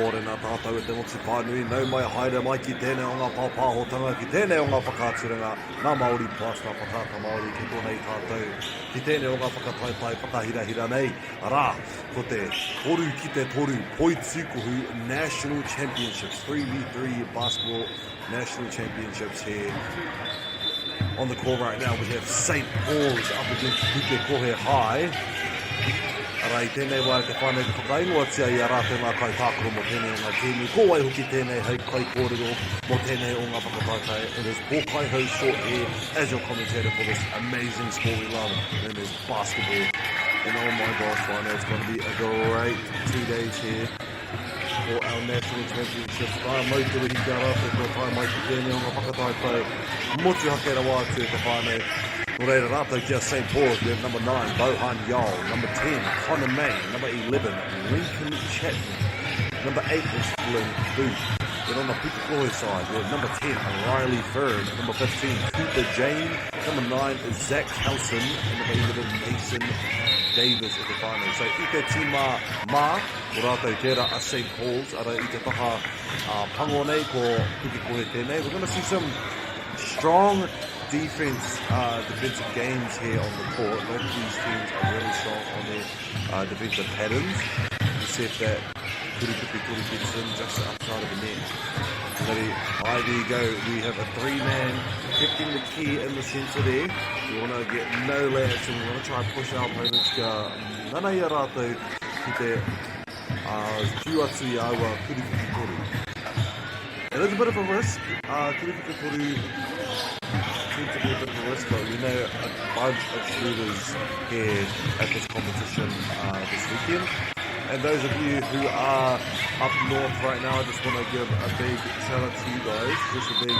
Mōrena tātou e te motu whānui, nau mai haere mai ki tēnei o ngā pāpāhotanga, ki tēnei o ngā whakaaturanga, nā Māori Plus, nā Whakaata Māori kei konei tātou ki tēnei o ngā whakataetae whakahirahira nei, arā, ko te toru ki te toru Poitūkohu National Championships, 3v3 Basketball National Championships here. On the call right now we have St. Paul's up against Pukekohe High. Arā, i tēnei wā te whānau ka whakaingoatia i a rātou ngā kaitākaro mō tēnei o ngā kēmu. Ko wai hoki tēnei hei kaikōrero mō tēnei o ngā whakataetae. It is Paul Kaiho short hair as your commentator for this amazing sport we love, known as basketball. And oh my gosh, whānau, it's going to be a great 2 days here for our national championships. Ka mau te wehi ki a rātou kua tae mai ki tēnei o ngā whakataetae motuhake rawa atu e te whānau. Nō reira rātou ki a St Paul's, we have number 9, Bohan Yao, number 10, Connor May, number 11, Lincoln Chapman, number 8 is Flynn Booth. Then on the Pukekohe side, we have number 10, Riley Fern, number 15, Cooper Jane, number 9 is Zach Kelson, and number 11, Mason Davis at the whānau. So i te tīma mā, ko rātou tērā a St Paul's, ara i te taha uh, pango nei, ko Pukekohe tēnei. We're going to see some strong defense, uh, defensive games here on the court. Both of these teams are really strong on their uh, defensive patterns. We'll see if that Kurukupi gets in just outside of the net. Ready, alright, there you go. We have a three-man protecting the key in the centre there. We want to get no layups and we want to try and push our opponents kia nana i a rātou ki te uh, whiu atu i aua kurukupi toru. It is a bit of a risk. Uh, kurukupi toru tend to be a bit of a risk, but we know a bunch of shooters here at this competition uh, this weekend. And those of you who are up north right now, I just want to give a big shout out to you guys. Just a big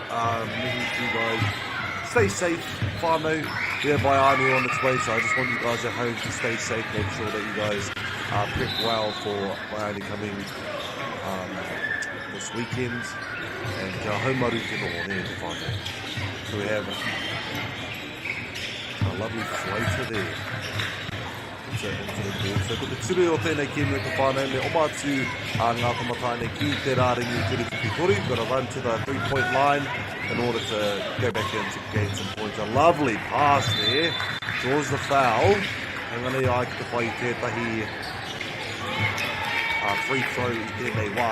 um, mihi to you guys. Stay safe, whānau. We have Vaianu on its way, so I just want you guys at home to stay safe. Make sure that you guys uh, prep well for Vaianu coming um, this weekend. And kia haumaru te noho, ne, te whānau. So we have a lovely floater there. Into, into the ball. So ko te ture o tēnei kēmu e te whānau me oma atu a ngā tamatāne ki te rārangi toru whiwhi toru. Got to run to the three-point line in order to go back in to gain some points. A lovely pass there. Draws the foul. Engari ai ki te whai i tētahi uh, free throw i tēnei wā.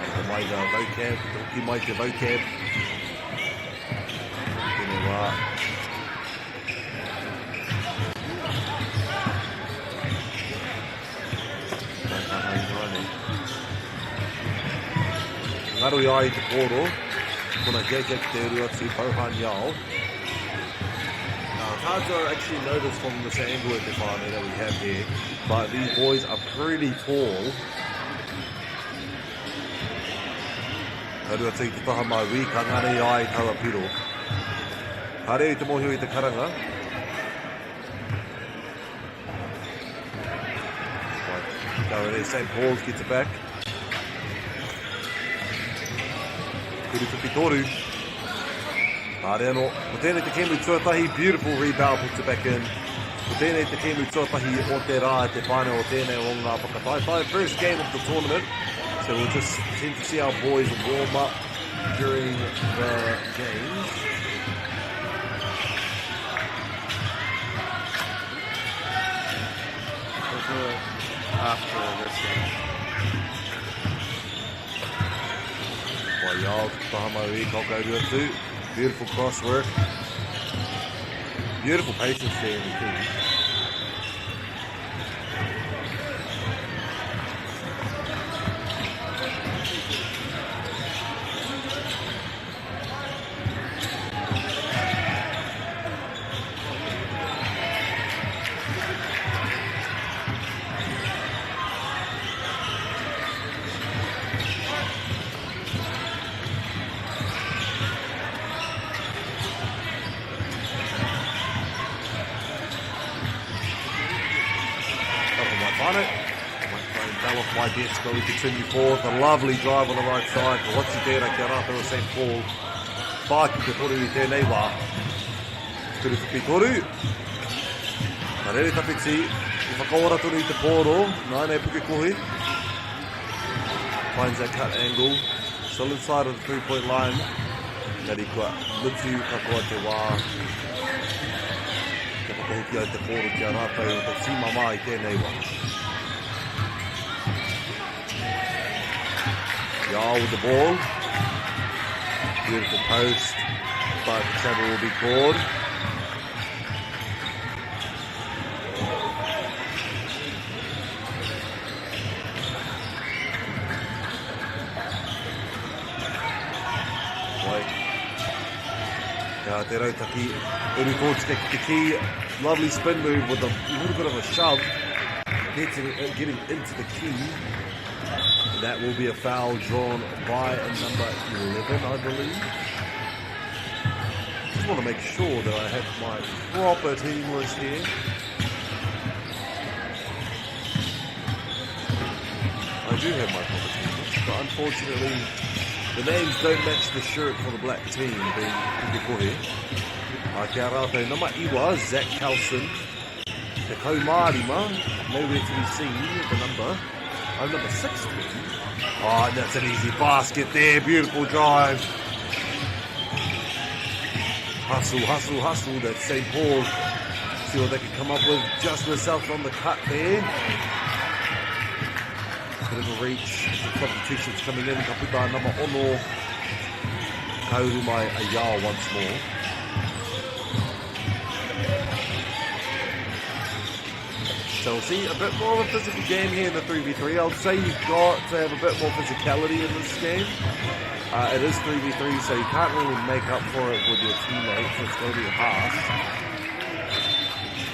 Ko mai the vocab, ki te hoki mai te vocab. I tēnei wā. Ngaro i a i te pōro, kona hiahia ki te uru atu, Bohan Yao. Now, it's hard to actually notice from this angle at the whānau that we have here, but these boys are pretty tall. Ka rua atu i te taha mauī, ka ngare i a i taua piro. Kāre i te mōhio i te karanga. Right. Go there, St. Paul's gets it back. Kuru whiwhi toru. Kāre anō. Ko tēnei te kēmu tuatahi, beautiful rebound puts it back in. Ko tēnei te kēmu tuatahi o te rā, te whānau o tēnei o ngā whakataetae. First game of the tournament. So we'll just tend to see our boys warm up during the games. We'll do it after this game. Waiao, taha maui, ka kauru atu. Beautiful cross work. Beautiful patience there in the key. Whānau. My phone fell off my desk, but we continue forward. The lovely drive on the right side. Ko wati tērā ki a rātou o St. Paul. Whāki te toru i tēnei wā. Turu whiwhi toru. Ka rere tawhiti. I whakaora tonu i te pōro. Nā nei Pukekohe. Finds that cut angle. Still inside of the three-point line. Engari kua mutu katoa te wā. Kia whakahoki ai te pōro ki a rātou o te tīma mā i tēnei wā. Yao with the ball. Beautiful post, but travel will be called. Wai. Kia te rautaki, uru tōtika ki te kī. Lovely spin move with a little bit of a shove. Getting, uh, getting into the key. That will be a foul drawn by number 11, I believe. Just want to make sure that I have my proper team list here. I do have my proper team list, but unfortunately the names don't match the shirt for the black team, being Pukekohe. Uh, kia rātou, nama iwa, Zach Kelson, Te Kaumārima, nowhere to be seen, the number. Oh, number 16. Oh, and that's an easy basket there. Beautiful drive. Hustle, hustle, hustle. That's St. Paul's. See what they can come up with. Just myself on the cut there. Bit of a reach. The substitutions coming in. Ka puta nama ono. Ka uru mai a Yao once more. So we'll see a bit more of a physical game here in the 3v3. I'd say you've got to have a bit more physicality in this game. Uh, it is 3v3, so you can't really make up for it with your teammates. It's going to be harsh.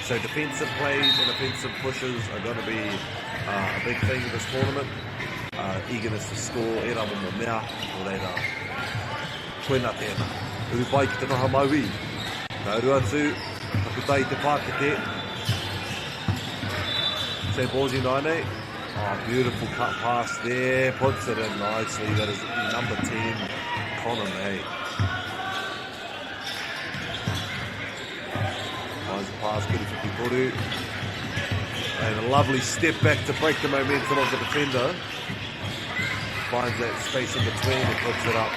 So defensive plays and offensive pushes are going to be uh, a big thing in this tournament. Uh, eagerness to score, e rā momo mea, nō reira, koina tēnā. Uru pai ki te taha mauī. Ka uru atu, ka puta i te pākete. St. Paul's United. Oh, beautiful cut pass there. Puts it in nicely. That is number 10, Connor May. Finds the pass, Kiri Toru. And a lovely step back to break the momentum of the defender. Finds that space in between and puts it up.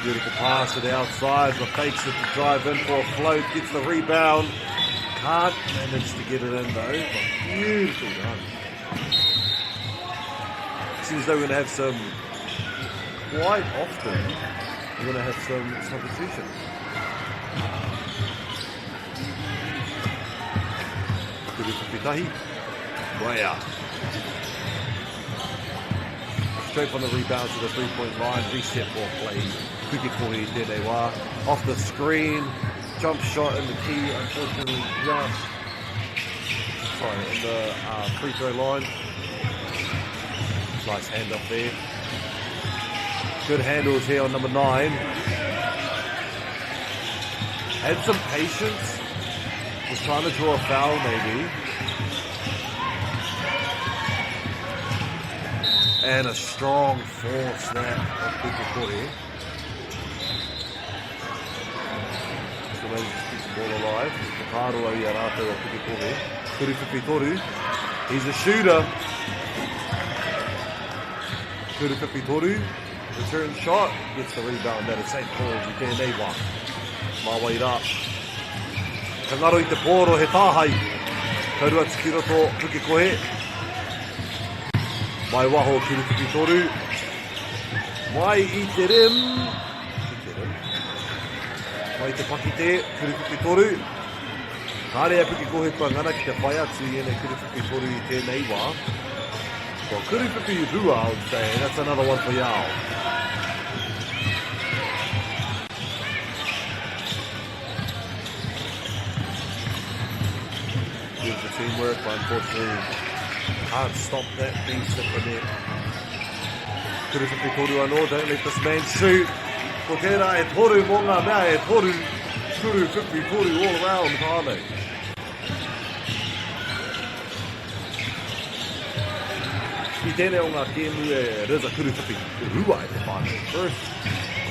Beautiful pass to the outside, but fakes it to drive in for a float, gets the rebound. Can't manage to get it in though, but beautiful done. Seems though we're going to have some, quite often, we're going to have some substitutions. Kuru Waya. Straight from the rebound to the three-point line. Reset for play. Pukekohe tēnei wā. Off the screen. Jump shot in the key. Unfortunately, just... Sorry, in the uh, free throw line. Nice hand up there. Good handles here on number nine. Had some patience. Was trying to draw a foul maybe. And a strong force there of Pukekohe. Still manages to keep the ball alive. Whakaaro i a rātou a Pukekohe. Toru Toru. He's a shooter. Toru Toru. Return shot. Gets the rebound out of St. Paul's i tēnei wā. Mā wai rā. Ka ngaro i te pōro he tāhai. Ka rua atu ki roto Pukekohe. Mai waho Toru. Mai i te rim. I te rim. Mai te pakite, Toru. Kāre a Pukekohe kua ngana ki te whai atu i ēnei Toru i tēnei wā. Well, Kurupipi Rua, I would say, and that's another one for Yao. Beautiful teamwork, but unfortunately can't stop that beast at the net. Kurupipi toru anō, don't let this man shoot. Ko tērā e toru mō ngā mea e toru. Kurupipi toru all around, whānau. I tēnei o ngā kēmu e Riza Kurupipi rua e te whānau. First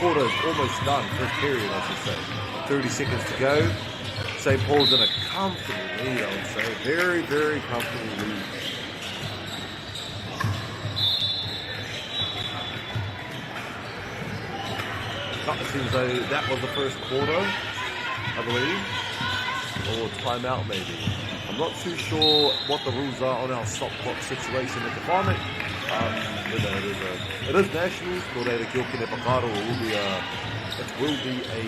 quarter is almost done, first period I should say. 30 seconds to go. St. Paul's in a comfortable lead, I would say. Very, very comfortable lead. It seems though that was the first quarter, I believe, or timeout maybe. I'm not too sure what the rules are on our stop clock situation at the moment. You know, it is, a, it is nationals, nō reira ki Okene Whakaaro, it will be a, it will be a,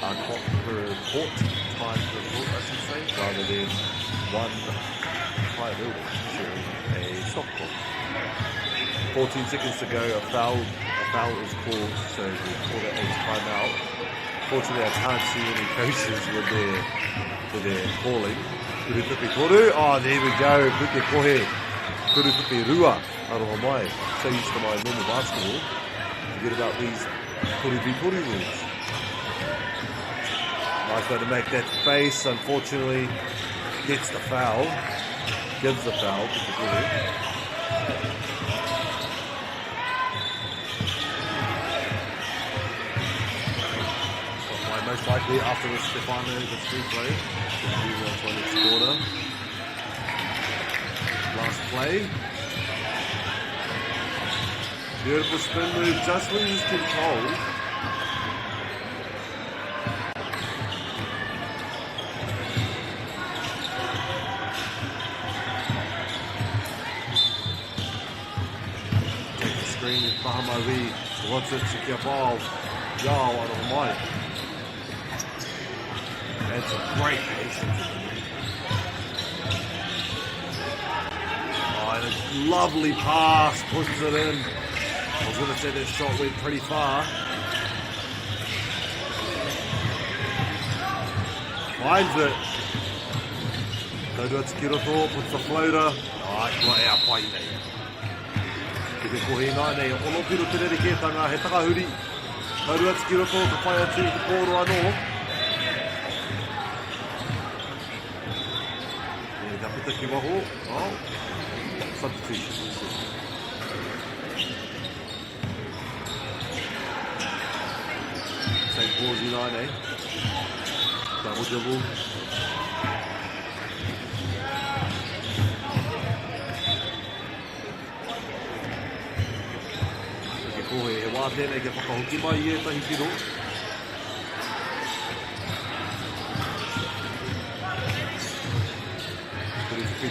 a clock per court, time per court, I should say, rather than one entire building sharing a stop clock. 14 seconds to go, a foul, a foul is called, so we'll call it a timeout. Fortunately, I can't see any coaches with their, with their calling. Kuru whiwhi toru, oh, there we go, puke kohe. Kuru whiwhi rua, aroha mai. So used to my normal basketball. Forget about these toru v toru rules. Nice way to make that space, unfortunately, gets the foul. Gives the foul to Puke Kohe. Most likely after this Stefano, the free play. Move on to our next quarter. Last play. Beautiful spin move, just loses control. Take the screen, Bahamawi wants it to get ball. Yao out of the mic. That's a great patience. Oh, and a lovely pass, pushes it in. I was going to say that shot went pretty far. Finds it. Taurua Tikiroto puts the floater. Ai, kua ea pai nei. Ki te kohi nā nei, ono piro te rerekētanga, he takahuri. Taurua Tikiroto, ka whai atu i te pōro anō. E, ka puta ki waho. Oh, substitution. St. Paul's United, eh? Double dribble. Ke kohe, he wā tēnei kia whakahoki mai i ētahi piro.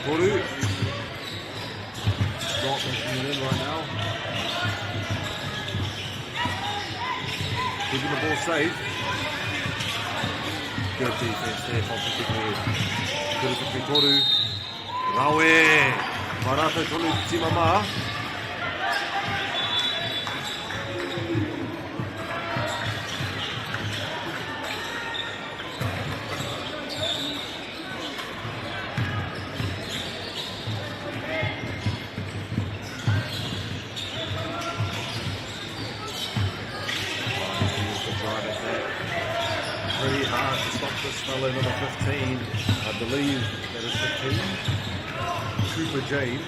Toru. Not making it in right now. Keeping the ball safe. Good defense there from Pukekohe. Toru. Rawe! Mā rātou tonu te tima mā. Pretty hard to stop this fellow, number 15. I believe that is 15. Cooper Jane.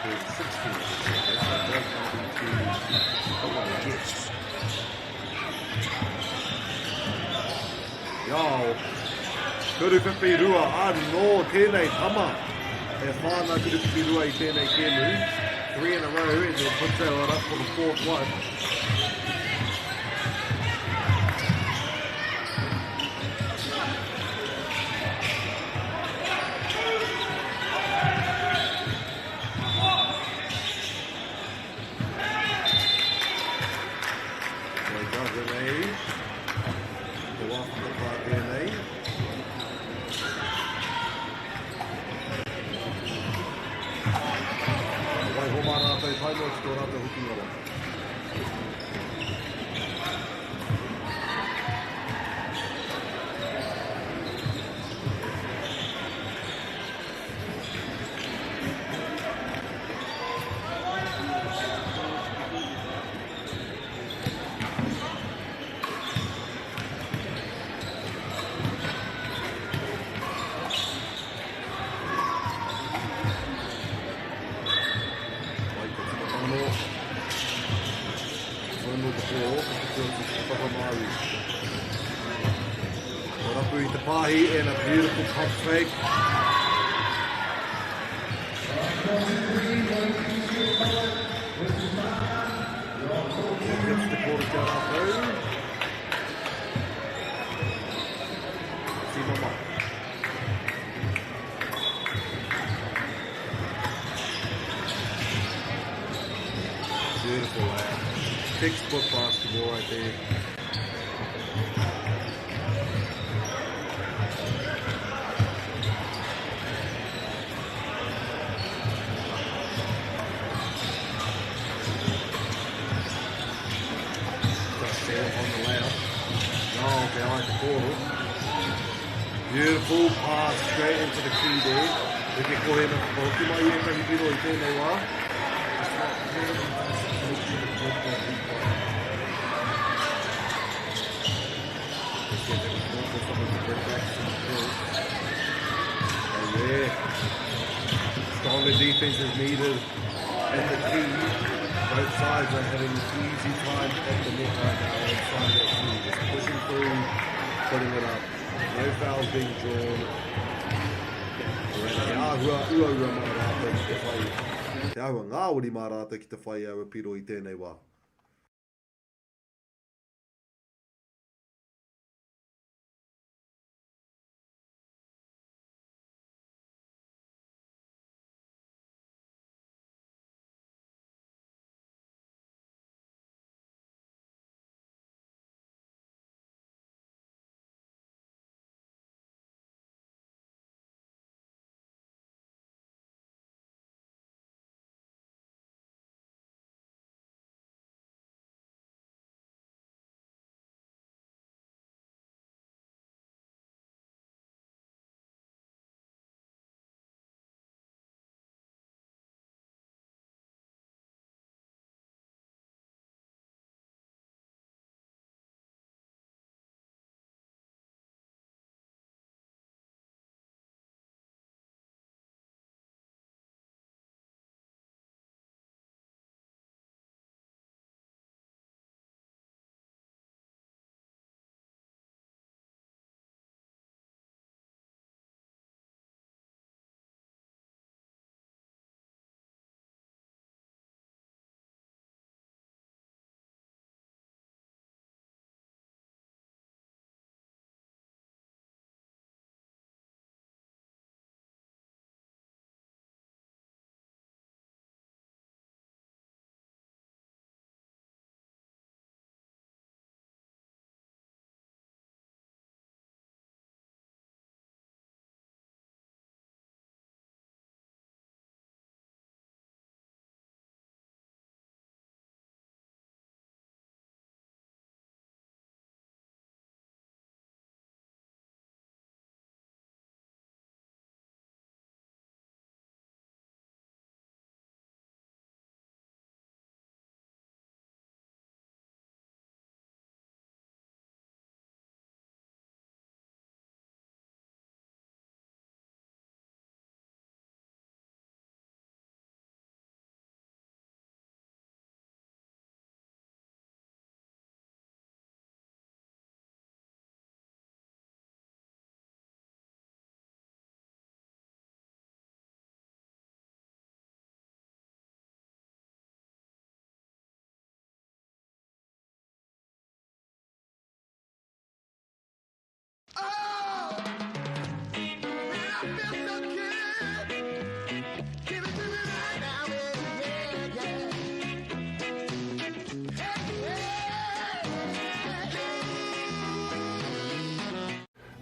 Who's 16. So I don't want to, don't want to guess. Yo, Kuru whiwhi rua anō tēnei tama. E whāna kuru whiwhi rua i tēnei kēmu. 3 in a row and then puts it up for the fourth one. There does it, eh? Te wā whakapā tēnei. Ka waiho mā rātou tae noa ki tō rātou hokinga waka. Mai te whakatano. Whano te pō, ka whiti atu ki te taha Māui. Ko rapu i te pāhi and a beautiful pump fake. Hoki atu te kōro ki a rātou. Tīma mai. Beautiful layup. Textbook basketball right there. Just there on the layup. Oh, behind the portal. Beautiful pass straight into the key there. Me te kohe me whakahoki mai i ētahi piro i tēnei wā. Just not really nice making the good that he got. Let's see if they can call for someone to bring back some kills. Oh yeah. Stronger defense is needed at the key. Both sides are having an easy time at the net right now and trying that key. Just pushing through, putting it up. No fouls being drawn. He āhua uaua mā rātou ki te whai. He āhua ngāwari mā rātou ki te whai aua piro i tēnei wā.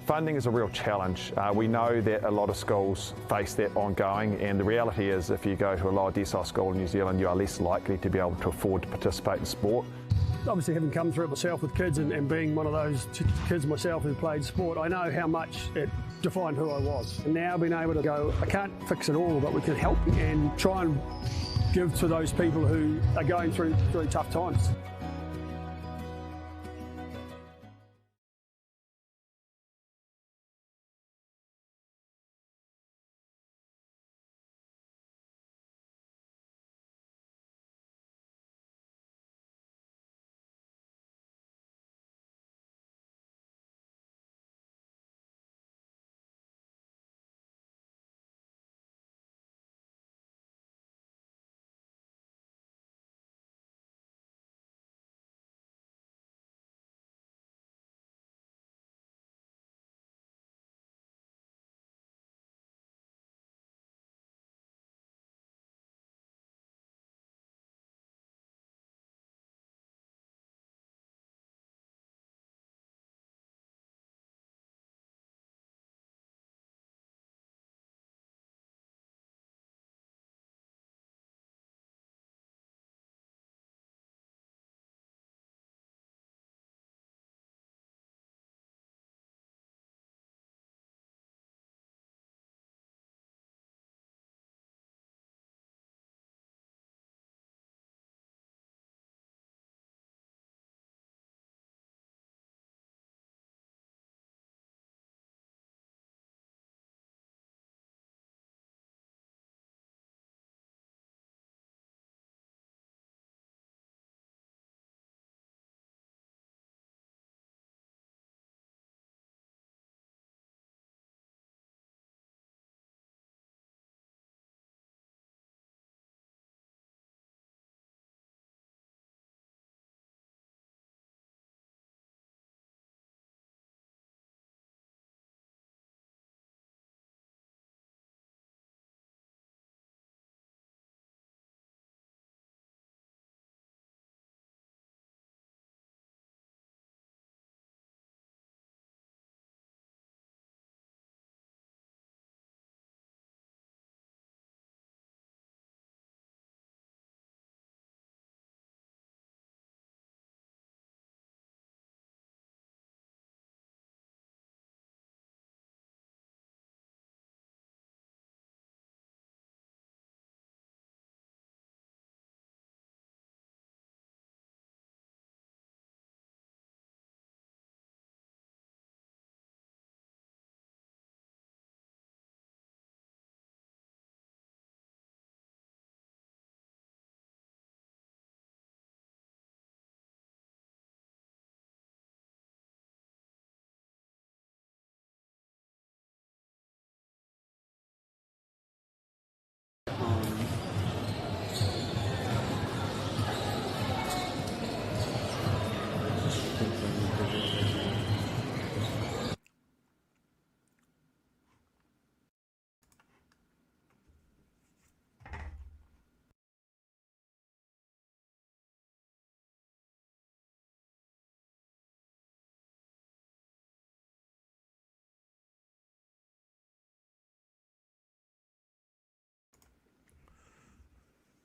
Funding is a real challenge. We know that a lot of schools face that ongoing, and the reality is if you go to a lower decile school in New Zealand, you are less likely to be able to afford to participate in sport. Obviously, having come through it myself with kids and being one of those kids myself who played sport, I know how much it defined who I was. And now being able to go, I can't fix it all, but we can help and try and give to those people who are going through really tough times.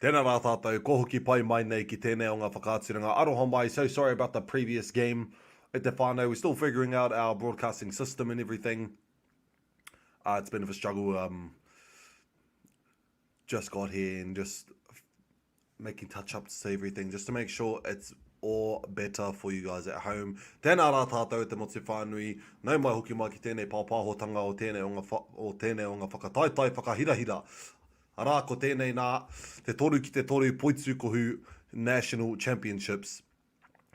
Tēnā rā tātou, kua hoki pai mai nei ki tēnei o ngā whakaaturanga aroha mai, so sorry about the previous game e te whānau, we're still figuring out our broadcasting system and everything, uh, it's been of a struggle, um, just got here and just making touch-ups to everything just to make sure it's all better for you guys at home. Tēnā rā tātou e te motu whānui, nau mai hoki mai ki tēnei pāpāhotanga o tēnei o ngā, o tēnei o ngā whakataetae whakahirahira. Arā, ko tēnei nā, te toru ki te toru Poitūkohu National Championships.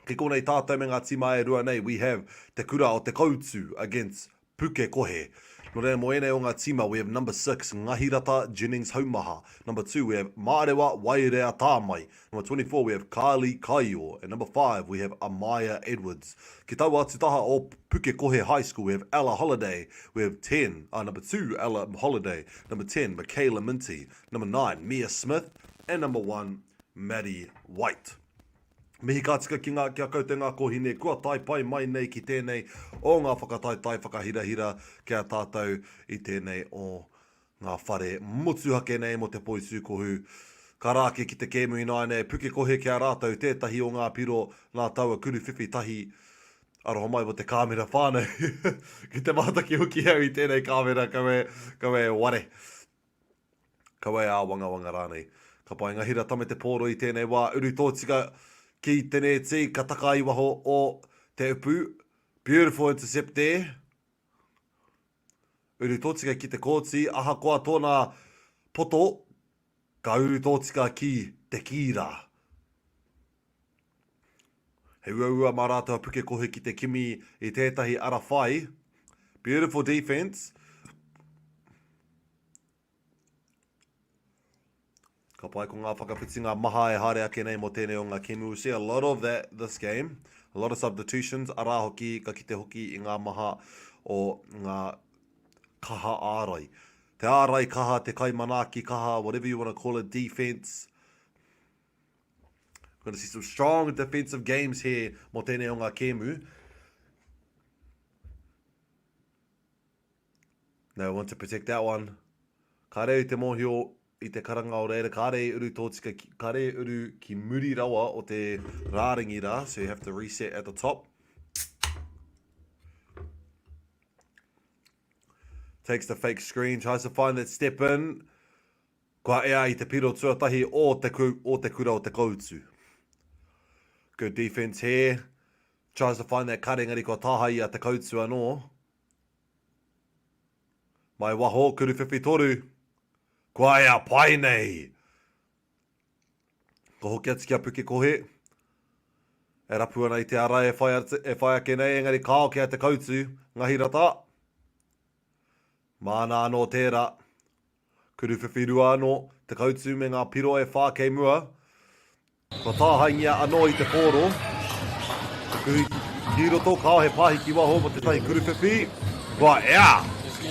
Ki konei tātou me ngā tīma e rua nei, we have Te Kura o Te Koutu against Pukekohe. Nō reira mō ēnei o ngā tīma, we have number 6, Ngahirata Jennings Haumaha. Number 2, we have Mārewa Wairea Tāmai. Number 24, we have Carly Kaio. And number 5, we have Amaya Edwards. Ki taua atu taha o Pukekohe High School, we have Ella Holliday. We have 10, uh, number 2, Ella Holliday. Number 10, Michaela Minty. Number 9, Mia Smith. And number 1, Maddie White. Mihi ka tika ki ngā, ki a koutou ngā kōhine kua tae pai mai nei ki tēnei o ngā whakataetae whakahirahira ki a tātou i tēnei o ngā whare motuhake nei mō te poitūkohu. Ka rā ake ki te kēmu ināianei, Pukekohe ki a rātou tētahi o ngā piro nā taua kuruwhiwhi tahi aroha mai mō te kāmera whānau. Ki te mātaki hoki au i tēnei kāmera kaua e, kaua e ware. Kaua e āwangawanga rānei. Ka pai ngahira tame te pōro i tēnei wā, uru tōtika ki te nēti, ka taka i waho o te upu. Beautiful intercept there. Uru tōtika ki te kōti, ahakoa tōna poto, ka uru tōtika ki te kīra. He uaua mā rātou a Pukekohe ki te kimi i tētahi ara whai. Beautiful defense. Ka pai ko ngā whakawhitinga maha e haere ake nei mō tēnei o ngā kēmu. We see a lot of that this game. A lot of substitutions. Arā hoki, ka kite hoki i ngā maha o ngā kaha ārai. Te ārai kaha, te kaimanaaki kaha, whatever you want to call it, defense. We're going to see some strong defensive games here mō tēnei o ngā kēmu. No one to protect that one. Kāre au te mōhio i te karanga o reira, kāre i uru tōtika, kāre i uru ki muri rawa o te rārangi rā, so you have to reset at the top. Takes the fake screen, tries to find that step in. Kua ea i te piro tuatahi o te, o te kura o te koutu. Good defense here. Tries to find that cut, engari kua tāhae i a te koutu anō. Mai waho, kuruwhiwhi toru. Kua ea pai nei! Ka hoki atu ki a Pukekohe. E rapu ana i te ara e whai, e whai ake nei, engari kāo ki a Te Koutu, Ngahirata. Māna anō tērā. Kuruwhiwhi rua anō, Te Koutu me ngā piro e whā kei mua. Kua tāhaengia anō i te pōro. Te kuhu ki roto, kāo he pāhi ki waho mō tētahi kuruwhiwhi. Kua ea!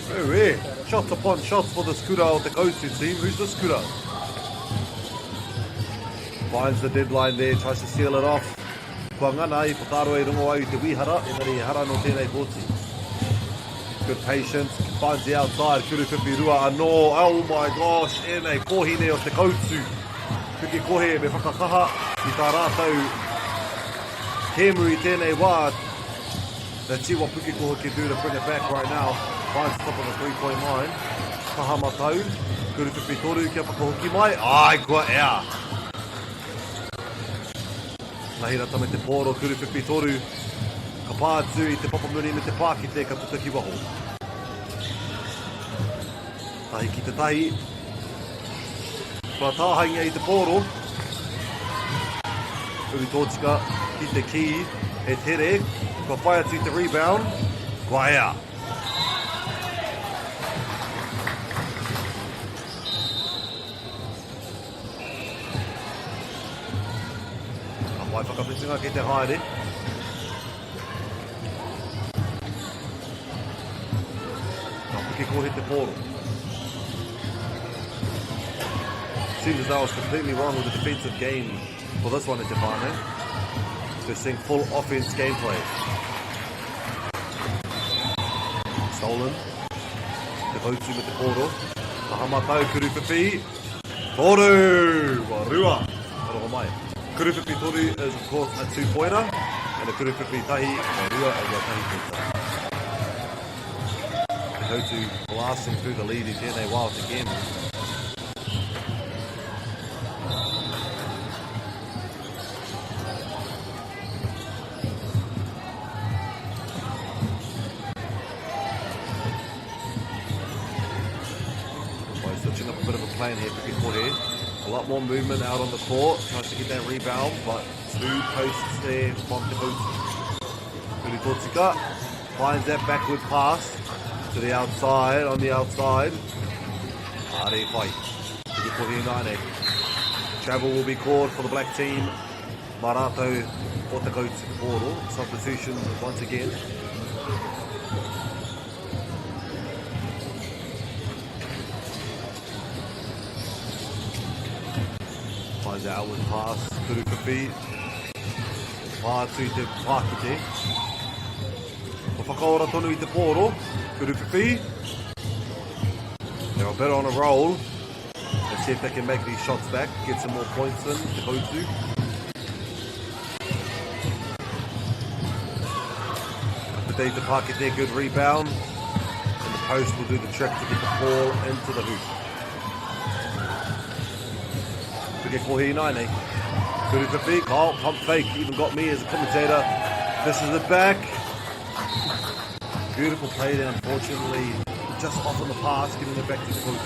Auē! Shots upon shots for this kura o Te Koutu team. Who's this kura? Finds the deadline there, tries to seal it off. Kua ngana i whakaaro e rongo au i te wīhara, engari ehara nō tēnei kōti. Good patience, finds the outside, kuruwhiwhi rua anō. Oh my gosh, ēnei kōhine o Te Koutu. Pukekohe me whakakaha i tā rātou kēmu i tēnei wā. Let's see what Pukekohe can do to bring it back right now. Finds the top of the three-point line. Taha matau, kuruwhiwhi toru kia whakahoki mai. Ai, kua ea! Ngahira tame te pōro, kuruwhiwhi toru. Ka pā atu i te papamuri me te pākete ka puta ki waho. Tahi ki te tahi. Kua tāhaingia i te pōro. Uru tōtika ki te kī. He tere. Kua whai atu i te rebound. Kua ea. Ka whai whakawhitinga kei te haere. Ka pukekohe te pōro. Seems as though I was completely wrong with the defensive game for this one at Te Whānau. We're seeing full offense gameplay. Stolen. Te Koutu me te pōro. Ka hamatau, Kuruwhiwhi. Toru! Rua! Ka mai. Kuruwhipi toru is of course a two-pointer, and a kuruwhipi tahi, rua is a tahi pointer. Te Hautu blasting through the lead i tēnei wā o te kēmu. By switching up a bit of a plan here, Pukekohe. A lot more movement out on the court, tries to get that rebound, but two posts there from Te Hautu. Huri finds that backward pass to the outside, on the outside. Are whai. Pukekohe nine. Travel will be called for the black team. Marato o Te Hautu Pōro. Substitution once again. Finds the outward pass, Kurukupi. Pātu te pākete. Ko whakaora tonu i te pōro, Kurukupi. They're a bit on a roll. Let's see if they can make these shots back, get some more points in, Te Hautu. Kapite te pākete, good rebound. And the post will do the trick to get the ball into the hoop. Pukekohe nine. Kurukupi, Kyle, pump fake, even got me as a commentator. This is it back. Beautiful play there, unfortunately. Just off on the pass, getting it back to the post.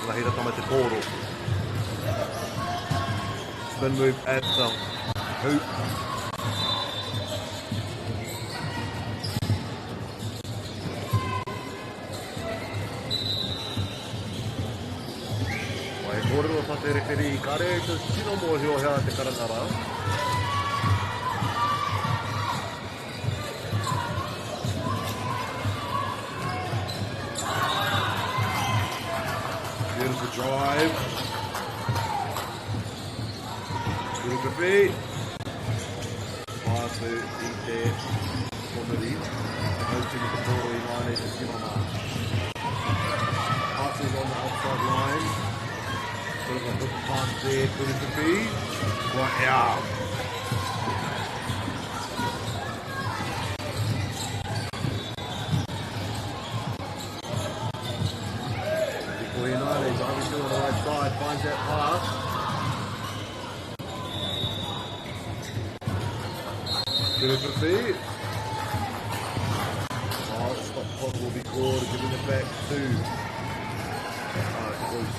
Rahira tama te pōro. Spin move at the hoop. Wai kōrero tā te rewheri, kare te tino mōhio hea te karanga rā. Beautiful drive. Beautiful feet. Pātu i te komeri. Te hautu me te pōro i nāne te tino mā. Passes on the outside line. Bit of a hook pass there, Kurukupi. Wow. Pukekohe driving through on the right side, finds that pass. Kurukupi. Oh, stop clock will be called, giving it back to Bruce.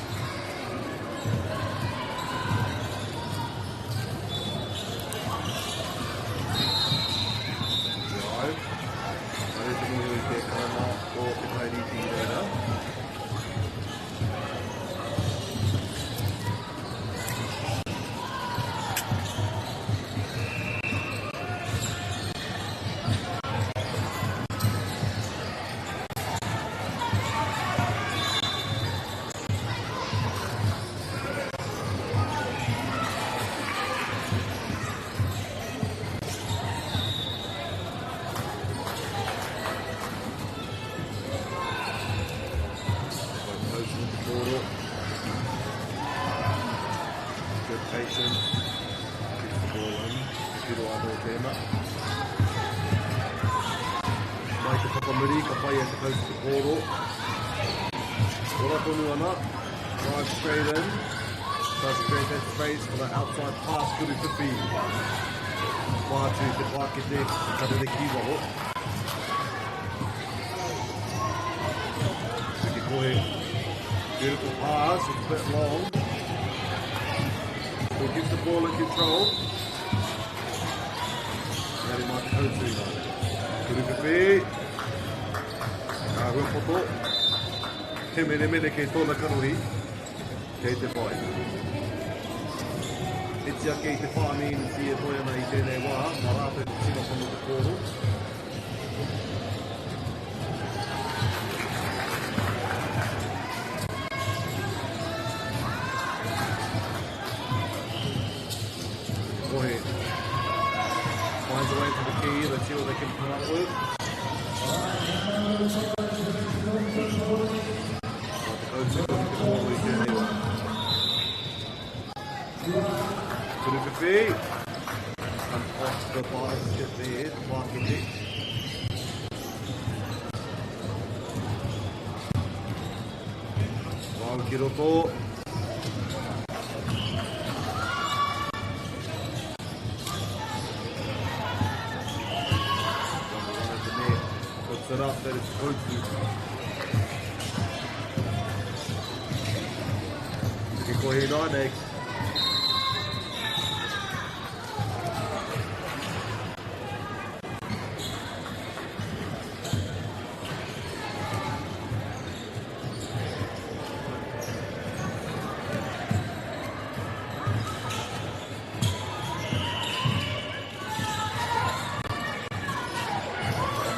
Drive. Are te mohi te karanga o te kairiti i reira. Coach with the kōro. Good patient. Gets the ball in. Tiro anō tēnā. Mai te whakamuri, ka whai e te coach te kōro. Ora tonu ana. Drive straight in. Tries to create that space for the outside pass. Kuru whiwhi. Whātu te pākete. Karere ki waho. Pukekohe. Beautiful pass. It's a bit long. Still keeps the ball in control. Ready Mark Hotu. Kuru whiwhi. Ngā hua poto. He mene mene kei tōna kanohi. Kei te whai. E tia kei te whāmīniti e toi ana i tēnei wā, mā rātou te tino tono te kōro. Kohe. Finds a way to the key, let's see what they can come up with. ki roto. Number one at the net. Puts it up, that is Koutu. Pukekohe nānei.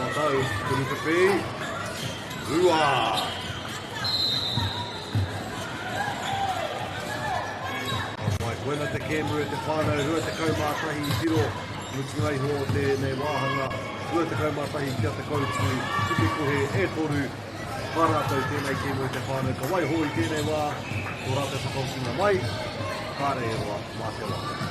Matau, Turuwhiwhi, Rua! Mai, koina te kēmu e te whānau, 21 i tiro, mutunga iho o tēnei wāhanga, 21 kia te kautui, Pukekohe e toru, Kā rātou tēnei kēmu e te whānau ka waiho i tēnei wā, tō rātou whakahokinga mai, kāre e roa mā te wā.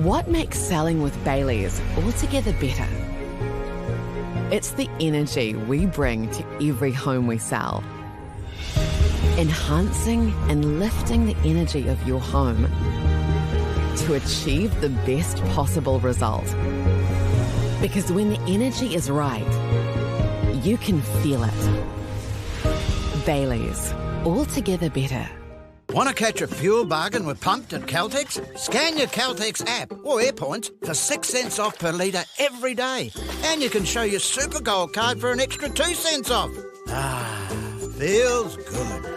What makes selling with Bayleys altogether better? It's the energy we bring to every home we sell. Enhancing and lifting the energy of your home to achieve the best possible result. Because when the energy is right, you can feel it. Bayleys, altogether better. Want to catch a fuel bargain with Pumped at Caltex? Scan your Caltex app or Airpoints for 6 cents off per litre every day. And you can show your Super Gold card for an extra 2 cents off. Ah, feels good.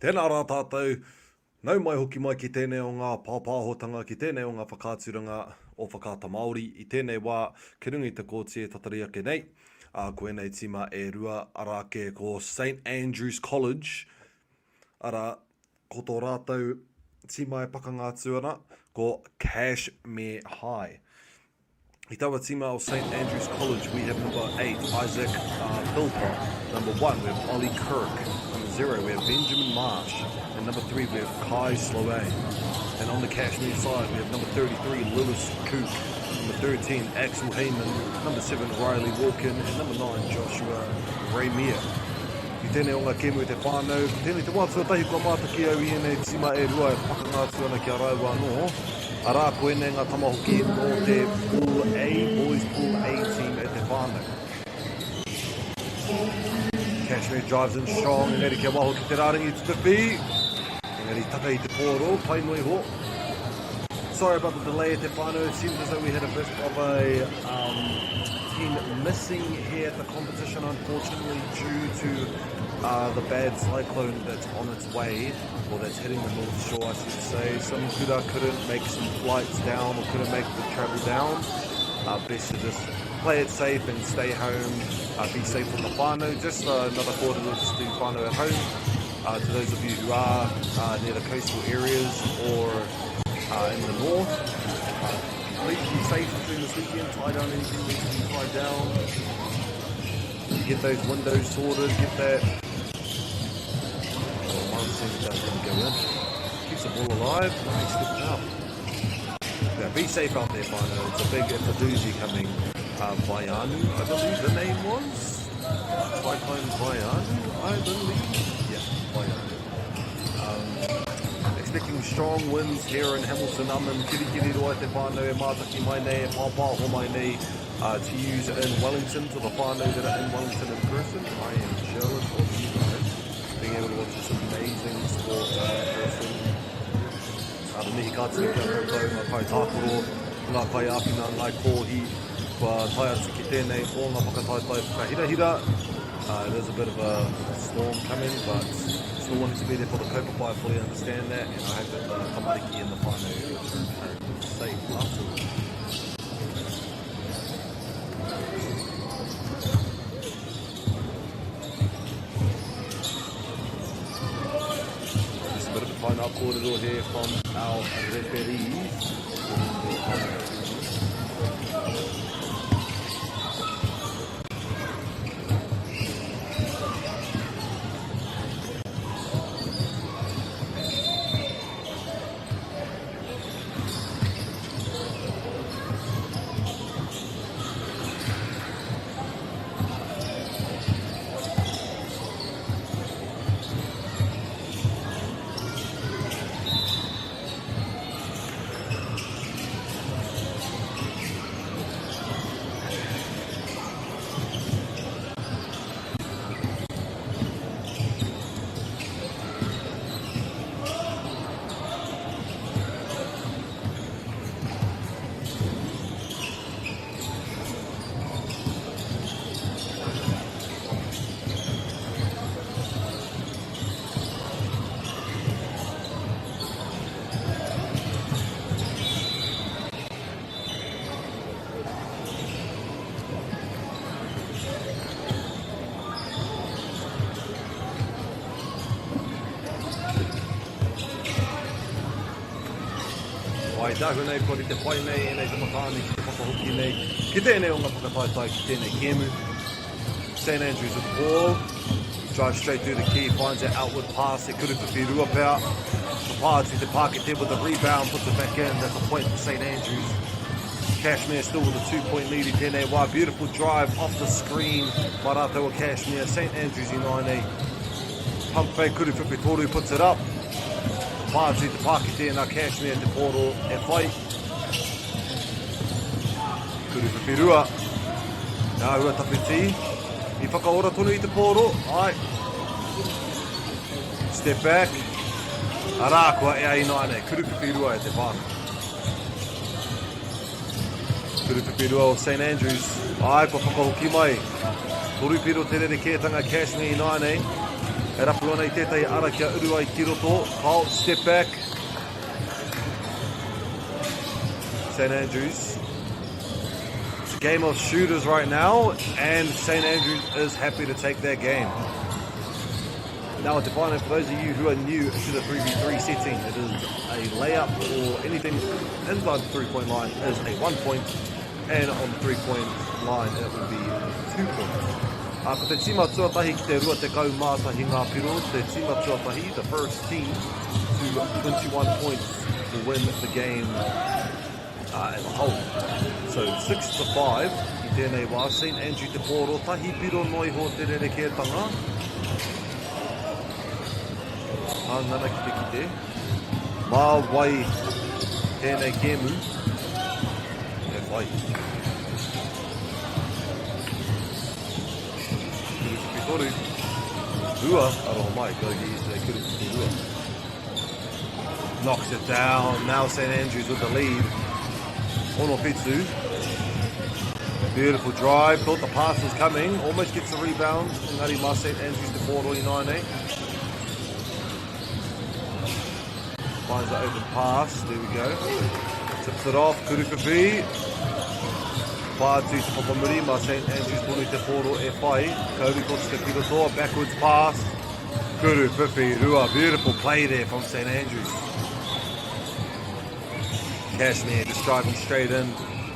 Tēnā rā tātou, nau mai hoki mai ki tēnei o ngā pāpāhotanga, ki tēnei o ngā whakaaturanga o Whakaata Māori i tēnei wā ki runga i te kōti e tatari ake nei. Ā, ko ēnei tīma e rua, arā kē ko Saint Andrews College, arā, ko tō rātou tīma e pakanga atu ana, ko Cashmere High. I taua tīma o St Andrews College, we have number 8, Isaac uh, Philpott. Number 1, we have Ollie Kirk. Number 0, we have Benjamin Marsh. And number 3, we have Kai Sloane. And on the Cashmere side, we have number 33, Lewis Kook. Number 13, Axel Heyman. Number 7, Riley Walken. And number 9, Joshua Rainier. I tēnei o ngā kēmu i te whānau, ko tēnei te wā tuatahi kua mātaki au i ēnei tīma e rua e pakanga atu ana ki a rāua anō. Arā, ko ēnei ngā tama hoki nō te Pool A, Boys Pool A team e te whānau. Cashmere drives in strong, engari kia waho ki te rārangi tutupi. Engari taka i te pōro, pai noa iho. Sorry about the delay e te whānau, it seems as though we had a bit of a um, team missing here at the competition unfortunately due to uh, the bad cyclone that's on its way, or that's hitting the North Shore I should say. Some kura couldn't make some flights down or couldn't make the travel down. Uh, best to just play it safe and stay home, uh, be safe with the whānau. Just uh, another quarter to just do whānau at home. Uh, to those of you who are uh, near the coastal areas or uh, in the north, uh, Please be safe during this weekend. Tie down anything needs to be tied down. Get those windows sorted. Get that. Oh, Mark seems that's going to go in. Keeps the ball alive. Nice, step it up. Yeah, be safe out there, Fino. It's a big, it's a doozy coming. Uh, Vaianu, I believe the name was. Cyclone Vaianu, I believe. Yeah, Vaianu. Um, expecting strong winds here in Hamilton. I'm in Kirikiriroa te whānau e mātaki mai nei, e pāpāho mai nei uh, to use in Wellington, to the whānau that are in Wellington in person. I am jealous of you guys being able to watch this amazing sport in person. Uh, mihi ka atu ki a koutou, ngā kai tākaro, ngā kai āwhina, ngā kōhi, kua tae atu ki tēnei o ngā whakataetae whakahirahira. Uh, it is a bit of a storm coming, but still wanting to be there for the kaupapa, I fully understand that, and I hope that the tamariki and the whānau are safe afterwards. Just a bit of a timeout kōrero here from our referees. Wai tahu nei, kua rite pai nei ēnei tamatāne ki te whakahoki nei, ki tēnei o ngā whakataetae ki tēnei kēmu. St Andrews with the ball, drives straight through the key, finds that outward pass, he could have rua pea. Ka pā atu te Pākete with the rebound, puts it back in, that's a point for St Andrews. Cashmere still with a two-point lead i tēnei wā. Beautiful drive off the screen mā rātou o Cashmere. St Andrews i nāianei. Pump fake, Kuru Whiwhi Toru puts it up. Pā atu te Pākete nā Cashmere te pōro e whai. Kuru Whiwhi Rua. Te āhua tawhiti. I whakaora tonu i te pōro. Ai. Step back. Arā, kua ea ināianei. Kuru Whiwhi Rua e te whānau. Kurupipi-rua o St Andrews. Ai, kua whakahoki mai. Torupiro te rerekētanga Cashmere ināianei. E rapu ana i tētahi ara kia uru ai ki roto. Kyle, step back. St Andrews. It's a game of shooters right now, and St Andrews is happy to take their game. Now, to find for those of you who are new to the 3v3 setting, it is a layup or anything inside the three-point line is a one point, and on the three-point line it will be two points. Uh, ko te tīma tuatahi ki te 21 ngā piro, te tīma tuatahi, the first team to 21 points will win the game uh, as a whole. So 6 to 5 i tēnei wā, St Andrew Te Pōro, tahi piro noa iho te rerekētanga. Hāngana ki te kite. Mā wai tēnei kēmu e whai. Kuru whiwhi toru. Rua, aroha mai, go get yesterday, kuru whiwhi rua. Knocks it down, now St Andrews with the lead. Ono Whitu. Beautiful drive, thought the pass was coming, almost gets the rebound. Engari mā St Andrews te pōro i nāinei. Finds the open pass, there we go. Tips it off, Kuruwhiwhi. Pā atu te papamuri, mā St Andrews tonu te pōro e whai. Kauri ko te pirotoa, backwards pass. Kuruwhiwhi, rua, beautiful play there from St Andrews. Cashmere just driving straight in.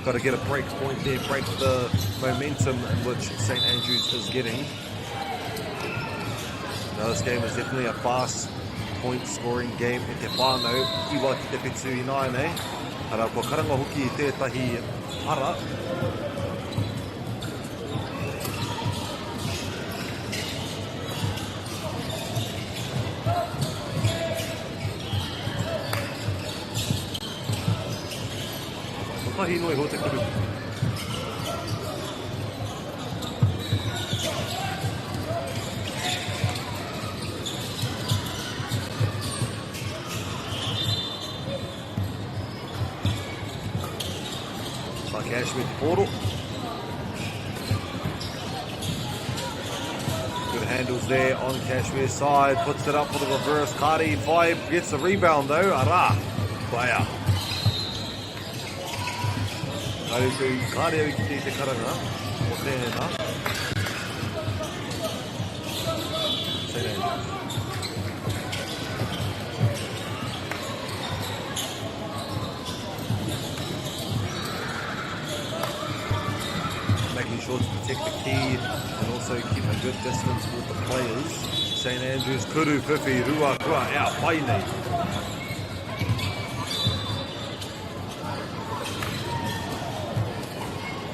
Got to get a break point there, break the momentum in which St Andrews is getting. Now this game is definitely a fast point scoring game e te whānau. Iwa ki te whitu i nāianei. Arā, kua karanga hoki i tētahi hara. Kotahi noa iho te kuruku. Pa Cashmere te pōro. Good handles there on Cashmere's side. Puts it up for the reverse. Kari five gets the rebound though. Ara. Player. Kāre au, kāre au ki te i te karanga o tēnā. St Andrews. Making sure to protect the key and also keep a good distance with the players. St Andrews, Kuru, Whiwhi, Rua, Kua, Ea, pai nei.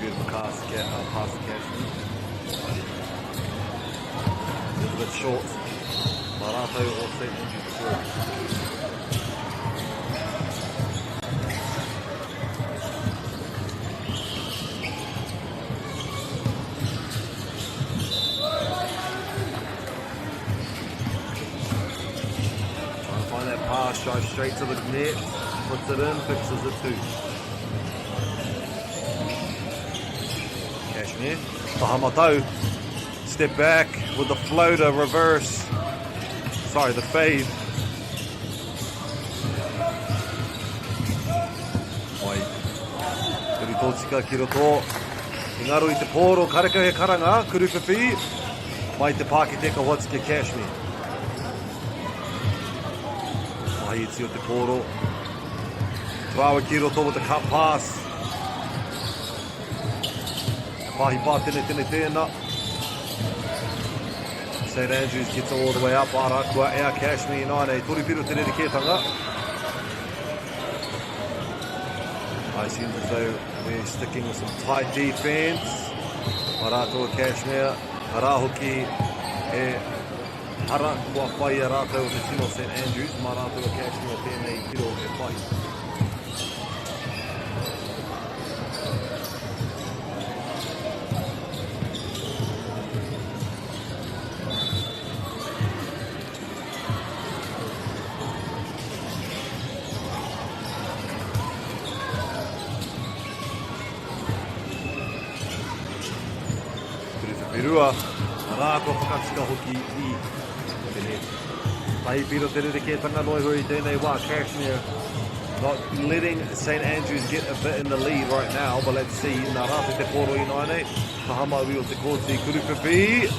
Beautiful pass, get, pass to Cashman. A little bit short. Marato or St Andrews before. Trying to find that pass, drives straight to the net, puts it in, fixes it too. Cashmere, Tahamatau, step back with the floater reverse. Sorry, the fade. Mai. Kuri tōtika ki roto. I ngaro i te pōro, karekau he karanga, kuruwhiwhi. Mai te pākete ka hoatu ki a Cashmere. Mahi iti o te pōro. Rawa ki roto with the cut pass. Pahi pā tene tene tēnā. St Andrews gets all the way up. Ara kua ea Cashmere ināianei. Toru piro te rerekētanga. I seems as though we're sticking with some tight defense. Marato Cashmere. Arā hoki he hara kua whai a rātou o te tino St Andrews. Mā rātou a Cashmere tēnei piro e whai. Whirua, arā kua whakatika hoki i te net. Tahi piro te rerekētanga noa iho i tēnei wā, Cashmere not letting St Andrews get a bit in the lead right now, but let's see, nā rātou te pōro ināianei, taha maui o Te Kooti, Kuruwhiwhi,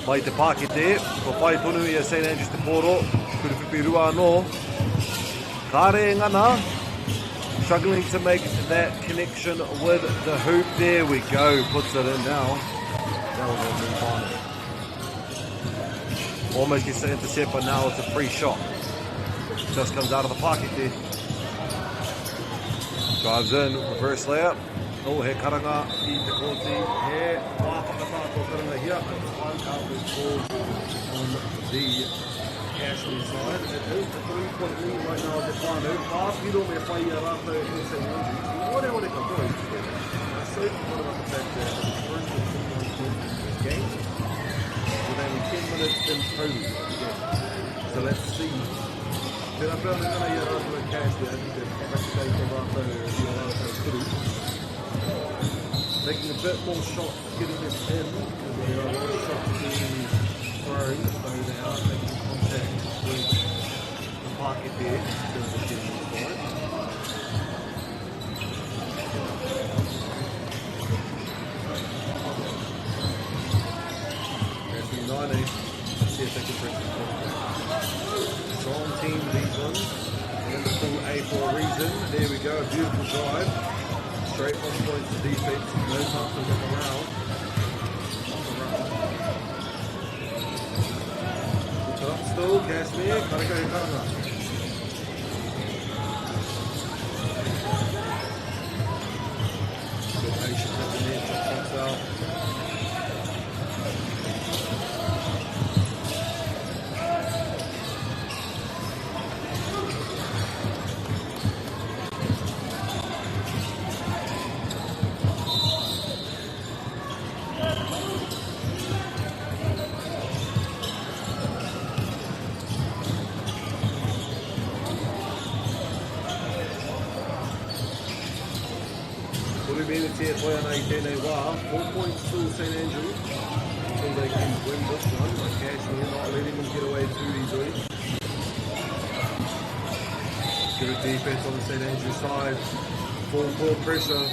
mai te pākete, kua whai tonu i a St Andrews te pōro, Kuruwhiwhi rua anō, kāre e ngana, struggling to make that connection with the hoop, there we go, puts it in now, that was a move on. Almost gets the intercept, but now it's a free shot. Just comes out of the pocket there. Drives in, reverse layup. Oh, he karanga i Te Kooti. He wā whakatā tō karangahia. Time out is called on the Cashmere side. It is a 3-point lead right now at Te Whānau. Whā piro me whai i a rātou e St Andrews. I wareware katoa i te tēnei. I so forgot about the fact that it was first and 21 points in this game. With only 10 minutes in total of the game. So let's see. Tērā pea me ngana i a rātou e Cashmere. I think they've practically tō rātou i a rātou kuru. Taking a bit more shots, getting it in, because there are a lot of shots being thrown, so they are making contact with the pocket there in terms of getting inside. Cashmere 9 Let's see if they can bring some contact. Strong team, these ones. And in the full A for a reason. There we go, a beautiful drive. Straight on points to defense. No time to look around. Look around. Put it up still, Cashmere. Karaka he karanga. Good patience at the net, shots out. Toru minute e toe ana i tēnei wā. 4 points still St Andrews until they can win this one. But Cashmere not letting them get away too easily. Good defense on the St Andrews side. Full court pressure.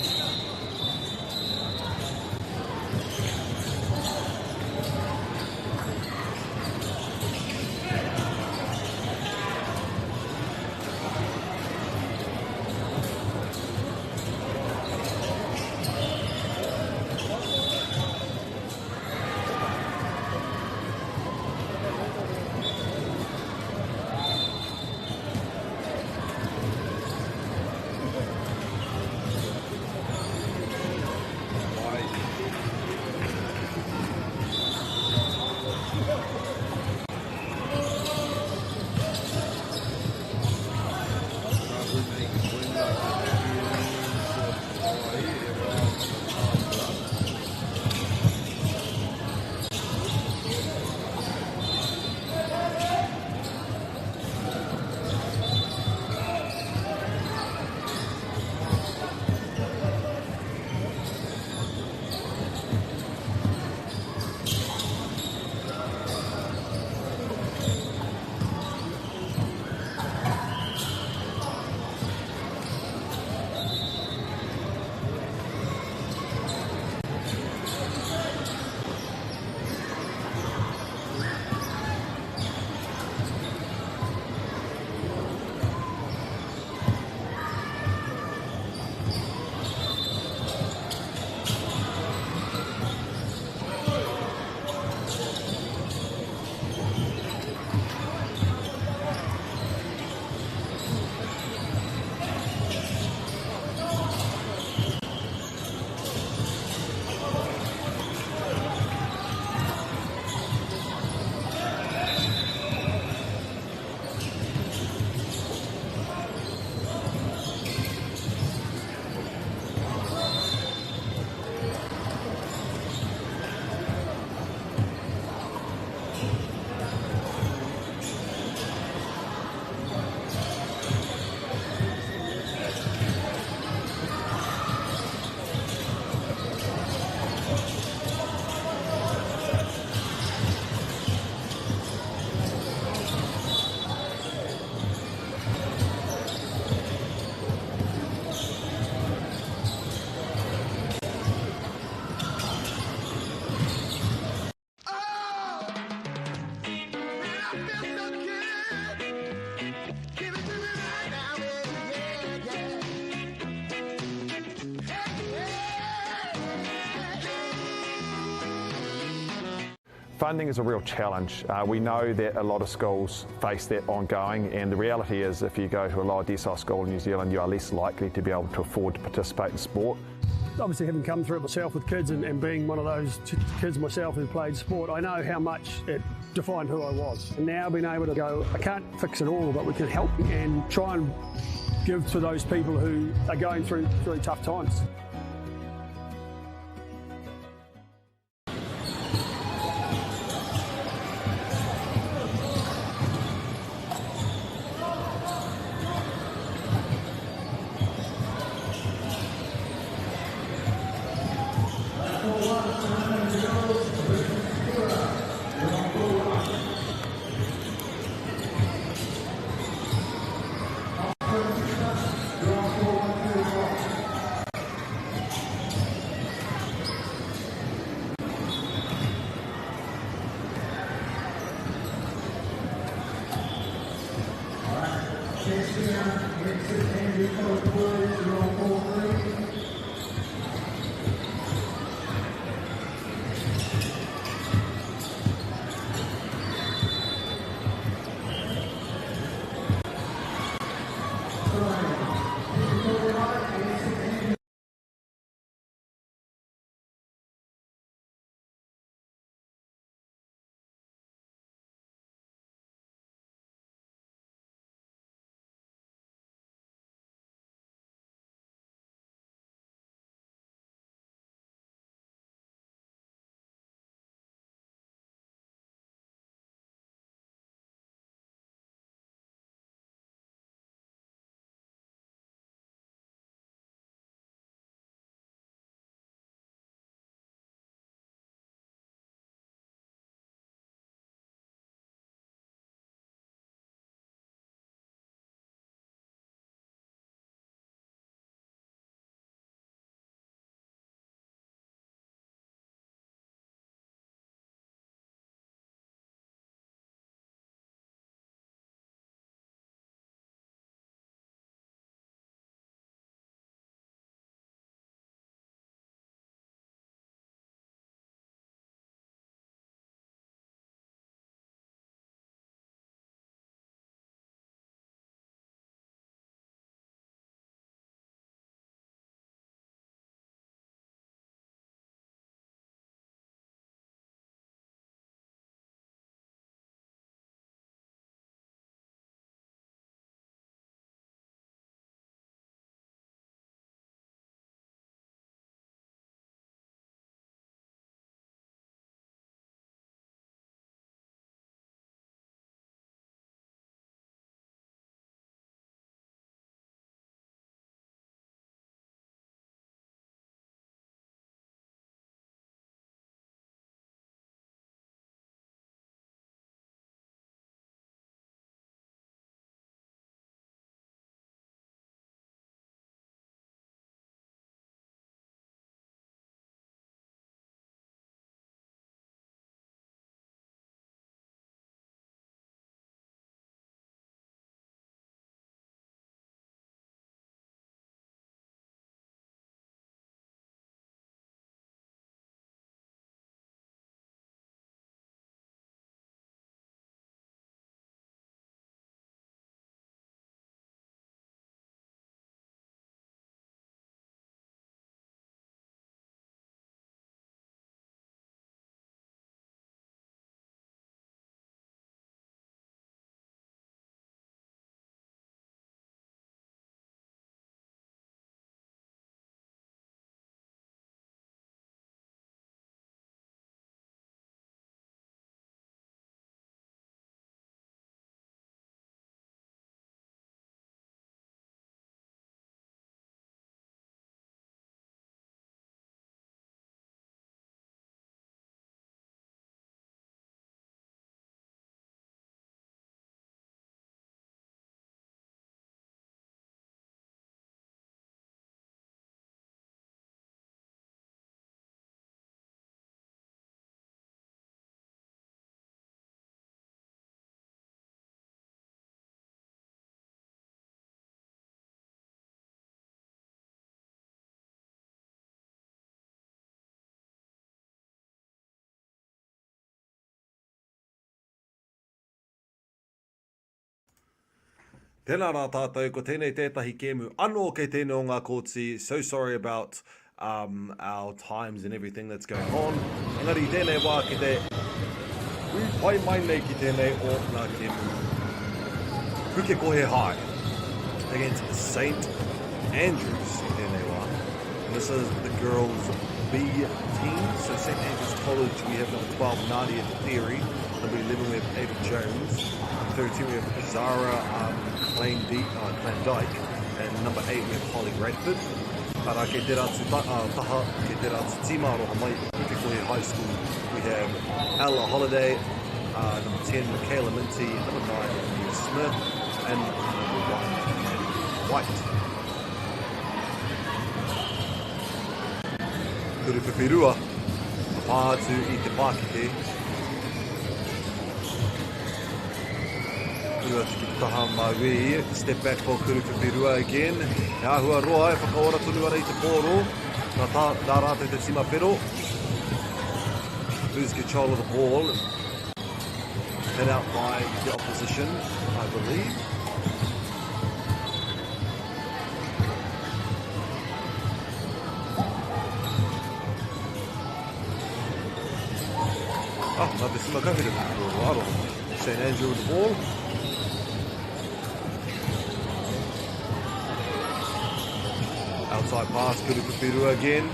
Funding is a real challenge. Uh, we know that a lot of schools face that ongoing, and the reality is if you go to a lower decile school in New Zealand, you are less likely to be able to afford to participate in sport. Obviously, having come through it myself with kids and, and being one of those kids myself who played sport, I know how much it defined who I was. And now being able to go, I can't fix it all, but we can help and try and give to those people who are going through really tough times. Tēnā rā tātou, ko tēnei tētahi kēmu anō kei tēnei o ngā kōti, so sorry about um, our times and everything that's going on. Engari i tēnei wā ki te ū pai mai nei ki tēnei o ngā kēmu Pukekohe High against St Andrews i tēnei wā. And this is the girls B team. So St Andrews College, we have number 12, Nadia Theory. Number 11, we have Ava Jones. Number 13, we have Zara um, Clandyke. And number 8, we have Holly Radford. Arā, kei tērā atu ta, uh, taha, kei tērā atu tīma aroha mai o Pukekohe High School, we have Ella Holiday, uh, number 10, Michaela Minty, number 9, Mia Smith, and number 1, Maddie White. Kuruwhiwhirua, ka pā atu i te pākete. Uru atu ki te taha mauī, step back for Kuruwhiwhirua again. He āhua roa e whakaora tonu ana i te pōro. Nā, tā, nā rātou te tima whero. Lose control of the ball. Hit out by the opposition, I believe. Oh, nā te tima kawhira te pōro, aroha mai. St Andrew with the ball. Outside pass, Kuruwhiwhirua again.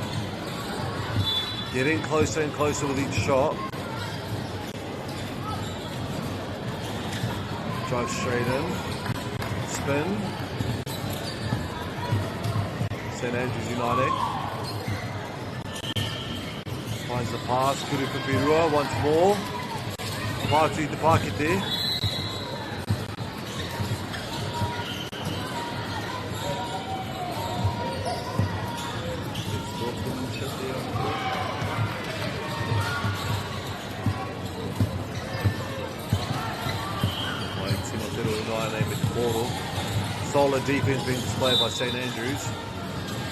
Getting closer and closer with each shot. Drive straight in. Spin. St Andrews United. Finds the pass, Kuruwhiwhirua once more. Pātu i te pākete. Solid defense being displayed by St Andrews.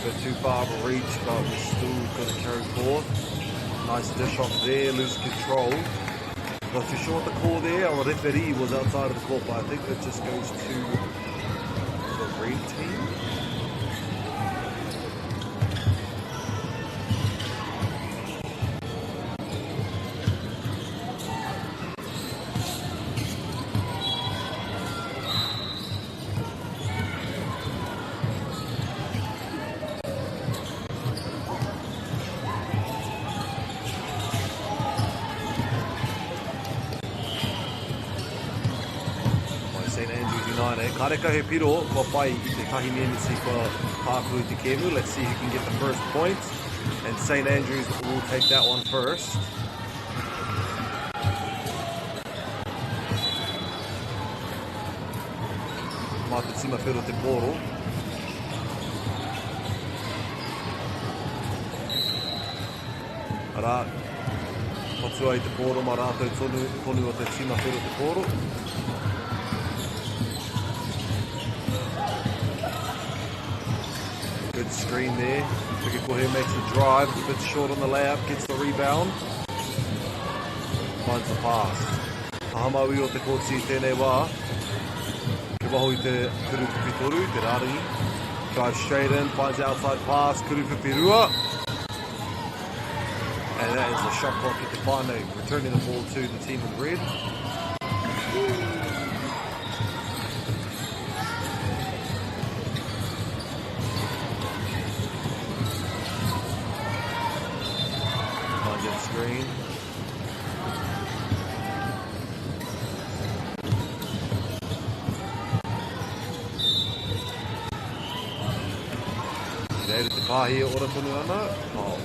Bit too far of a reach, but we're still going to carry forth. Nice dish off there, lose control. Not too sure what the call there. Our referee was outside of the court, but I think it just goes to the red team. St Andrews United. Kareka he piro kua pai i te tahi meneti kua pāku i te kēmu. Let's see who can get the first point. And St Andrews will take that one first. Mā te tima whero te pōro. Arā, patua i te pōro mā rātou tonu, tonu o te tima whero te pōro. Good screen there. Pukekohe makes the drive, a bit short on the layup, gets the rebound. Finds the pass. Taha maui o te kōti i tēnei wā. Ke waho i te kuru whiwhitoru, te rārangi. Drives straight in, finds the outside pass, kuru whiwhirua. And that is a shot clock at te whānau, returning the ball to the team in red. Finds that screen. Reira te pāhi e ora tonu ana. Oh,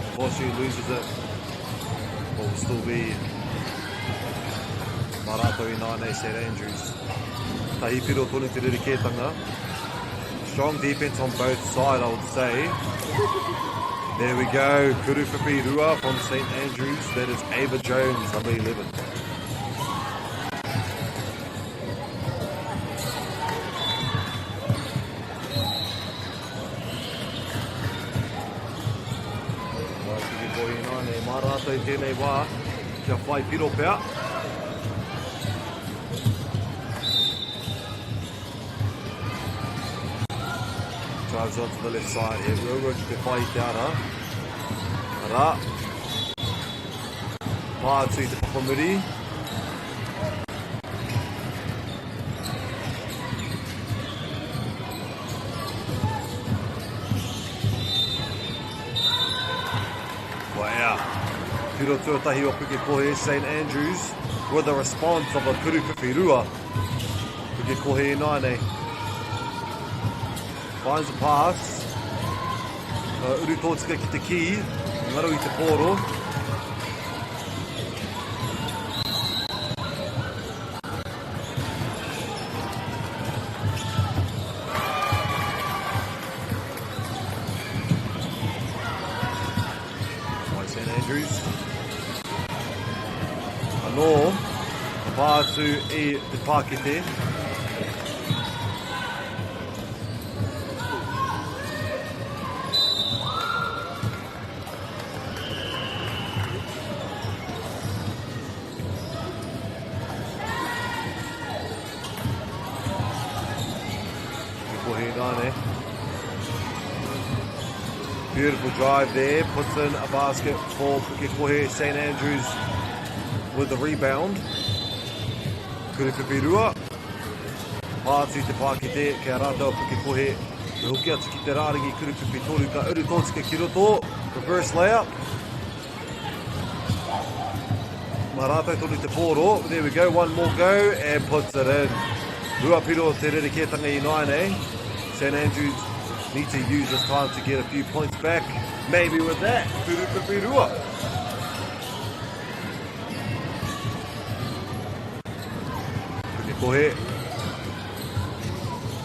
unfortunately loses it. But will still be mā rātou i nānei St Andrews. Tahi piro tonu te rerekētanga. Strong defense on both side, I would say. There we go. Kuruwhipi Rua from St Andrews. That is Ava Jones, number 11. Mā rātou tēnei wā kia whai piro pea. Drives onto the left side. He uaua ki te whai i te ara. Arā. Pā atu i te papamuri. Kua ea. Piro tuatahi o Pukekohe, St Andrews, with the response of a kuruwhiwhi rua. Pukekohe ināianei. Finds a pass. Uru tōtika ki te kī. Ngaro i te pōro. Mai St Andrews. Anō, ka pā atu i te pākete. Beautiful drive there, puts in a basket for Pukekohe St Andrews with the rebound. Kuruwhiwhi rua. Pā atu i te pākete, kei a rātou a Pukekohe. Me hoki atu ki te rārangi Kuruwhiwhi toru ka uru tōtika ki roto. Reverse layup. Mā rātou tonu te pōro. There we go, one more go and puts it in. Rua piro te rerekētanga i nāianei. St Andrews need to use this time to get a few points back. Maybe with that, Purupipi rua. Pukekohe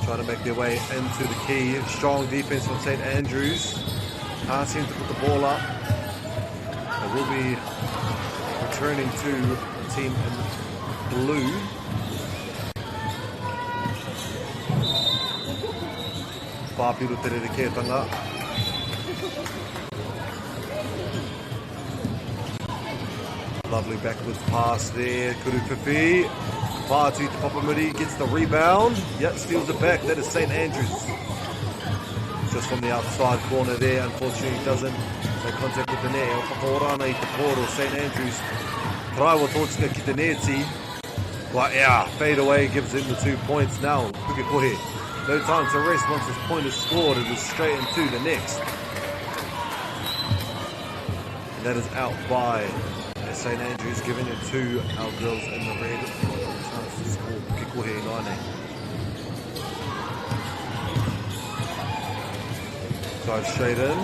trying to make their way into the key. Strong defense from St Andrews. Can't seem to put the ball up. They will be returning to the team in blue. Whāpiro te rerekētanga. Lovely backwards pass there. Kuruwhiwhi. Pā atu i te papamuri. Gets the rebound. Yep, steals it back. That is St. Andrews. Just from the outside corner there. Unfortunately, doesn't make contact with the net. O whakaora ana i te pōro. St. Andrews. Taraiwa tōtika ki te nēti. But yeah, fade away gives him the 2 points now. Pukekohe. No time to rest once this point is scored. It is straight into the next. And that is out by St. Andrews, giving it to our girls in the red. Chance to score Pukekohe ināianei. Dive straight in.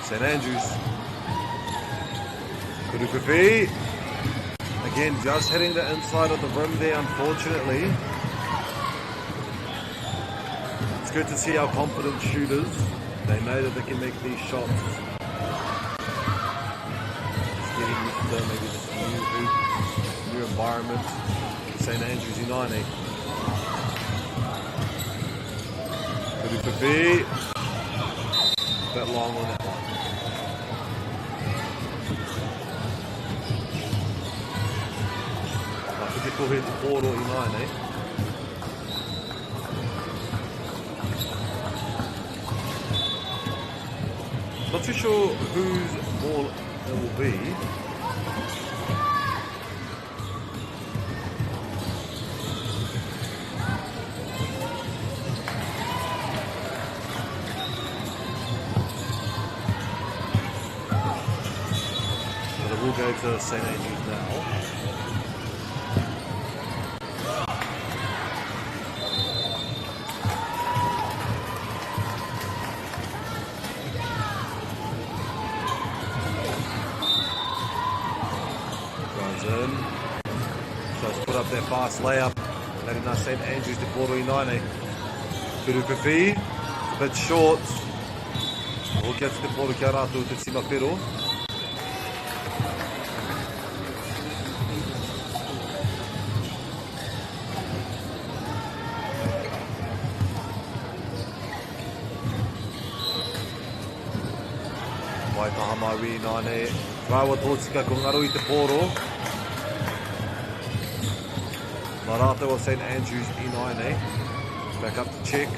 St. Andrews. Kurukupi. Again, just hitting the inside of the rim there, unfortunately. It's good to see our confident shooters. They know that they can make these shots. Just getting used to maybe this new hoop, new environment. St. Andrews United. Kurukupi. A bit long on that one. Ka pukekohe te pōro ināianei. Not too sure whose ball it will be. But it will go to St. Andrews now. Drives in. Tries to put up that fast layup. Letting us St. Andrews to Poro ināianei. Turuwhiwhi, a bit short. Hoki atu te pōro ki a rātou te tima whero. Waitaha Maui ināianei. Rāua tōtika ko ngaro i te pōro. Nā rātou o St Andrews ināianei. Back up to check.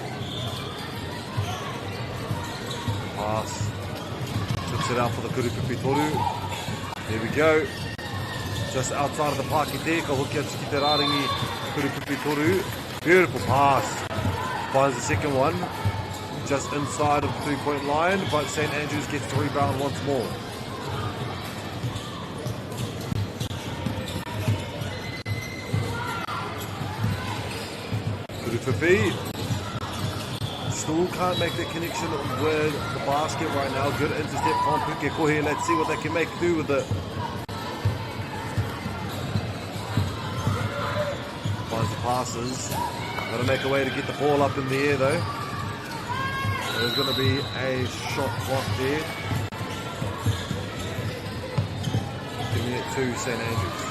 Pass. Puts it out for the Kurupipi Toru. There we go. Just outside of the parky there. Ka hoki atu ki te rārangi Kurupipi Toru. Beautiful pass. Finds the second one. Just inside of the three-point line, but St. Andrews gets the rebound once more. Kurupipi still can't make the connection with the basket right now. Good intercept from Pukekohe. Let's see what they can make do with it. Finds the passes. Got to make a way to get the ball up in the air though. There's going to be a shot clock there. Giving it to St. Andrews.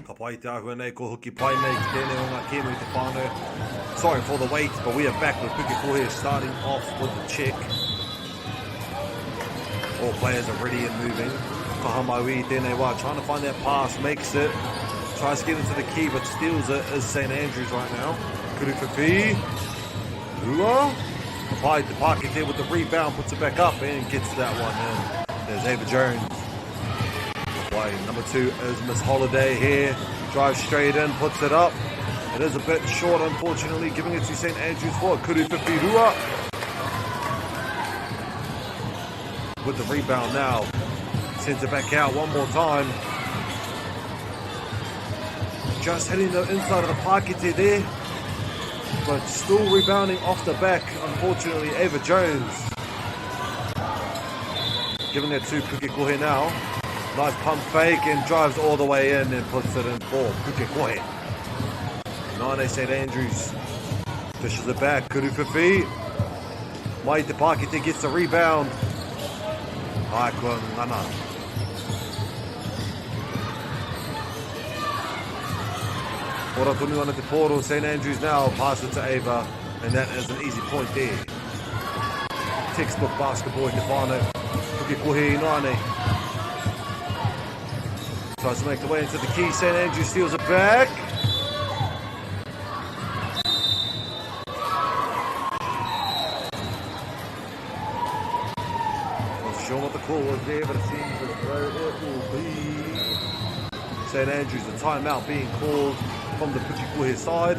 Ka pai te āhua nei, ko hoki pai nei ki tēnei o ngā kēmu i te whānau. Sorry for the wait, but we are back with Pukekohe starting off with the check. All players are ready and moving. Kaha Maui tēnei wā, trying to find that pass, makes it. Tries to get into the key, but steals it is St. Andrews right now. Kuruwhiwhi. Rua. Pai te Pākete with the rebound, puts it back up and gets that one in. There's Ava Jones. Play. Number 2 is Miss Holiday here. Drives straight in, puts it up. It is a bit short, unfortunately, giving it to St. Andrews for Kuruwhiwhi Rua. With the rebound now. Sends it back out one more time. Just hitting the inside of the pocket there. But still rebounding off the back, unfortunately, Ava Jones. Giving it to Pukekohe now. Nice pump fake and drives all the way in and puts it in for Pukekohe. 9 St. Andrews. Dishes it back. Kuruwhiwhi. Mai te Pākete gets the rebound. Ai kua ngana. Ora tonu ana te pōro. St. Andrews now pass it to Ava. And that is an easy point there. Textbook basketball i te whānau. Pukekohe ināianei. Tries to make the way into the key. St. Andrew steals it back. Not sure what the call was there, but it seems as though it will be St. Andrews, a timeout being called from the Pukekohe side.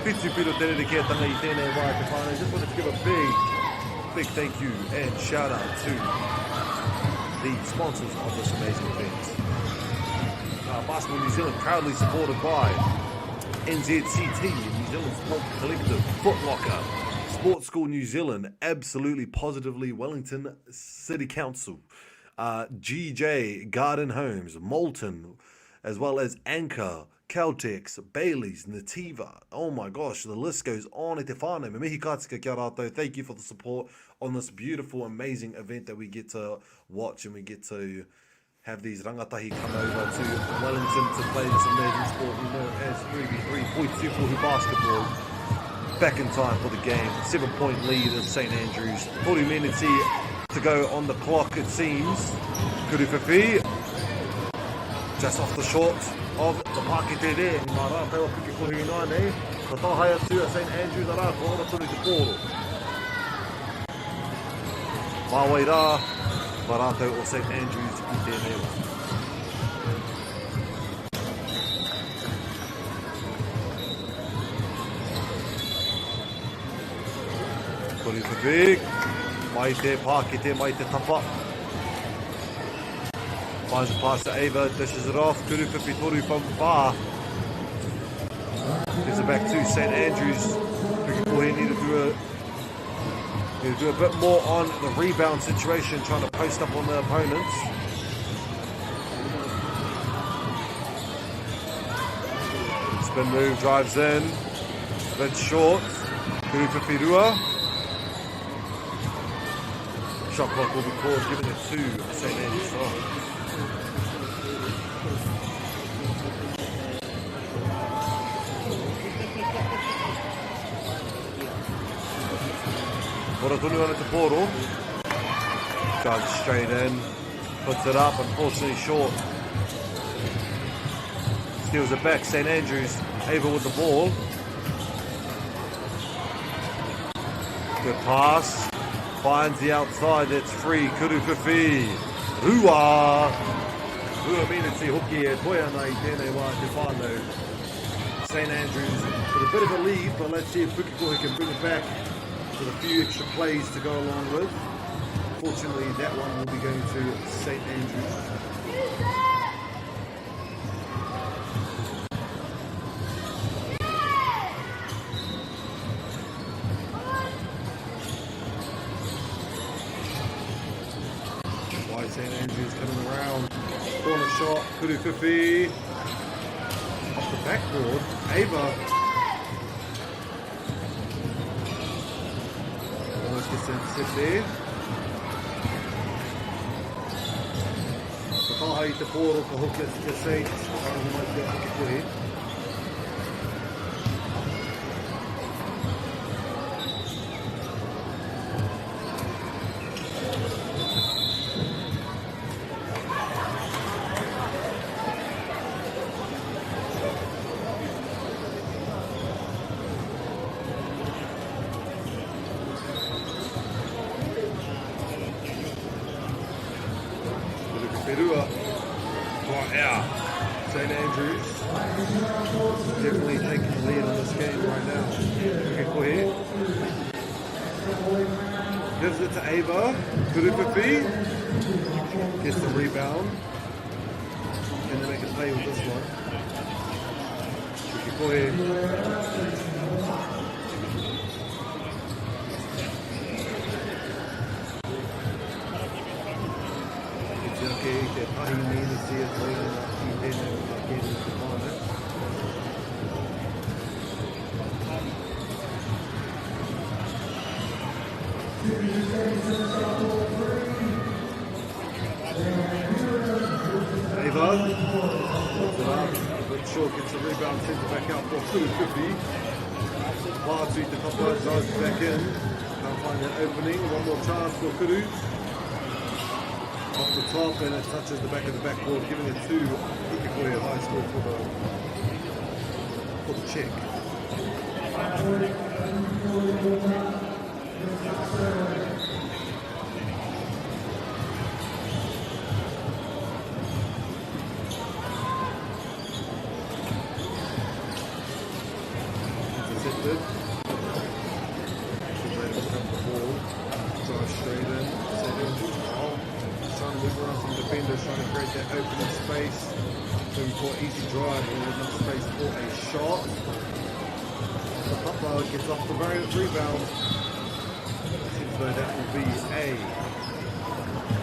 Whitu piro te rerekētanga i tēnei wā te whānau. Just wanted to give a big, big thank you and shout out to the sponsors of this amazing event. Basketball New Zealand proudly supported by NZCT, New Zealand Sport Collective, Foot Locker, Sports School New Zealand, Absolutely Positively Wellington City Council, GJ Garden Homes, Molten, as well as Anchor, Caltex, Bailey's, Nativa. Oh my gosh, the list goes on e te whānau. Me mihi ka tika ki a rātou. Thank you for the support on this beautiful, amazing event that we get to watch and we get to have these rangatahi come over to Wellington to play this amazing sport we know as 3v3 Poitūkohu basketball. Back in time for the game. 7-point lead of St Andrews. 40 minutes to go on the clock, it seems. Kuruwhiwhi, just off the short of the pākete there. Mā rātou a Pukekohe ināianei. Ka tāhae atu a St Andrews arā, kua ora tonu te pōro. Mā wai rā, mā rātou o St Andrews i tēnei wā. Kuruwhiwhi, mai te pākete, mai te tapa. Finds a pass to Ava, dishes it off. Kuruwhiwhi toru from far. Gives it back to St Andrews. Pukekohe need to do a need to do a bit more on the rebound situation, trying to post up on the opponents. Spin move, drives in. A bit short. Kuruwhiwhi rua. Shot clock will be called, giving it to St Andrews. Oh. Ora tonu ana te pōro. Drives straight in. Puts it up, unfortunately short. Steals it back, St Andrews. Ava with the ball. Good pass. Finds the outside, that's free. Kuruwhiwhi. Rua! Rua miniti hoki e toe ana i tēnei wā te whānau. St Andrews with a bit of a lead, but let's see if Pukekohe can bring it back with a few extra plays to go along with. Fortunately, that one will be going to St Andrews. Why St Andrews coming around. Corner shot, Kuruwhiwhi. Off the backboard, Ava. Almost gets the intercept there. Ka taha i te pōro ka hoki atu ki a Saints. Ka rongo mai ki a Pukekohe. Whenua. Right out. St Andrews definitely taking the lead on this game right now. Pukekohe gives it to Ava. Kuruwhiwhi gets the rebound. Can they make a play with this one? Pukekohe. I te ake i te tahi miniti e toe ana i tēnei o ngā kēmu te whānau. Ava puts it up, a bit short, gets the rebound, sends it back out for Kuruwhiwhi. Pātui te tapa, drives it back in. Can't find that opening. One more chance for Kuru. Off the top and it touches the back of the backboard, giving it to Pukekohe High School for the, for the check. Intercepted. Should pick up the ball. Drive straight in. Set in. Oh, trying to move around some defenders, trying to create that opening space. Looking for easy drive or enough space for a shot. The Papa gets off the rebound. Seems though that will be a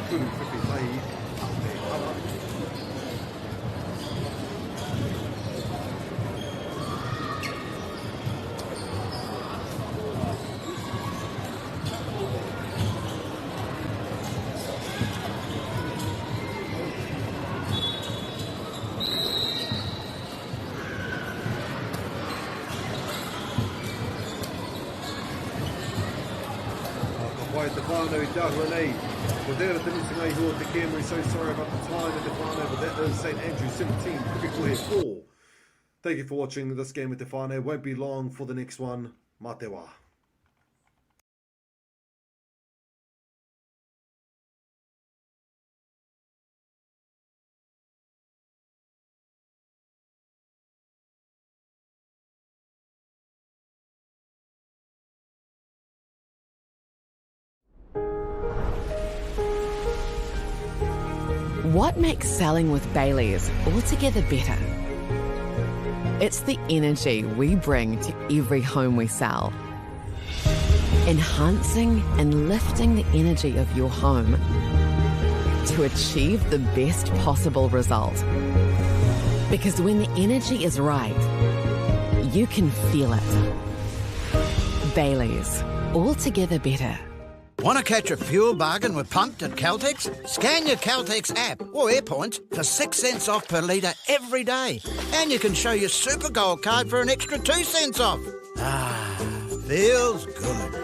Kuru Whiwhi Tahi Ka pai te whānau i te āhua nei. Ko tērā te mutunga iho o te kēmu, so sorry about the time and te whānau, but that is St Andrew 17, Pukekohe 4. Thank you for watching this game with te whānau. Won't be long for the next one. Mā te wā. What makes selling with Bayleys altogether better? It's the energy we bring to every home we sell. Enhancing and lifting the energy of your home to achieve the best possible result. Because when the energy is right, you can feel it. Bayleys, altogether better. Want to catch a fuel bargain with Pumped at Caltex? Scan your Caltex app or Airpoints for 6 cents off per litre every day. And you can show your Super Gold card for an extra 2 cents off. Ah, feels good.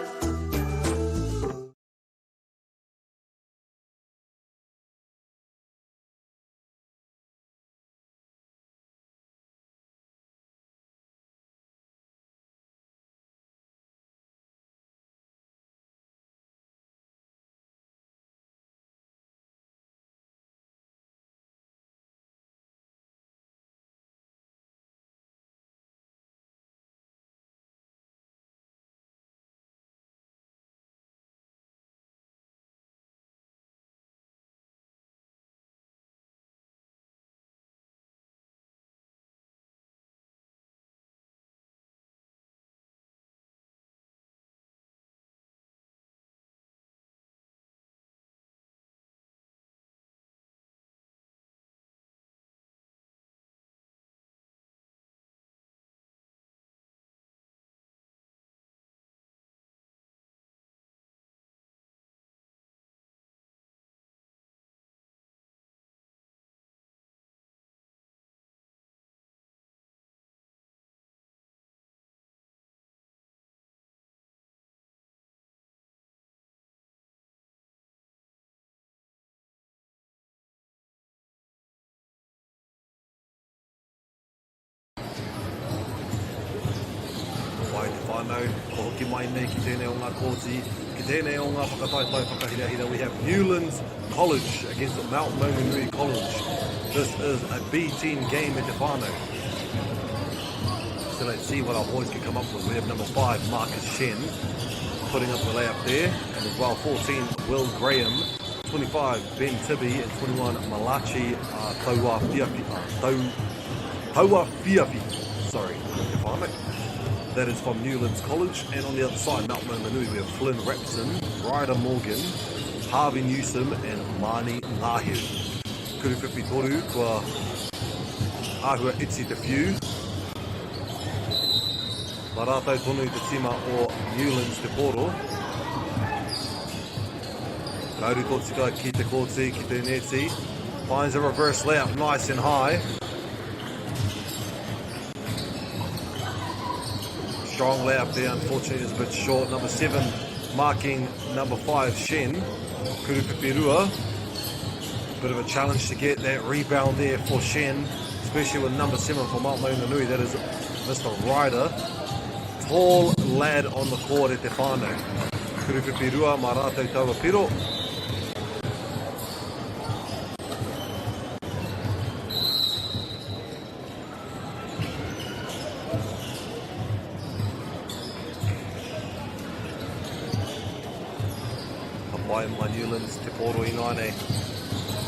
Wai te whānau, kua hoki mai nei ki tēnei o ngā kōti, ki tēnei o ngā whakataetae whakahirahira. We have Newlands College against Mount Maunganui College. This is a B10 game at te whānau. So let's see what our boys can come up with. We have number 5, Marcus Shen, putting up the layup there. And as well, 14, Will Graham, 25, Ben Tibby, and 21, Malachi uh, Taua Fiafi. Uh, Tau, Taua Fiafi. Sorry, if I'm That is from Newlands College. And on the other side, Mount Maunganui, we have Flynn Rapson, Ryder Morgan, Harvey Newsom, and Marnie Ngahiu. Kuru whiwhi toru, kua āhua iti te whiu. Nā rātou tonu te tīma o Newlands te pōro. Ka uru tōtika ki te kōti, ki te neti. Finds a reverse layup nice and high. Strong layup there, unfortunately is a bit short. Number 7 marking number 5, Shen. Kuru Pipirua. Bit of a challenge to get that rebound there for Shen, especially with number 7 for Mount Maunganui, that is Mr. Ryder. Tall lad on the court e te whānau. Kuruwhiwhi rua mā rātou taua piro. Ka pai mai Newlands, Te Pōro ināianei.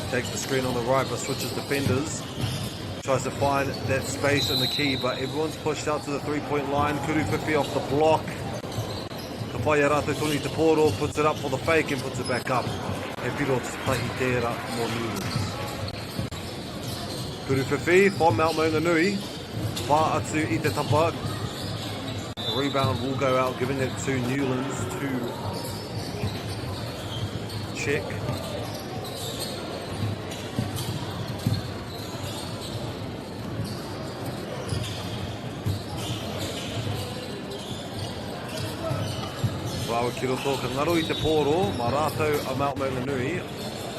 Takes the screen on the right but switches defenders. Tries to find that space in the key, but everyone's pushed out to the three-point line. Kuruwhiwhi off the block. Ka whai a rātou tonu i te pōro, puts it up for the fake and puts it back up. He piro tahi tērā mō Newlands. Kuruwhiwhi from Mount Maunganui. Pā atu i te tapa. The rebound will go out, giving it to Newlands to check. Rāua ki roto, ka ngaro i te pōro, mā rātou a Mount Maunganui,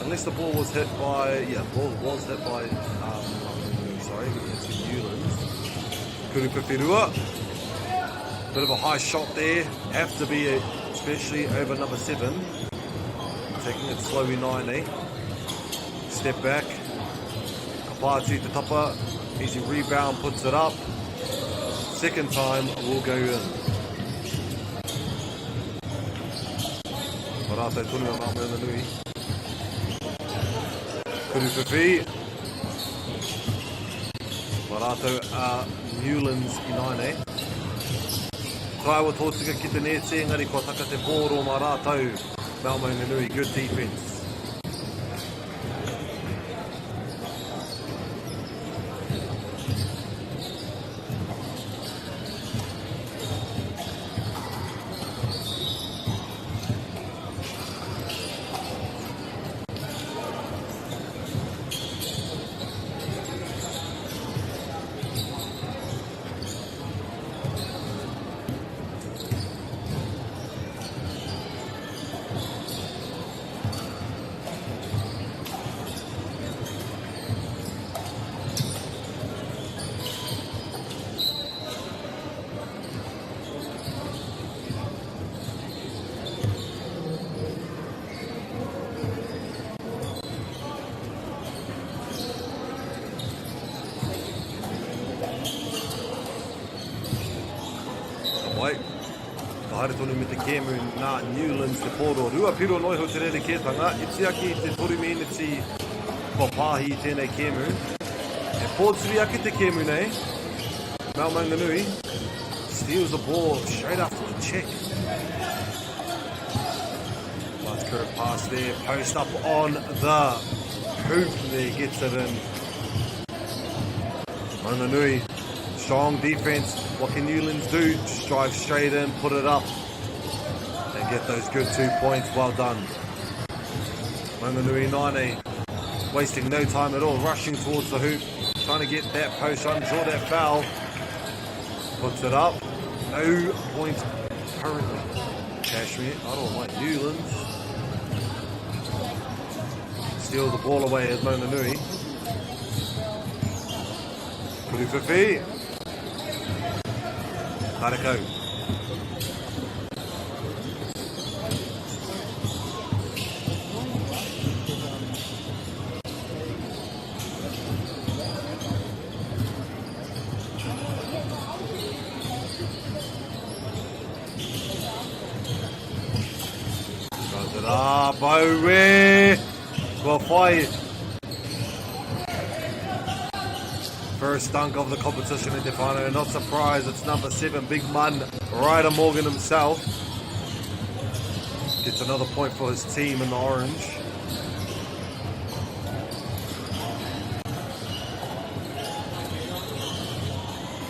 unless the ball was hit by, yeah, ball was hit by Mount Maunganui, sorry, to Newlands. Kurupipi bit of a high shot there, have to be, especially over number 7. Taking it slowly 9, eh? Step back, ka pā atu i te tapa, easy rebound, puts it up. Second time will go in. Ko rātou tonu a Mount Maunganui. Kuruwhiwhi. Ko rātou a Newlands i nāianei. Karawa tōtika ki te nēti, engari kua taka te pōro mā rātou. Mount Maunganui, good defense. Ka pai. Ka haere tonu me te kēmu nā Newlands te pōro. Rua piro noa iho te rerekētanga, iti ake i te toru meneti kua pāhi i tēnei kēmu. He pōturi ake te kēmu nei. Mount Maunganui steals the ball straight after the check. Nice curve pass there, post up on the hoop there, gets it in. Maunganui, strong defense. What can Newlands do? Just drive straight in, put it up, and get those good 2 points. Well done. Maunganui 9, wasting no time at all, rushing towards the hoop, trying to get that post, trying to draw that foul. Puts it up. No points currently. Cashmere, I don't like Newlands. Steals the ball away as Maunganui. Kuruwhiwhi. Karako. Does it up, Bowie! Kua whai. First dunk of the competition in te whānau. Not surprised, it's number 7, big man, Ryder Morgan himself. Gets another point for his team in the orange.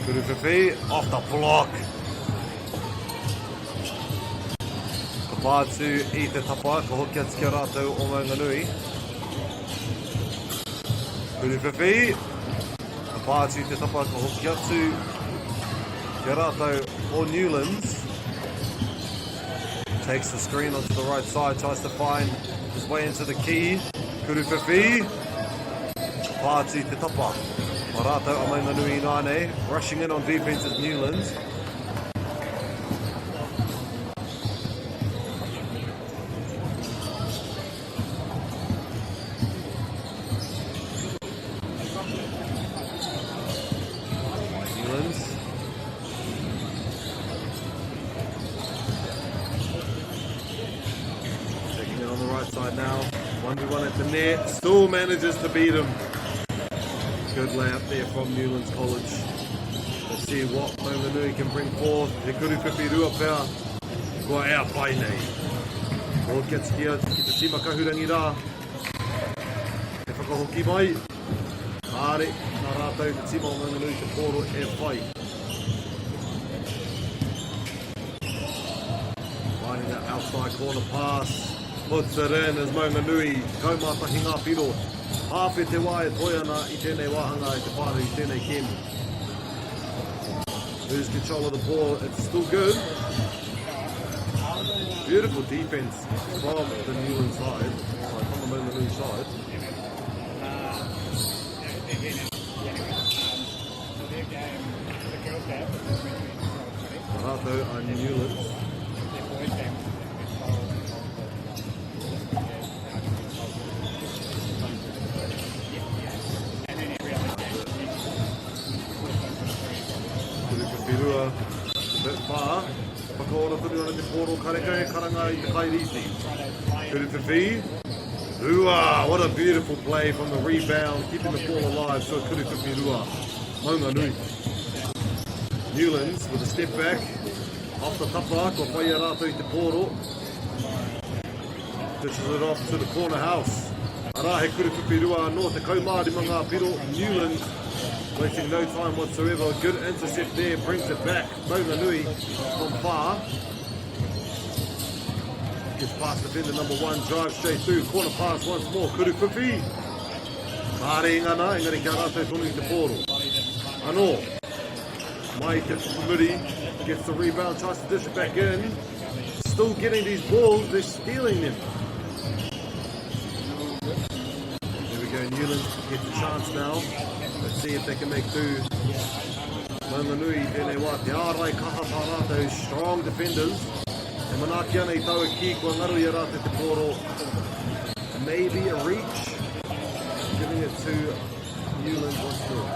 Kuruwhiwhi off the block. Ka pā atu i te tapa, ka hoki atu ki a rātou o Maunganui. Kuruwhiwhi, ka pā atu i te tapa, ka hoki atu ki a rātou o Newlands. Takes the screen onto the right side, tries to find his way into the key. Kuruwhiwhi. Pāti te tapa. Ma rātou a Maunganui inānei. Rushing in on defense is Newlands. Newlands. Taking it on the right side now. 1v1 at the net. Still manages to beat him. Good layup there from Newlands College. Let's see what Maunganui can bring forth. He kuru whiwhi rua pea. Kua ea pai nei. Ball gets here ki te tima kahurangi rā. He whakahoki mai. Kāre, nā rātou te tima o Maunganui te pōro e whai. Finding that outside corner pass. Puts it in as Maunganui. 11 ngā piro. Hāwhe te wā e toe ana i tēnei wāhanga i te whānau i tēnei kēmu. Lose control of the ball. It's still good. Beautiful defense from the Newland side. Sorry, from the Maunganui side. Rātou a Newlands. Whirua, a bit far. Whakaora tonu ana te pōro karekau e karanga i te kairīti. Kuruwhiwhi. Rua, what a beautiful play from the rebound, keeping the ball alive. So Kuruwhiwhi Rua, Maunganui. Newlands with a step back. Off the tapa, kua whai a rātou i te pōro. Dishes it off to the corner house. Arā he kuruwhiwhi rua anō, 15 ngā piro, Newlands wasting no time whatsoever. Good intercept there, brings it back. Maunganui from far. Gets past defender number one, drives straight through, corner pass once more, Kuruwhiwhi. Kāre i ngana, engari kia rātou tonu i te pōro. Anō, mai te muri, gets the rebound, tries to dish it back in. Still getting these balls, they're stealing them. There we go, Newlands gets a chance now. Let's see if they can make do. Maunganui, tēnei wā, te ārai kaha tā rātou, strong defenders. E manaaki ana i taua kī, kua ngaro i a rātou te pōro. Maybe a reach, giving it to Newlands once more.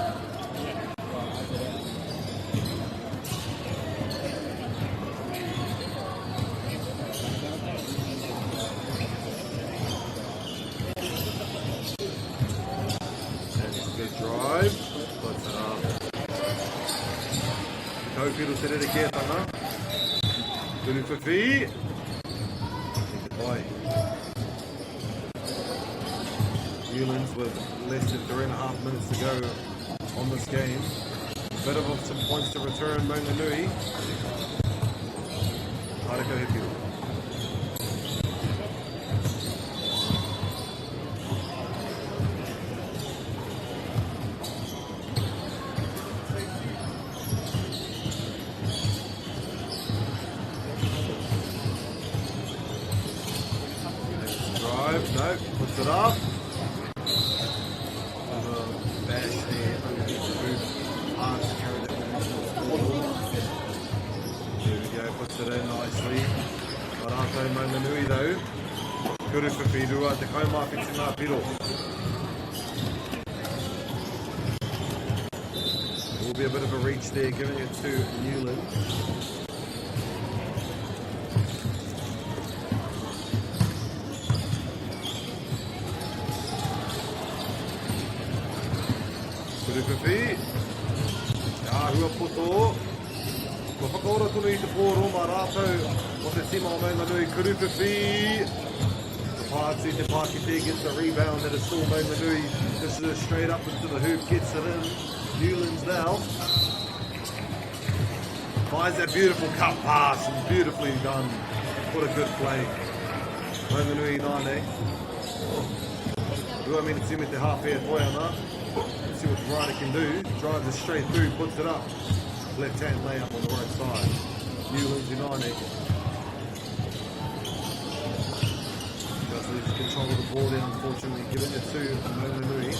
Good drive. Puts it up. Tauwhiro te rerekētanga. Turuwhiwhi. Take it by. Newlands with less than 3.5 minutes to go on this game. Bit of some points to return Maunganui. Haere he piro. Drive, no, puts it up. Bash there underneath the hoop. Hard to carry that one. There we go, puts it in nicely. Marato Maunganui though. Kuruwhiwhi rua, te kaumāwhiti ngā piro. Will be a bit of a reach there, giving it to Newland. Kuruwhiwhi. Āhua poto. Kua whakaora tonu i te pōro mā rātou o te tima o Maunganui. Kuruwhiwhi. Te pātu, te pākete gets the rebound that is still Maunganui. This is straight up into the hoop, gets it in. Newlands now. Finds that beautiful cut pass and beautifully done. What a good play. Maunganui nāne. Rua miniti me te hāwhe e toe ana. Let's see what Ryder can do. Drives it straight through, puts it up. Left hand layup on the right side. Newlands United. Loses control of the ball there, unfortunately, giving it to Maunganui.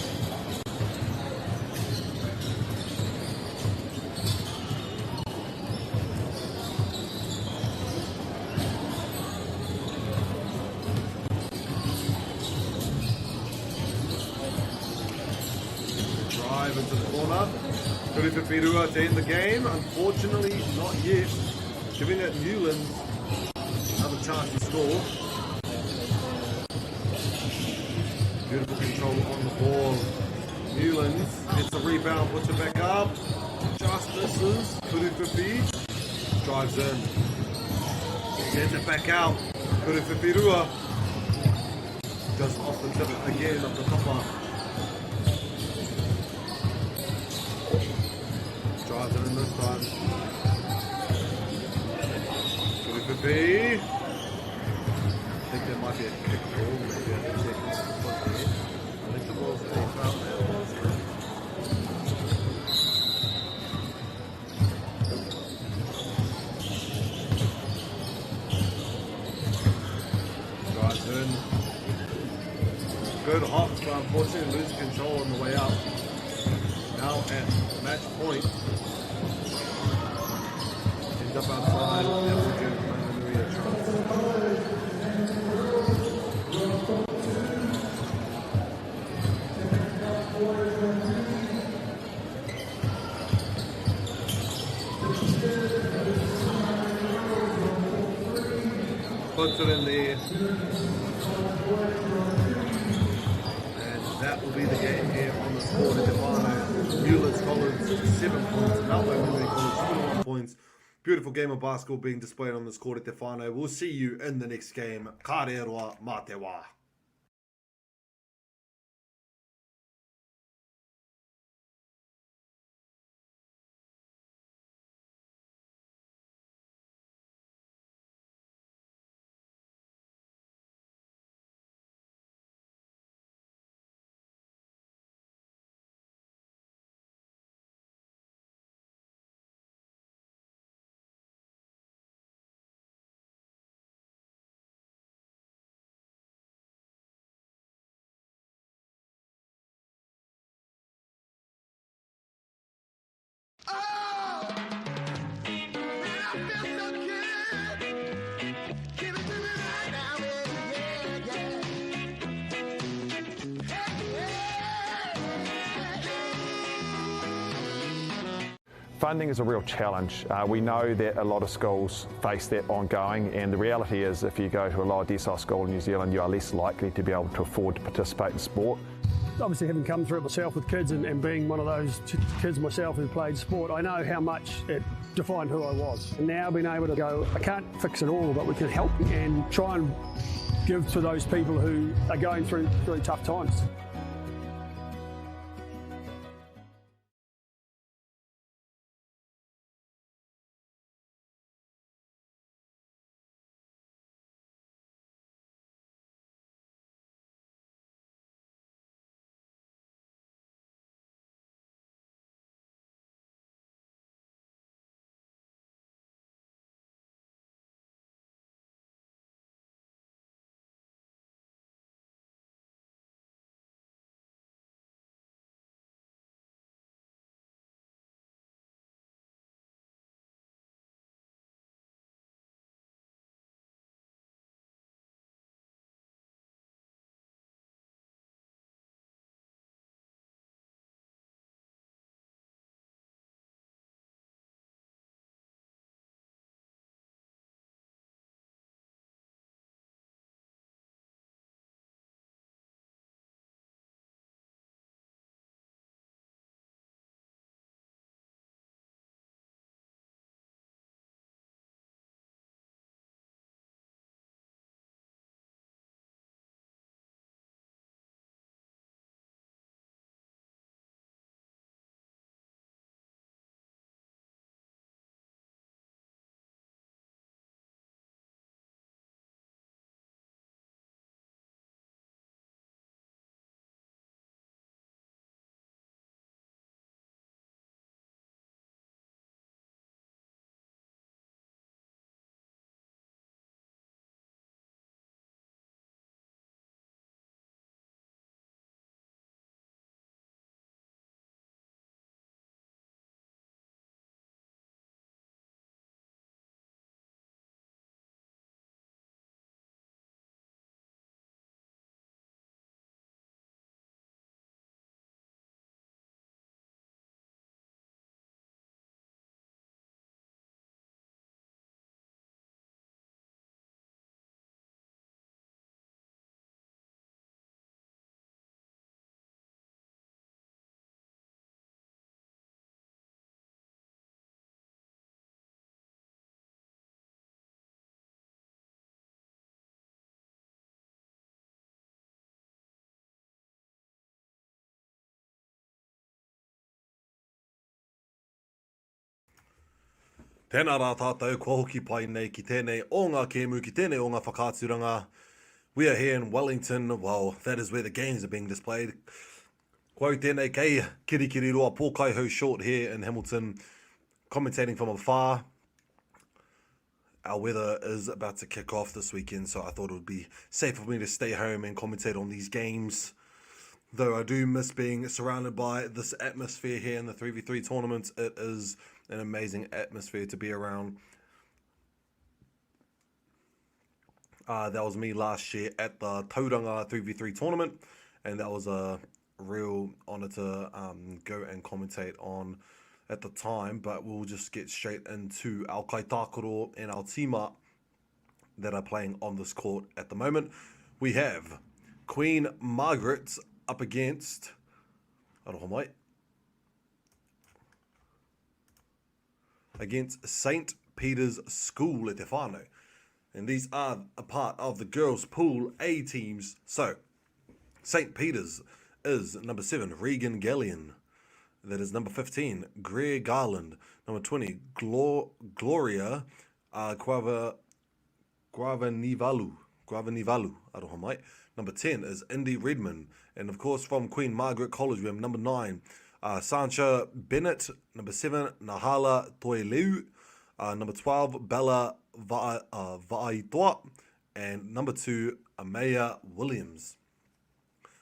Drive into the corner. Kuriwhiwhirua to end the game. Unfortunately, not yet. Giving it Newlands another chance to score. Beautiful control on the ball. Newlands gets the rebound, puts it back up. Just misses. Kuriwhiwhi drives in. Gets it back out. Kuriwhiwhirua just off the tip again of the topper. Drives it in this time. Kuriwhiwhi. I think there might be a kick ball, maybe I can check off the foot there. I think it was a foul. It was. Drives in. Good hop, but unfortunately loses control on the way up. Now at match point. Ends up outside. That will give Maunganui a chance. Puts it in there. And that will be the game here on the score to Te Newlands College, 7 points. Mount Maunganui College, 21 points. Beautiful game of basketball being displayed on this court at Te Whānau. We'll see you in the next game. Ka roa mā te wā. Funding is a real challenge. We know that a lot of schools face that ongoing, and the reality is if you go to a lower decile school in New Zealand, you are less likely to be able to afford to participate in sport. Obviously, having come through it myself with kids and being one of those kids myself who played sport, I know how much it defined who I was. And now being able to go, I can't fix it all, but we can help and try and give to those people who are going through really tough times. Tēnā rā tātou, kua hoki pai nei ki tēnei o ngā kēmu, ki tēnei o ngā whakaaturanga. We are here in Wellington, well, that is where the games are being displayed. Ko au tēnei kei Kirikiriroa, Pōkaihau Short here in Hamilton, commentating from afar. Our weather is about to kick off this weekend, so I thought it would be safe for me to stay home and commentate on these games. Though I do miss being surrounded by this atmosphere here in the 3v3 tournament, it is an amazing atmosphere to be around. Uh, that was me last year at the Tauranga 3v3 tournament, and that was a real honour to um, go and commentate on at the time. But we'll just get straight into our kaitākaro and our tīma that are playing on this court at the moment. We have Queen Margaret up against aroha mai, against St. Peter's School at Te Whānau. And these are a part of the girls' pool A teams. So, St. Peter's is number 7, Regan Gallion. That is number 15, Greer Garland. Number 20, Glor- Gloria uh, Quava, Guavanivalu. Guavanivalu, aroha mai. Number 10 is Indy Redman. And of course, from Queen Margaret College, we have number 9, uh, Sancha Bennett. Number 7, Nahala Toeleu. Uh, number 12, Bella Va- uh, Va'aitoa. And number 2, Amaya Williams.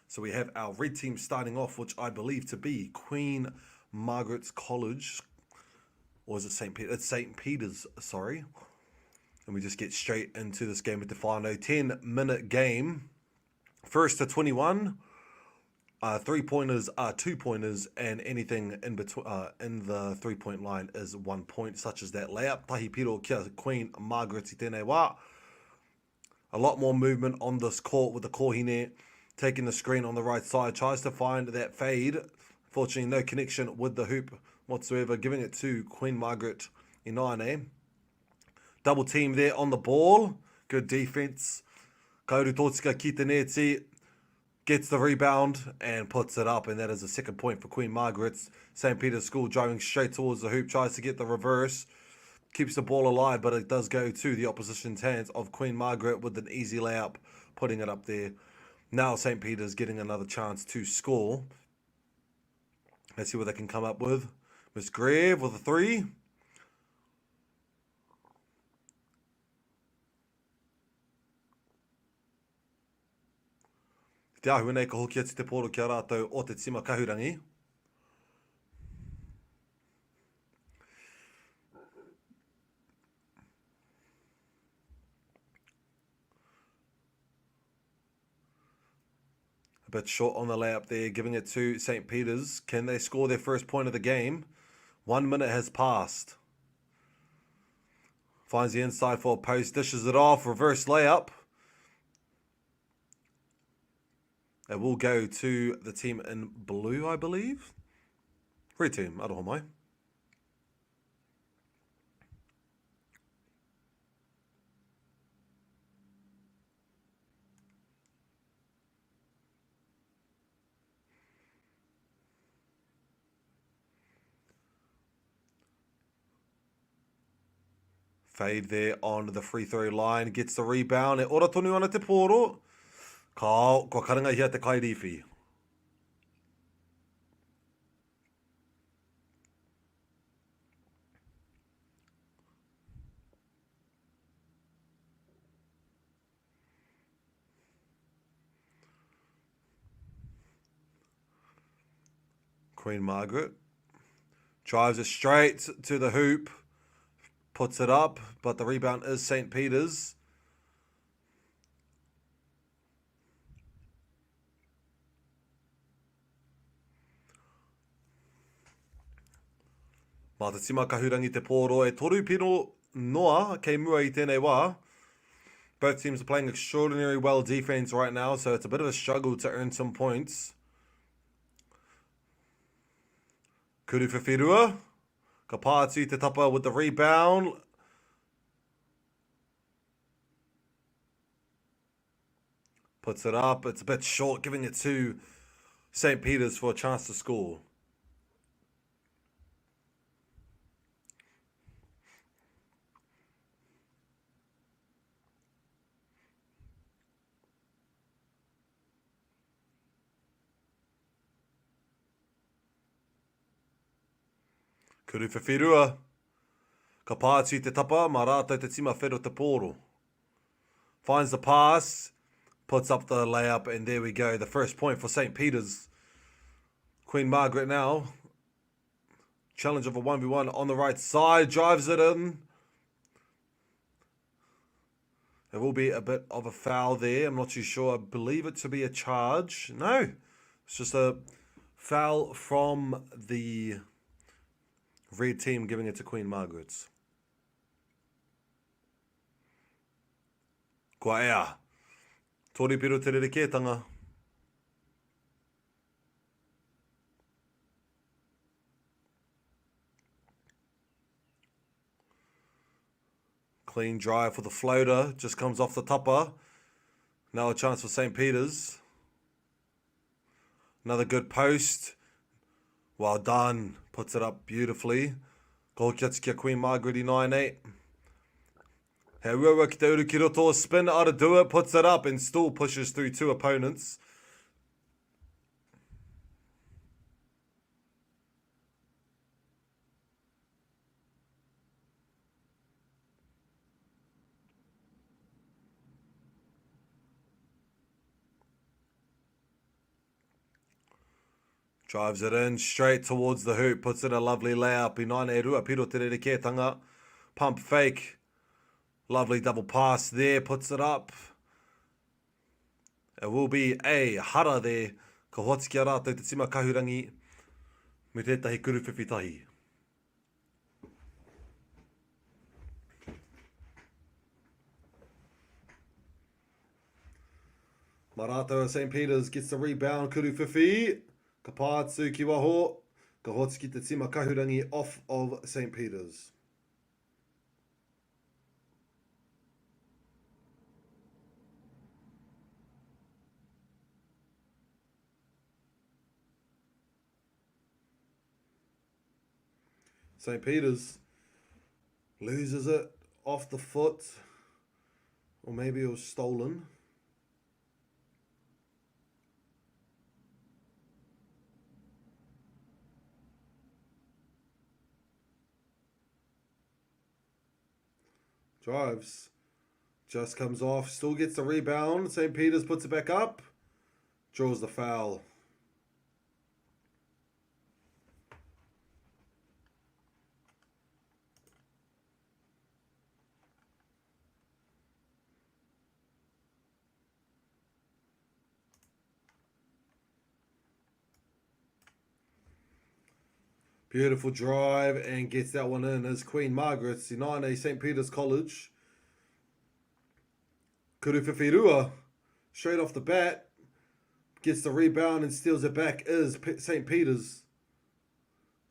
So we have our red team starting off, which I believe to be Queen Margaret's College, or is it St. Peter? It's St. Peter's, sorry. And we just get straight into this game with the final 10-minute game. First to 21. 3-pointers are 2-pointers, and anything in between in the 3-point line is 1 point, such as that layup. Tahi piro kia Queen Margaret i tēnei wā. A lot more movement on this court with the Kohine taking the screen on the right side. Tries to find that fade. Fortunately, no connection with the hoop whatsoever. Giving it to Queen Margaret Inane. Double team there on the ball. Good defense. Ka uru tōtika ki te neti. Gets the rebound and puts it up, and that is a second point for Queen Margaret's. St. Peter's School driving straight towards the hoop, tries to get the reverse, keeps the ball alive, but it does go to the opposition's hands of Queen Margaret with an easy layup, putting it up there. Now St. Peter's getting another chance to score. Let's see what they can come up with. Miss Greve with a three. Te āhua nei ka hoki atu te pōro ki a rātou o te tima kahurangi. A bit short on the layup there, giving it to St. Peter's. Can they score their first point of the game? 1 minute has passed. Finds the inside for a post, dishes it off, reverse layup. It will go to the team in blue, I believe. Red team, aroha mai. Fade there on the free throw line. Gets the rebound. E ora tonu ana te pōro. Kao, kua karangahia te kairīwhi. Queen Margaret drives it straight to the hoop, puts it up, but the rebound is St. Peter's. Mā te tima kahurangi te pōro e toru piro noa kei mua i tēnei wā. Both teams are playing extraordinarily well defense right now, so it's a bit of a struggle to earn some points. Kuru Whiwhirua. Ka pā atu te tapa with the rebound. Puts it up. It's a bit short, giving it to St. Peter's for a chance to score. Kuruwhiwhirua. Ka pā atu i te tapa, mā rātou te tima whero te pōro. Finds the pass, puts up the layup, and there we go, the first point for St. Peter's. Queen Margaret now. Challenge of a 1v1 on the right side, drives it in. There will be a bit of a foul there. I'm not too sure. I believe it to be a charge. No, it's just a foul from the red team giving it to Queen Margaret's. Kua ea. Tori piro te rerekētanga. Clean drive for the floater. Just comes off the topper. Now a chance for St. Peter's. Another good post. Well done. Puts it up beautifully. Ka hoki atu ki a Queen Margaret i 9-8. He uaua ki te uru ki roto. Spin out to do it. Puts it up and still pushes through two opponents. Drives it in straight towards the hoop, puts in a lovely layup. I nine e rua, piro te rerekētanga. Pump fake. Lovely double pass there, puts it up. It will be a hara there. Ka hoatu ki a rātou te tima kahurangi me tētahi kuruwhiwhi tahi. Mā rātou a St. Peters gets the rebound, kuruwhiwhi. Ka pā atu ki waho, ka hoatu ki te tima kahurangi off of St. Peters. St. Peter's loses it off the foot, or maybe it was stolen. Drives. Just comes off. Still gets the rebound. St. Peter's puts it back up. Draws the foul. Beautiful drive and gets that one in as Queen Margaret, Sinane St. Peter's College. Kuruwhiwhirua, straight off the bat, gets the rebound and steals it back is St. Peter's.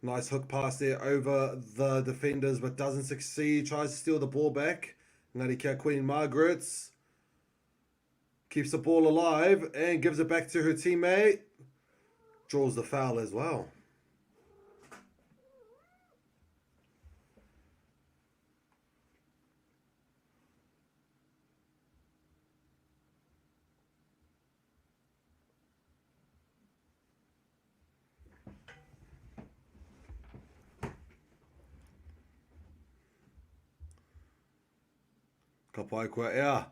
Nice hook pass there over the defenders, but doesn't succeed. Tries to steal the ball back. Ngāti Kia Queen Margaret's keeps the ball alive and gives it back to her teammate. Draws the foul as well. Ka pai kua ea.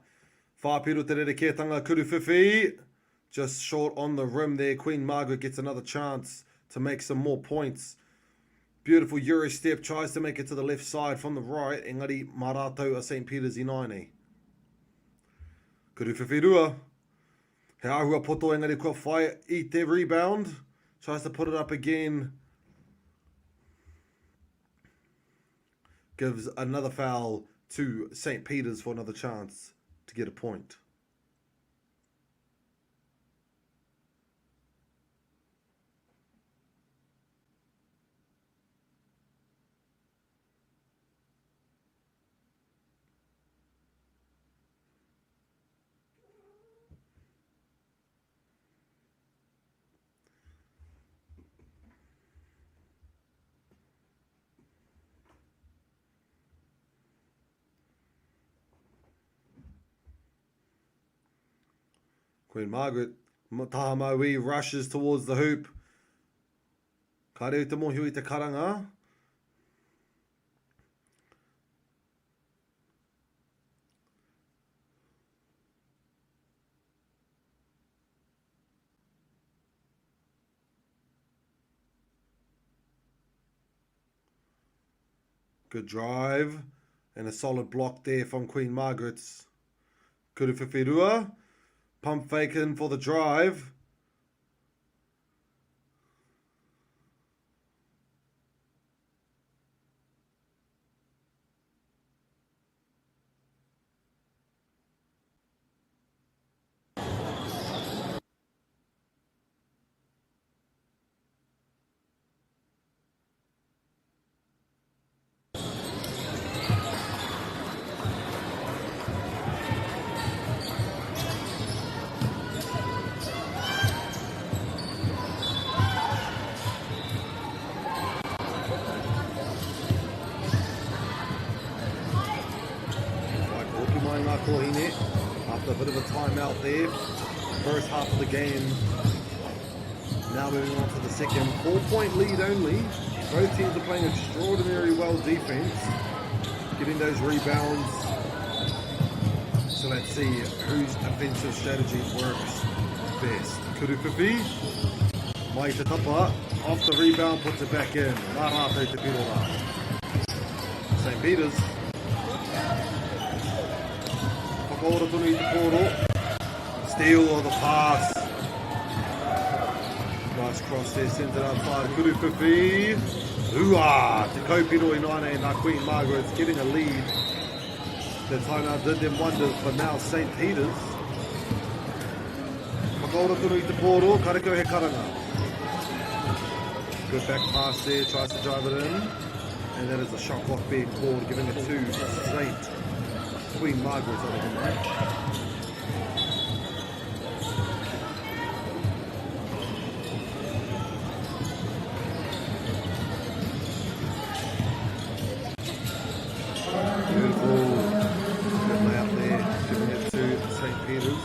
Whāpiro te rerekētanga kuruwhiwhi. Just short on the rim there. Queen Margaret gets another chance to make some more points. Beautiful Euro step, tries to make it to the left side from the right, engari mā rātou a St Peters ināianei. Kuruwhiwhirua. He āhua poto engari kua whai i te rebound. Tries to put it up again. Gives another foul to St Peters for another chance to get a point. Queen Margaret, taha mauī, rushes towards the hoop. Kāre au te mōhio i te karanga. Good drive and a solid block there from Queen Margaret's. Kuruwhiwhirua, pump fake in for the drive. Whai hoki mai ngā kōhine after a bit of a timeout there. First half of the game. Now moving on to the second. 4-point lead only. Both teams are playing extraordinarily well defense. Getting those rebounds. So let's see whose offensive strategy works best. Kuruwhiwhi. Mai te tapa. Off the rebound, puts it back in. Nā rātou te piro rā. St. Peter's. Whakaora tonu i te pōro. Steal of the pass. Nice cross there, sends it outside. Kuruwhiwhi. Ua! Te kaupiro i nāne nā Queen Margaret's getting a lead. The timeout did them wonders, but now St. Peter's. Whakaora tonu i te pōro, karekau he karanga. Good back pass there, tries to drive it in. And that is a shot clock being called, giving it to St. Queen Margaret's out of the right. Beautiful. Good layup there, giving it to St. Peter's.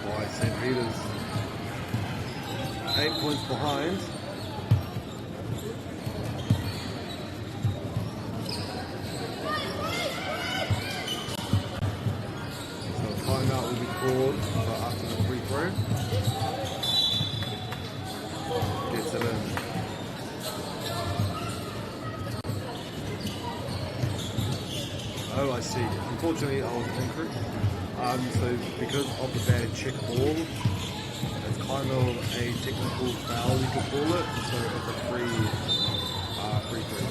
By St. Peter's. 8 points behind. So a timeout will be called for after the free throw. Gets it in. Oh, I see. Unfortunately, I was incorrect. So because of the bad check ball, it's kind of a technical foul, you could call it. So it's a free throw.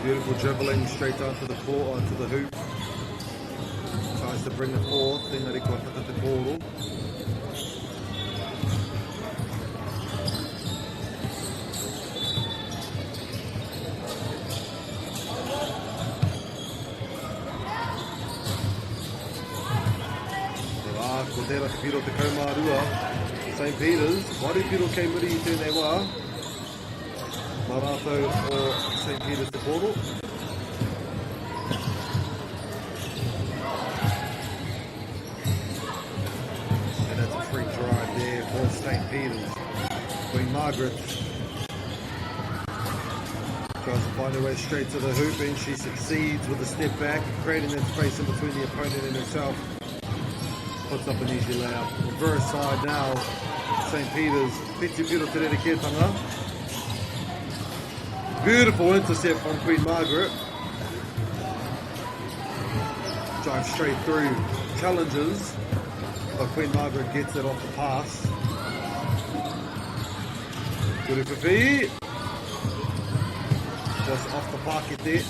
Beautiful dribbling straight down to the court, to the hoop. Tries to bring it forth, engari kua tata te pōro. Te rā, ko tērā te piro 12. St. Peter's, waru piro kei muri i tēnei wā. Mā rātou o St. Peter's te pōro. And that's a free drive there for St. Peter's. Queen Margaret tries to find her way straight to the hoop, and she succeeds with a step back, creating that space in between the opponent and herself. Puts up an easy layup. Reverse side now, St. Peter's. Whitu piro te rerekētanga. Beautiful intercept from Queen Margaret. Drives straight through, challenges, but Queen Margaret gets it off the pass. Kuruwhiwhi. Just off the pocket there.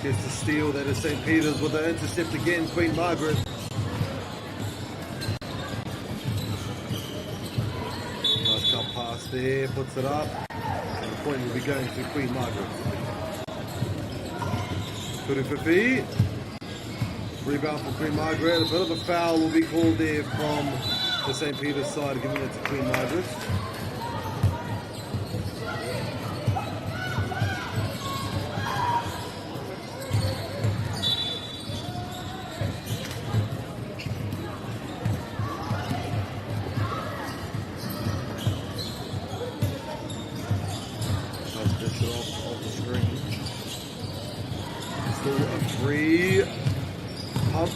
Gets the steal. That is St. Peter's with the intercept again. Queen Margaret. Nice cut pass there. Puts it up. And the point will be going to Queen Margaret. Kuruwhiwhi. Rebound for Queen Margaret. A bit of a foul will be called there from the St. Peter's side, giving it to Queen Margaret.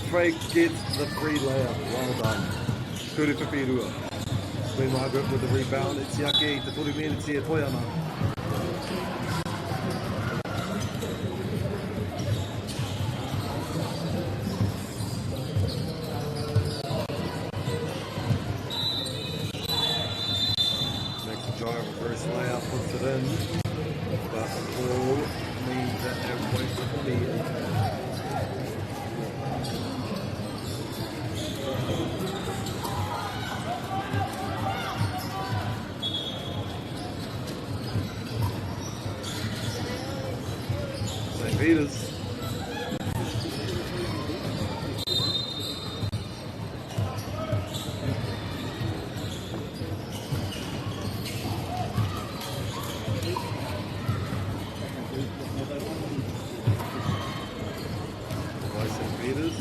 fake, gets the free layup. Well done. Kuru whiwhi rua. Queen Margaret with the rebound. Iti ake i te toru meneti e toe ana. Makes a drive, reverse layup, puts it in. But the ball means that it won't be in. St. Peter's. By St. Peter's.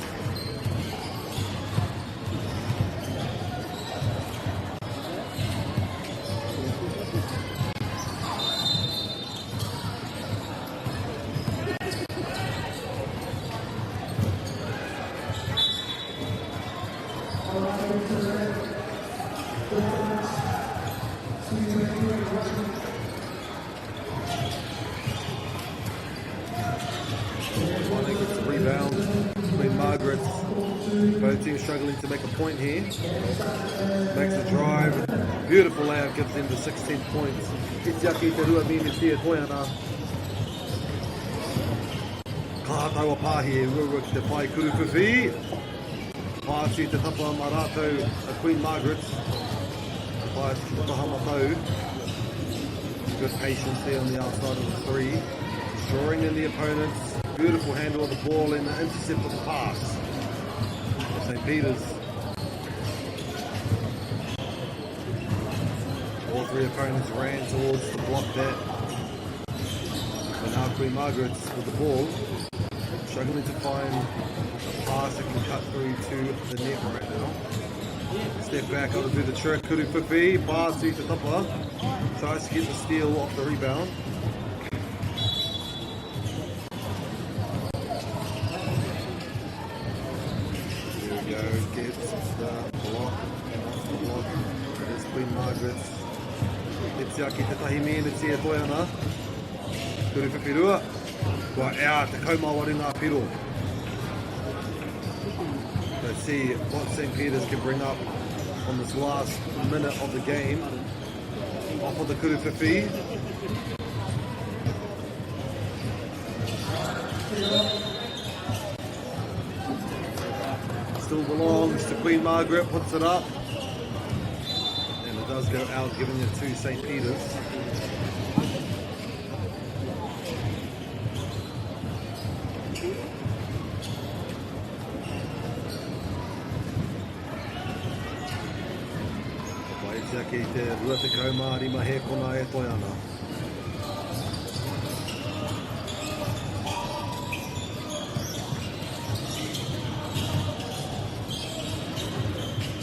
Moana gets the rebound. Queen Margaret's. Both teams struggling to make a point here. Makes a drive. Beautiful layup gives them the 16 points. Iti ake i te rua meneti e toe ana. Ka taua pāhi e uaua ki te whai kuruwhiwhi. Pāti te tapa mā rātou a Queen Margaret's. Te pae atu ki te taha matau. Good patience there on the outside of the three. Drawing in the opponents. Beautiful handle of the ball and the intercept of the pass. St. Peter's. All three opponents ran towards to block that. But now Queen Margaret's with the ball, struggling to find a pass that can cut through to the net right now. Step back, able to do the trick. Kuru Whiwhi, pass to Te Tapa. Tries to get the steal off the rebound. Here we go, gets the block, off the block. It is Queen Margaret's. Iti ake te tahi meneti e toe ana. Kuru whiwhi rua. Kua ea te kaumāwaru ngā piro. Let's see what St. Peter's can bring up on this last minute of the game. Off of the Kuru Whiwhi. Still belongs to Queen Margaret, puts it up. And it does go out, giving it to St. Peter's. Pai ake i te 25 hēkona e toe ana.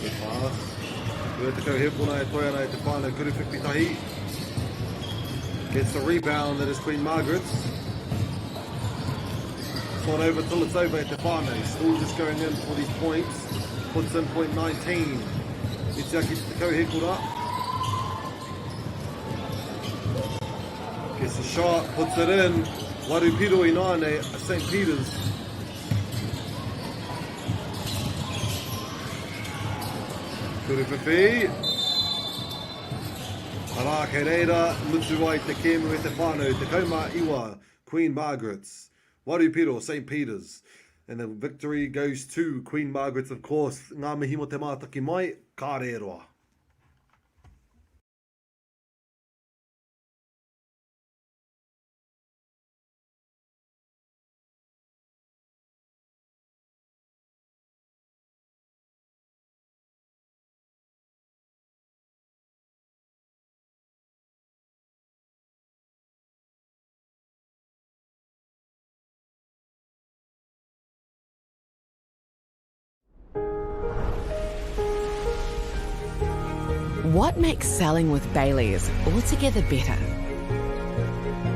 Good pass. 20 hēkona e toe ana e te whānau Kuru Whiwhitahi. Gets the rebound that is Queen Margaret's. It's not over till it's over at te whānau. Still just going in for these points. Puts in point 19. Iti ake te kau hekora. Gets a shot, puts it in. Waru piro i nāne, St. Peter's. Kuru whiwhi. Arā, kei reira, mutu ai te kēmu e te whānau, te kaumā iwa, Queen Margaret's. Waru piro, St. Peter's. And the victory goes to Queen Margaret's, of course. Ngā mihi mo te mātaki mai, ka rēroa. What makes selling with Bayleys altogether better?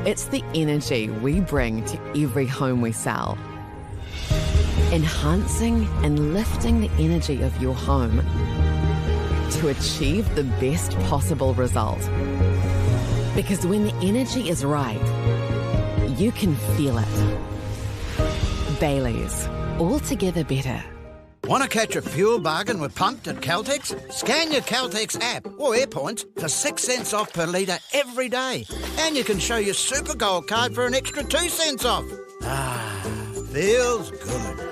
It's the energy we bring to every home we sell. Enhancing and lifting the energy of your home to achieve the best possible result. Because when the energy is right, you can feel it. Bailey's, altogether better. Want to catch a fuel bargain with Pumped at Caltex? Scan your Caltex app or Airpoints for 6 cents off per litre every day. And you can show your Super Gold card for an extra 2 cents off. Ah, feels good.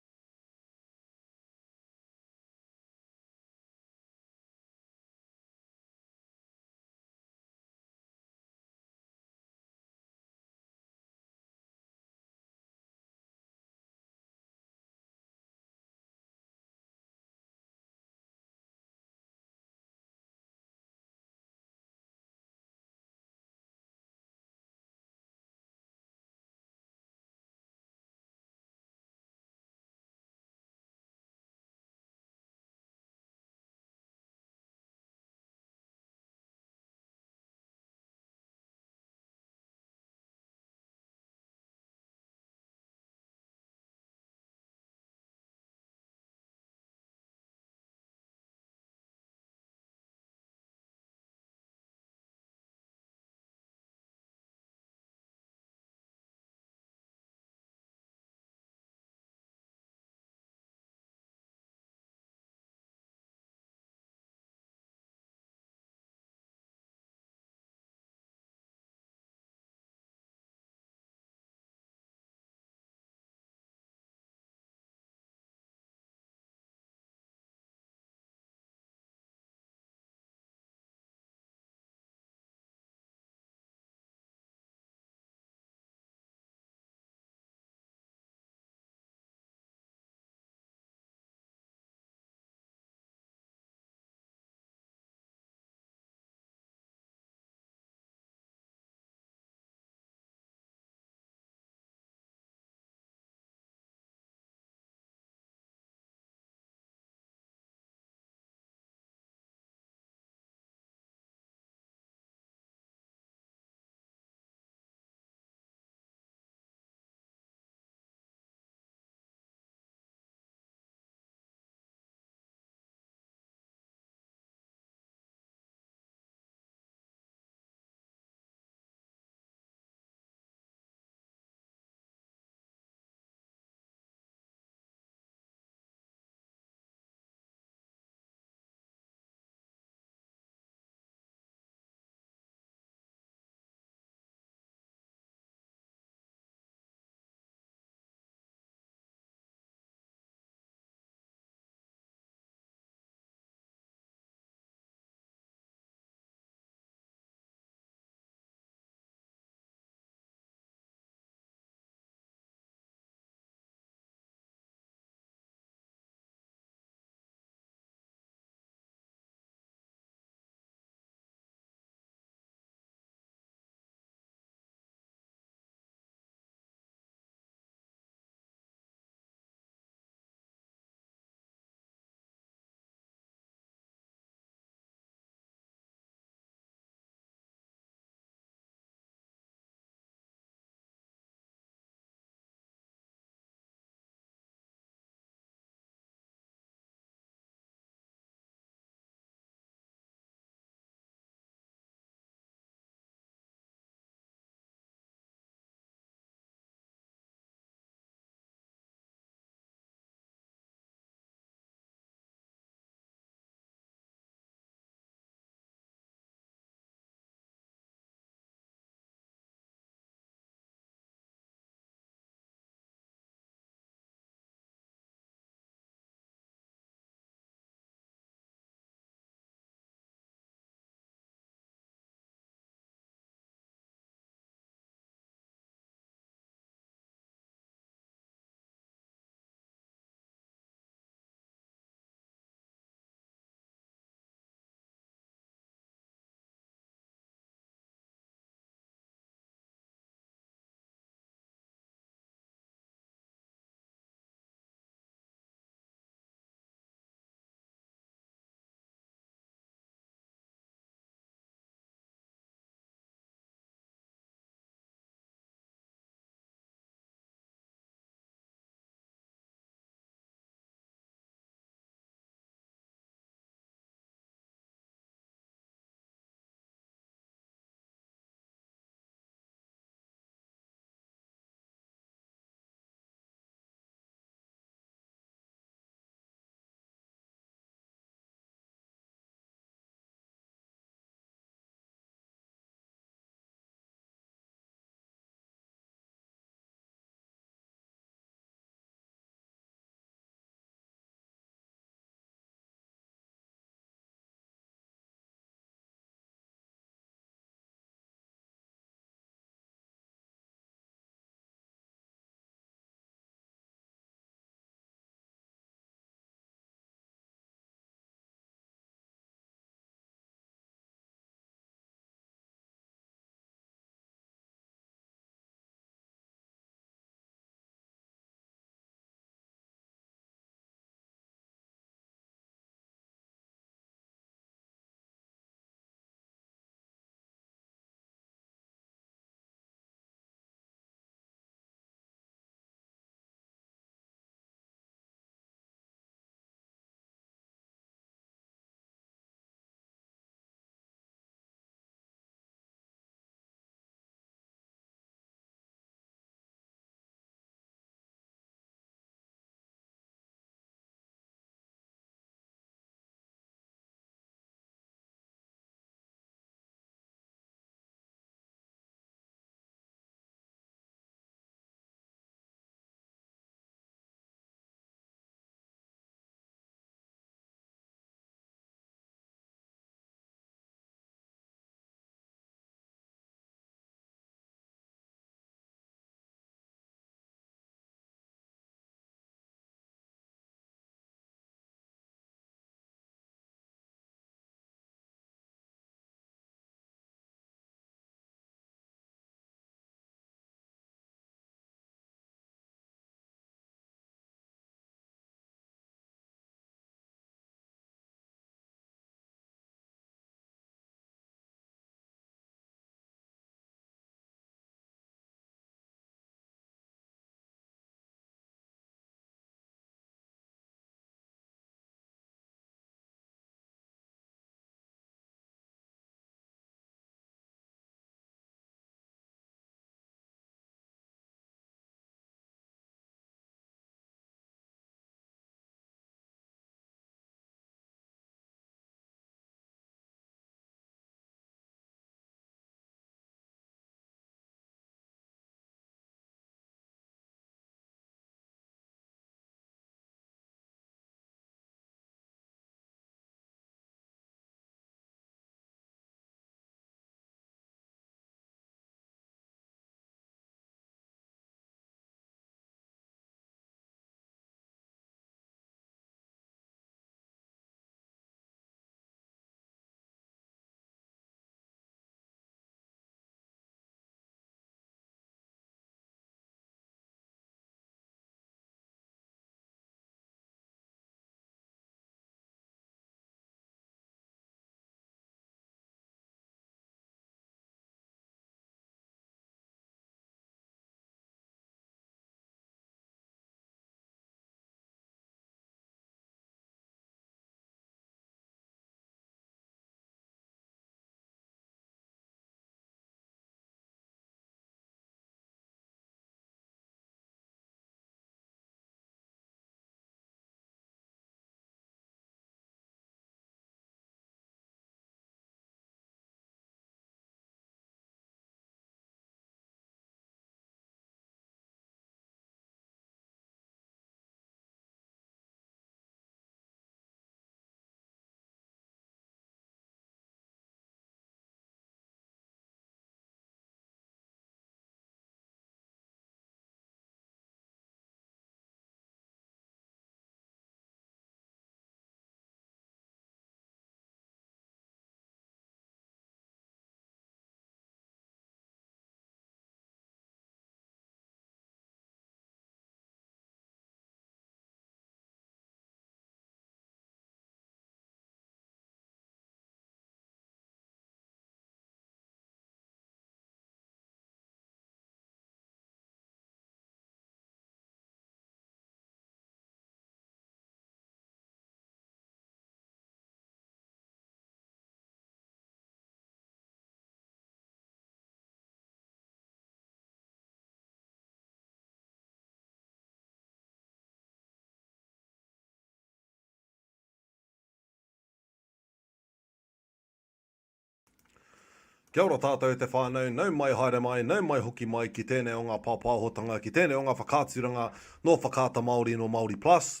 Kia ora tātou te whānau, nau mai haere mai, nau mai hoki mai ki tēnei o ngā pāpāhotanga, ki tēnei o ngā whakaaturanga nō Whakaata Māori, nō Māori Plus.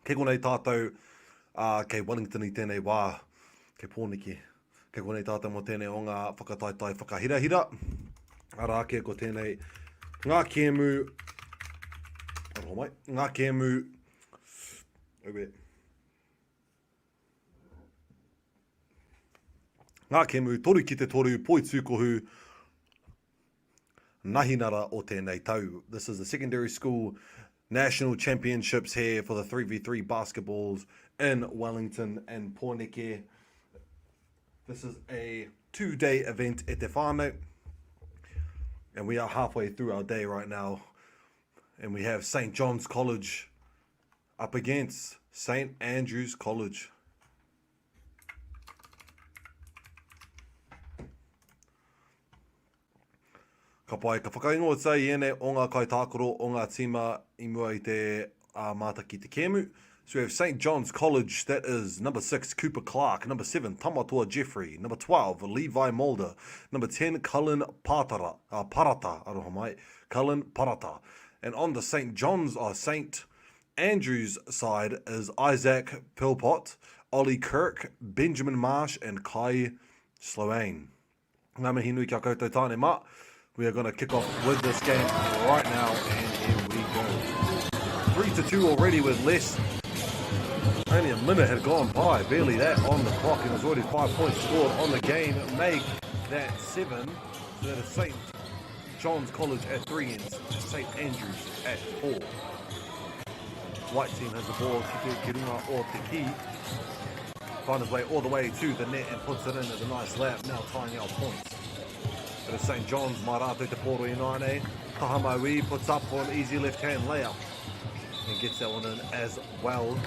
Kei konei tātou, ā, kei Wellington i tēnei wā, kei Pōneke. Kei konei tātou mō tēnei o ngā whakataetae whakahirahira. Arā ake ko tēnei ngā kēmu, aroha mai, ngā kēmu, aue, Ngā kēmu 3 ki te 3 poitūkohu Nahinara o tēnei tau. This is the secondary school national championships here for the 3v3 basketballs in Wellington and Pōneke. This is a two-day event e te whānau. And we are halfway through our day right now. And we have St. John's College up against St. Andrews College. Ka pai, ka whakaingoatia i ēnei o ngā kaitākaro o ngā tīma i mua i te uh, mātaki te kēmu. So we have St. John's College, that is number 6, Cooper Clark, number 7, Tamatoa Jeffrey, number 12, Levi Mulder, number 10, Cullen Pātara, uh, Parata, aroha mai, Cullen Parata. And on the St. John's, uh, St. Andrews side is Isaac Philpott, Ollie Kirk, Benjamin Marsh and Kai Sloane. Ngā mihi nui kia koutou tāne mā. We are going to kick off with this game right now and here we go. 3 to 2 already with less. Only a minute had gone by, barely that on the clock, and there's already 5 points scored on the game. Make that 7. So that is St. John's College at 3 and St. Andrews at 4. White team has the ball, ki te ki runga o te ki. Find his way all the way to the net and puts it in as a nice layup, now tying our points. But it's St. John's, mai rātou te pōro ināianei. Taha Maui puts up for an easy left-hand layup and gets that one in as well.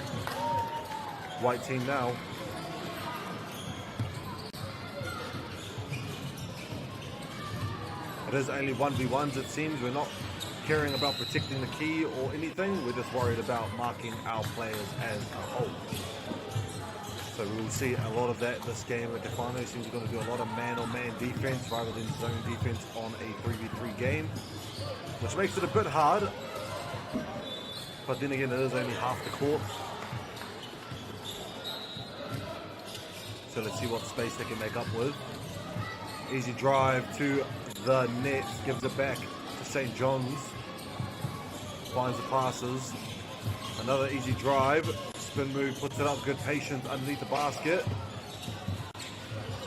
White team now. It is only 1v1s it seems. We're not caring about protecting the key or anything. We're just worried about marking our players as a whole. So we will see a lot of that this game. Defano seems to going to do a lot of man-on-man defense rather than zone defense on a 3v3 game, which makes it a bit hard. But then again, it is only half the court. So let's see what space they can make up with. Easy drive to the net, gives it back to St. John's. Finds the passes. Another easy drive. Spin move, puts it up. Good patience underneath the basket.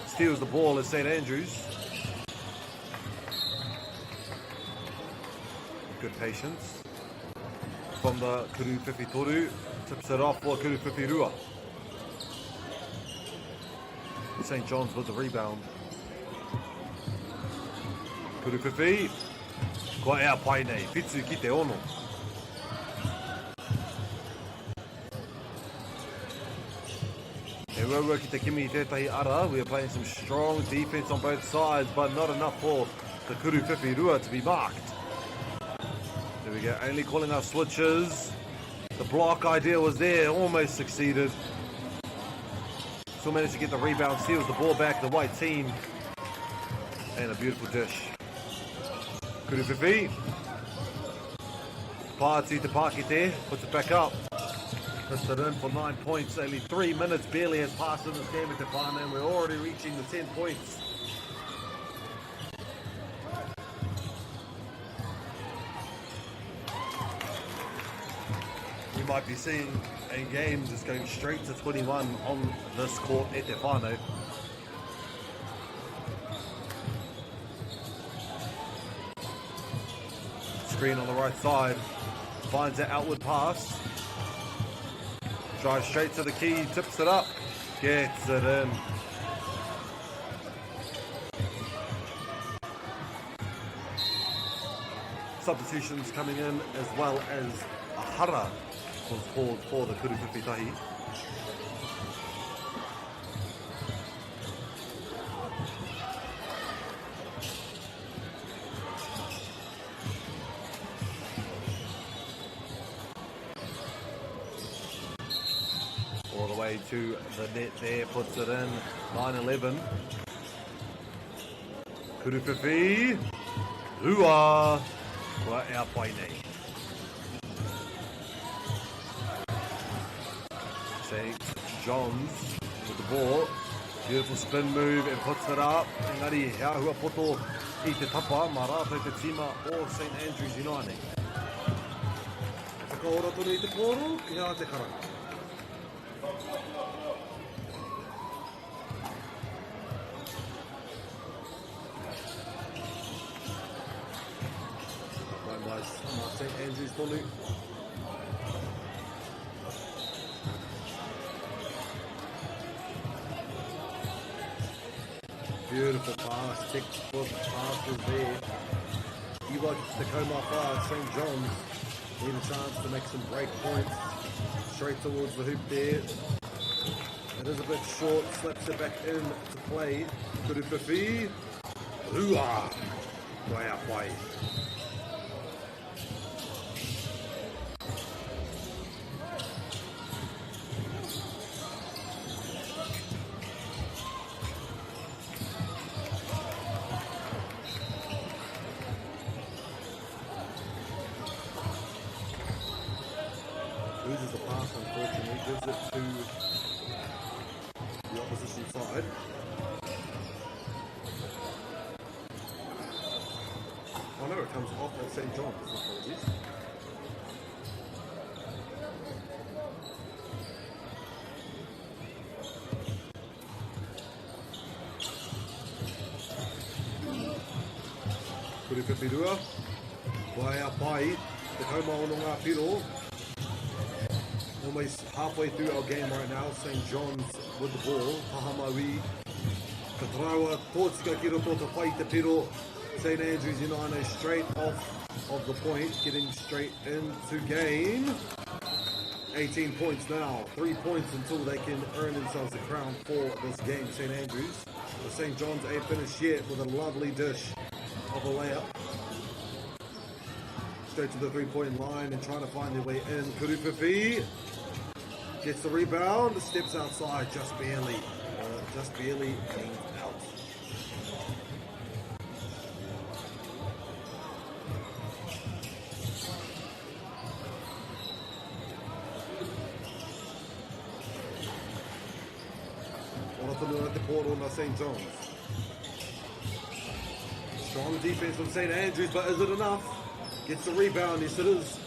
Steals the ball at St. Andrews. Good patience. From the Kuru Whiwhi Toru. Tips it off for Kuru Whiwhi Rua. St. John's with the rebound. Kuru Whiwhi. Kua ea pai nei. Whitu ki te ono. He uaua ki te kimi i tētahi ara. We are playing some strong defense on both sides, but not enough for the Kuru Whiwhi Rua to be marked. There we go, only calling our switches. The block idea was there, almost succeeded. Still managed to get the rebound, steals the ball back, the white team. And a beautiful dish. Kuru Whiwhi. Party to Pakite, puts it back up. Puts it in for 9 points. Only 3 minutes barely has passed in this game at Te Whānau, and we're already reaching the 10 points. We might be seeing a game just going straight to 21 on this court at Te Whānau. Screen on the right side, finds that outward pass, drives straight to the key, tips it up, gets it in. Substitutions coming in as well as a hara was called for the Kuru Whiwhi Tahi. All the way to the net there, puts it in, 9-11. Kuruwhiwhi, rua, kua ea pai nei. St. John's with the ball. Beautiful spin move and puts it up. Engari, he āhua poto i te tapa, mā rātou te tīma o St. Andrews ināianei. Whakaora tonu i te pōro, ki hea te karanga. Mai mai mā St Andrews tonu. Beautiful pass, textbook passes there. Iwa ki te kaumawha, St John's need a chance to make some break points. Straight towards the hoop there. It is a bit short, slaps it back in to play. Kuruwhiwhi, rua, kua ea pai. Loses the pass, unfortunately, gives it to the opposition side. Oh no, it comes off at St. John's, apologies. Kuri whiwhirua, Waea pai, te kaumā ono ngā piro. Almost halfway through our game right now, St. John's with the ball. Taha Maui, ka tarawa tōtika ki roto te whai te piro. St. Andrews United straight off of the point, getting straight into game. 18 points now, 3 points until they can earn themselves a crown for this game, St. Andrews. The St. John's ain't finished yet with a lovely dish of a layup. Straight to the three-point line and trying to find their way in. Kuruwhiwhi gets the rebound, steps outside just barely. Just barely aimed out. Ora tonu ana te pōro nā St. John's. Strong defense from St. Andrews, but is it enough? Gets the rebound, yes it is.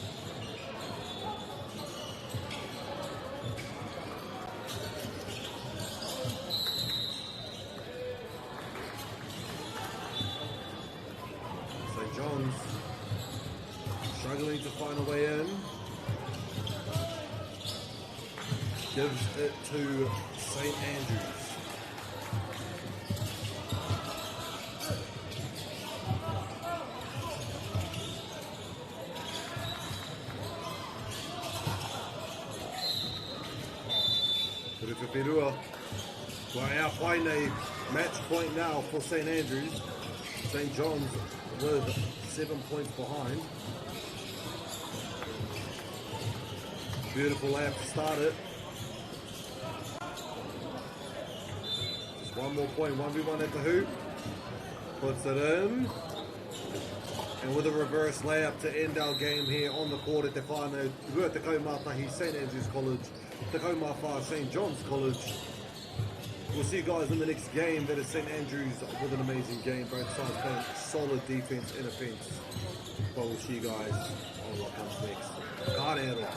St. John's struggling to find a way in. Gives it to St. Andrews. Kuruwhiwhirua. Kua ea pai nei, match point now for St. Andrews. St. John's with 7 points behind. Beautiful layup to start it. Just one more point, one v one at the hoop. Puts it in. And with a reverse layup to end our game here on the court at Te Whānau, Rua Te Kaumātahi, St. Andrews College, Te Kaumāwhā, St. John's College. We'll see you guys in the next game. That is St. Andrews with an amazing game. Both sides playing solid defense and offense. But we'll see you guys on what comes next. Ka rere.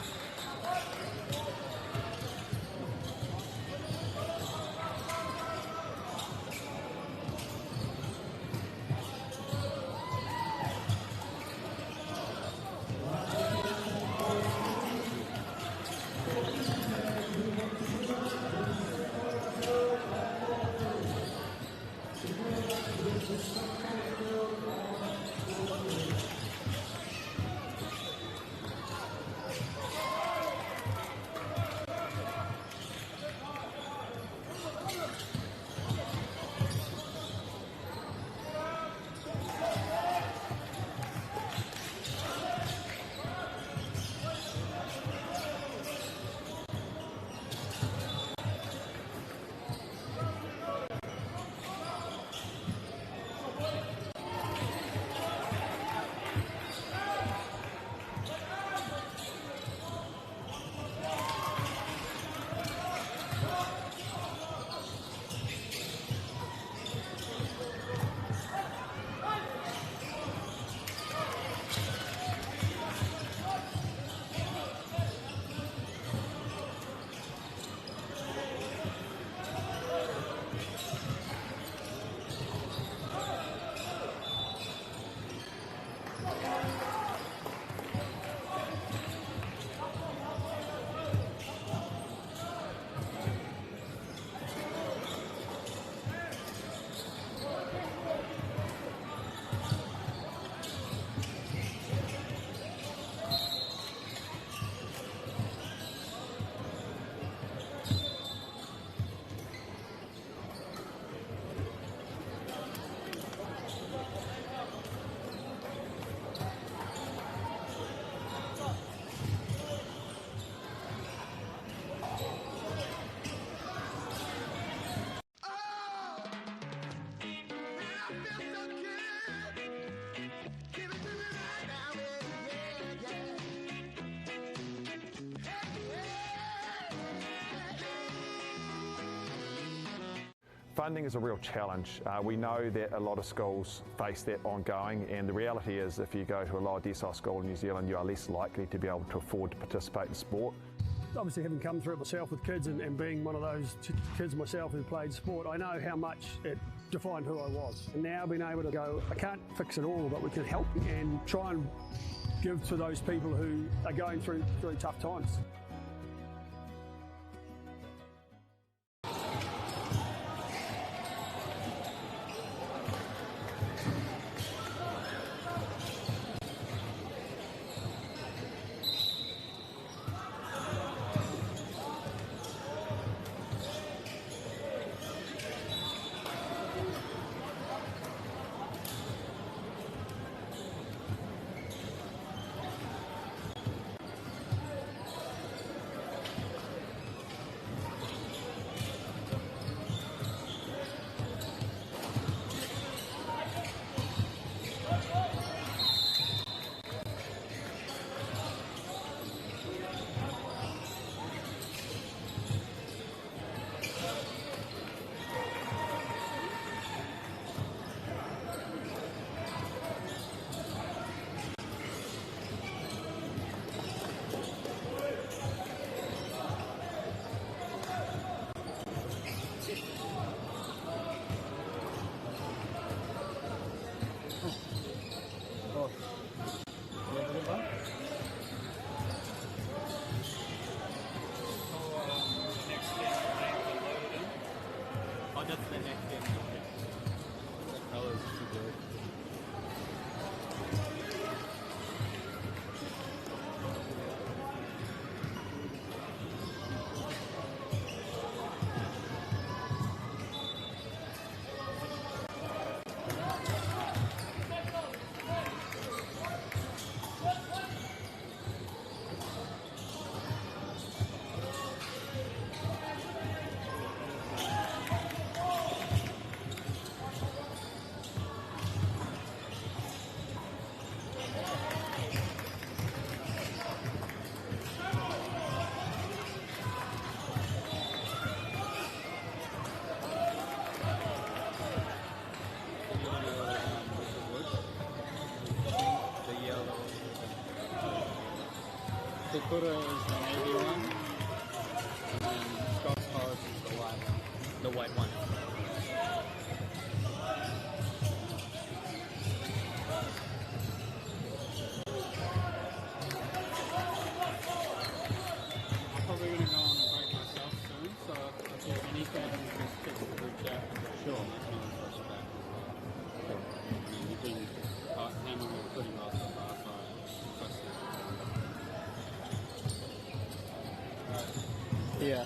Funding is a real challenge. We know that a lot of schools face that ongoing, and the reality is if you go to a lower decile school in New Zealand, you are less likely to be able to afford to participate in sport. Obviously, having come through it myself with kids and being one of those kids myself who played sport, I know how much it defined who I was. And now being able to go, I can't fix it all, but we can help and try and give to those people who are going through tough times. Te Kura is the navy one, and then Scots College is the white one. The white one. I'm probably going to go on a break myself soon, so if there's anything, just text the group chat. Sure. I can always rush back as well. Sure. I mean, you've been handling it pretty well so far, so I trust you. Yeah.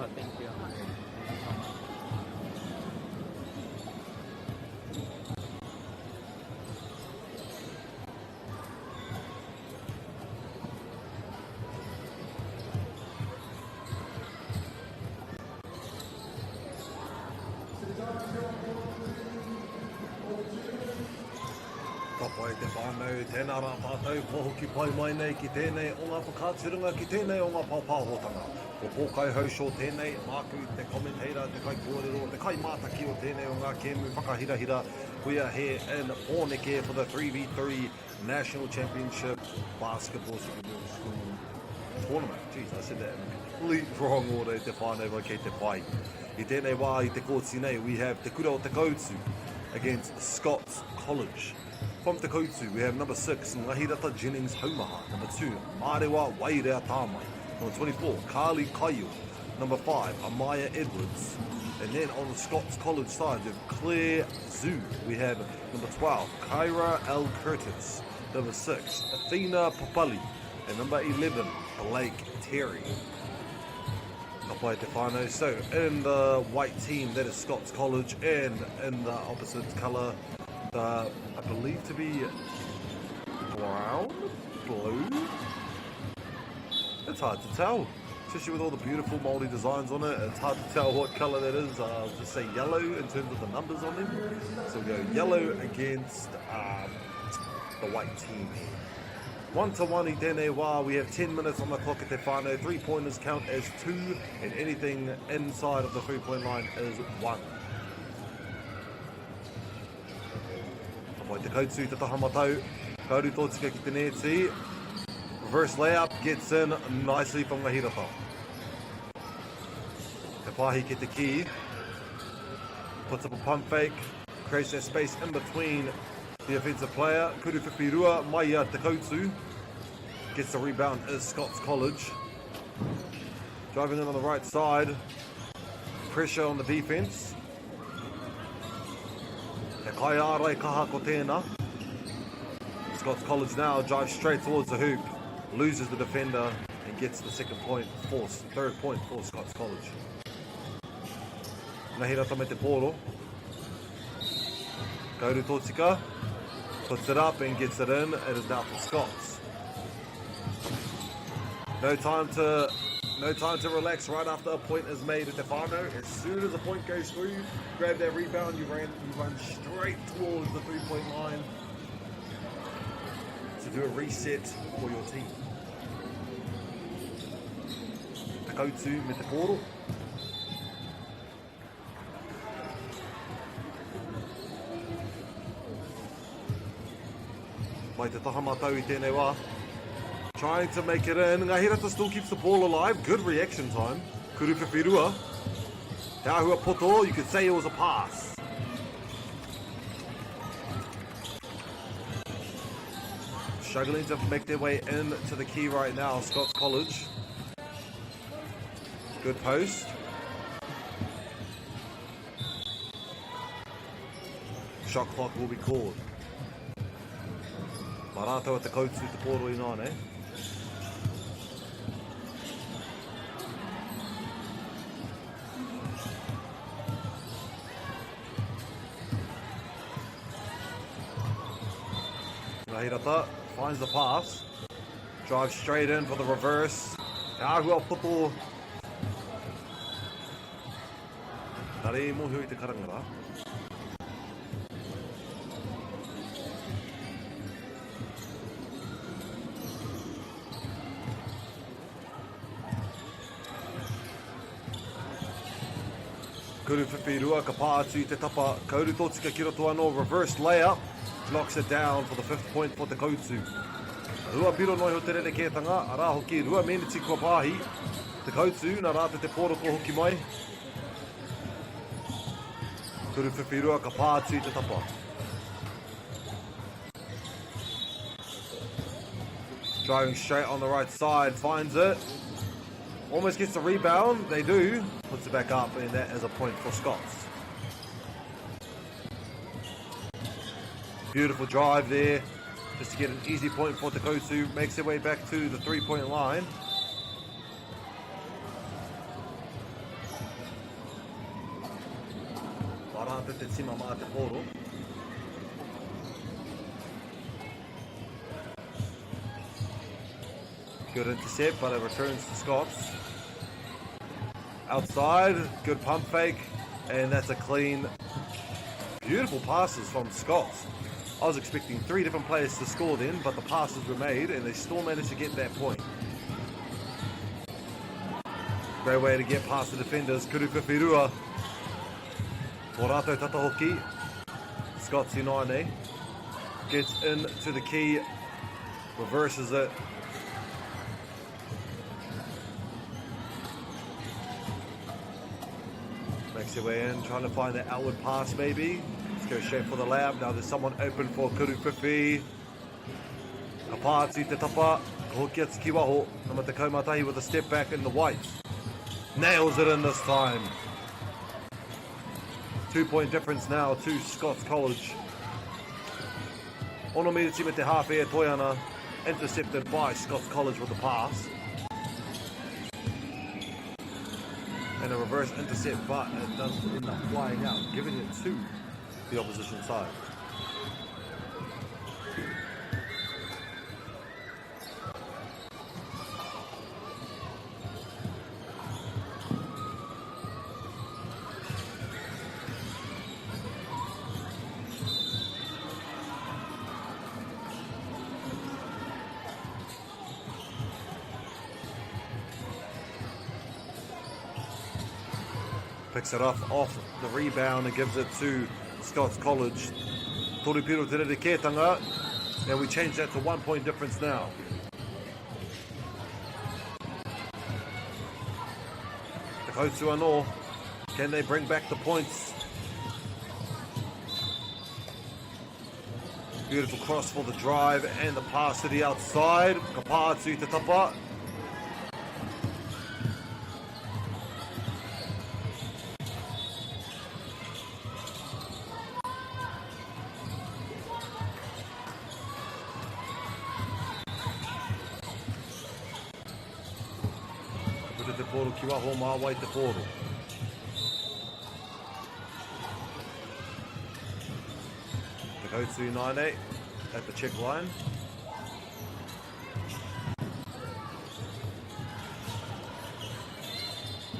Oh, thank you. Thank you so much. Ka pai te whānau, tēnā rā tātou, kua hoki pai mai nei ki tēnei o ngā whakaaturanga, ki tēnei o ngā pāpāhotanga. Ko Pōkai Haushaw tēnei, māku te commentator, te kaikōrero, te kaimātaki o tēnei o ngā kēmu whakahirahira. We are here in Pōneke for the 3v3 National Championship Basketball Secondary School Tournament. Jeez, I said that in the complete wrong order te whānau mai kei te pai. I tēnei wā i te kōti nei, we have Te Kura o Te Koutu against Scots College. From Te Koutu, we have number 6, Ngahirata Jennings Haumaha. Number 2, Marewa Wairea Tāmai. Number 24, Carly Kaio. Number 5, Amaya Edwards. And then on the Scots College side, we have Claire Zhu. We have number 12, Kyra L. Curtis. Number 6, Athena Papali. And number 11, Blake Terry. Ka pai te whānau. So, in the white team, that is Scots College, and in the opposite colour, the, I believe to be brown, blue? It's hard to tell. Especially with all the beautiful Māori designs on it, it's hard to tell what colour that is. I'll just say yellow in terms of the numbers on them. So we go yellow against the white team here. 1-1 i tēnei wā, we have 10 minutes on the clock at te whānau. 3-pointers count as 2, and anything inside of the 3-point line is 1. Ka pai te kautū te taha matau. Ka uru tōtika ki te nēti. Reverse layup gets in nicely from Ngahirata. Te pāhi ki te kī. Puts up a pump fake. Creates that space in between the offensive player. Kuru Whiwhirua, mai a Te Koutu. Gets the rebound is Scots College. Driving in on the right side. Pressure on the defense. He kaiārai kaha ko tēnā. Scots College now drives straight towards the hoop, loses the defender and gets the second point for, third point for Scots College. Ngahirata me te pōro. Kauru tōtika, puts it up and gets it in. It is now for Scots. No time to no time to relax right after a point is made at the whānau. As soon as a point goes through, grab that rebound, you run, you run straight towards the three-point line to do a reset for your team. Te kautu me te pōro. Mai te taha matau i tēnei wā. Trying to make it in. Ngahirata still keeps the ball alive. Good reaction time. Kuru Whiwhirua. Te ahua poto, you could say it was a pass. Struggling to make their way in to the key right now, Scots College. Good post. Shot clock will be called. Mā rātou a te kautu te pōro i nāne. Ngahirata finds the pass. Drives straight in for the reverse. Te āhua poto. Nā re i mōhio i te karanga rā. Kuru whiwhi rua ka pā atu i te tapa. Ka uru tōtika ki roto anō. Reverse layup. Knocks it down for the fifth point for Te Koutu. Rua piro noa iho te rerekētanga, arā hoki 2 meneti kua pāhi. Te Koutu, nā rātou te pōroko hoki mai. Kuru whiwhi rua ka pā atu i te tapa. Driving straight on the right side, finds it. Almost gets the rebound, they do. Puts it back up, and that is a point for Scots. Beautiful drive there, just to get an easy point for Te Koutu. Makes their way back to the three-point line. rātou te tima mā te pōro. Good intercept, but it returns to Scots. Outside, good pump fake, and that's a clean, beautiful passes from Scots. I was expecting 3 different players to score then, but the passes were made and they still managed to get that point. Great way to get past the defenders. Kuru Whiwhirua. Tō rātou tata hoki. Scots Ināianei. Gets in to the key. Reverses it. Makes their way in, trying to find that outward pass maybe. Let's go straight for the layup. Now there's someone open for Kuru Whiwhi. Ka pāti te tapa, ka hoki atu ki waho. Nama 11 with a step back in the white. Nails it in this time. 2-point difference now to Scots College. Ono miriti me te hāwhe e toe ana. Intercepted by Scots College with the pass. And a reverse intercept, but it does end up flying out, giving it to the opposition side. Picks it up off the rebound and gives it to Scots College. Toru piro te rerekētanga, and we change that to 1 point difference now. Te Koutu anō, can they bring back the points? Beautiful cross for the drive and the pass to the outside. Ka pā atu i te tapa. Ka puta te pōro ki waho, mā wai te pōro. Te Koutu 9-8 at the check line.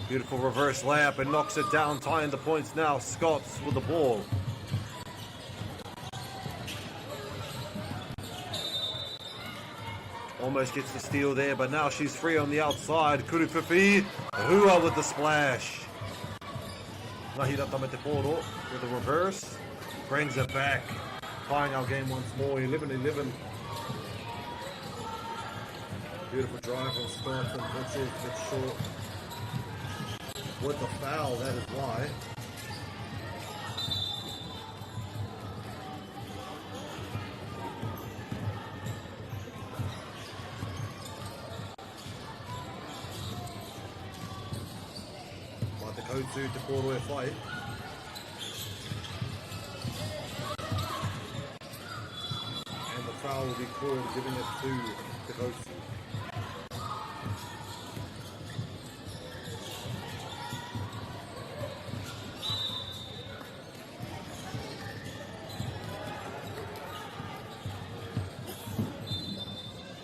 Beautiful reverse layup and knocks it down, tying the points now. Scots with the ball. Almost gets the steal there, but now she's free on the outside. Kurupipi, Rua with the splash. Ngahirata me te pōro with the reverse. Brings it back, tying our game once more, 11-11. Beautiful drive from Scots, unfortunately it's a bit short. With the foul, that is why. Mā te Koutu te pōro e whai. And the foul will be called, giving it to te Koutu.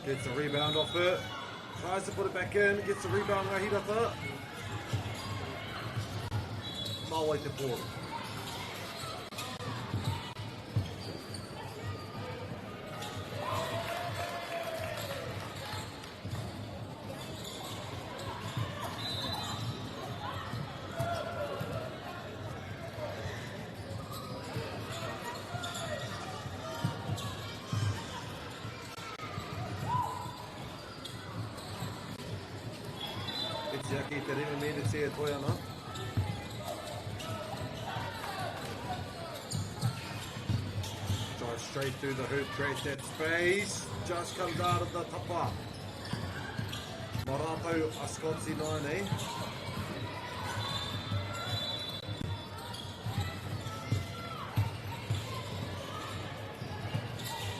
Gets the rebound off it. Tries to put it back in. Gets the rebound, Ngahirata. Mā wai te pōro. E tiaki i te rima meneti e toe ana. Drive straight through the hoop, creates that space. Just comes out of the tapa. Mā rātou a Scotsy 9, eh?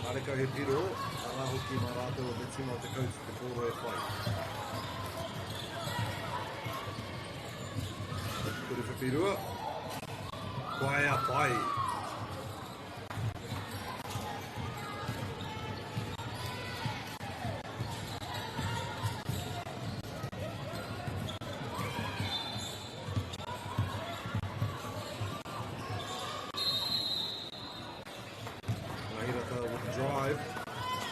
Karekau he piro, arā hoki mā rātou o te tima o te Koutu te pōro e whai. Kuru whiwhirua. Waea pai. Ngahirata with the drive.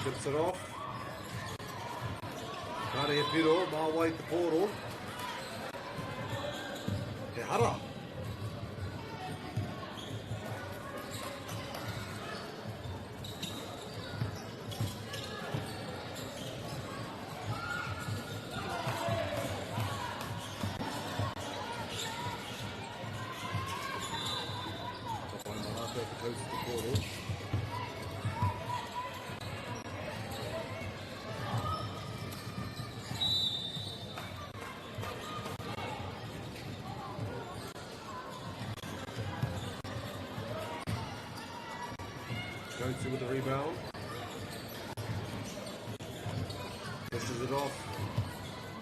Tips it off. Kāre he piro, mā wai te pōro. He hara. Ka whai mā rātou te kau te pōro. Go to with the rebound. Pushes it off.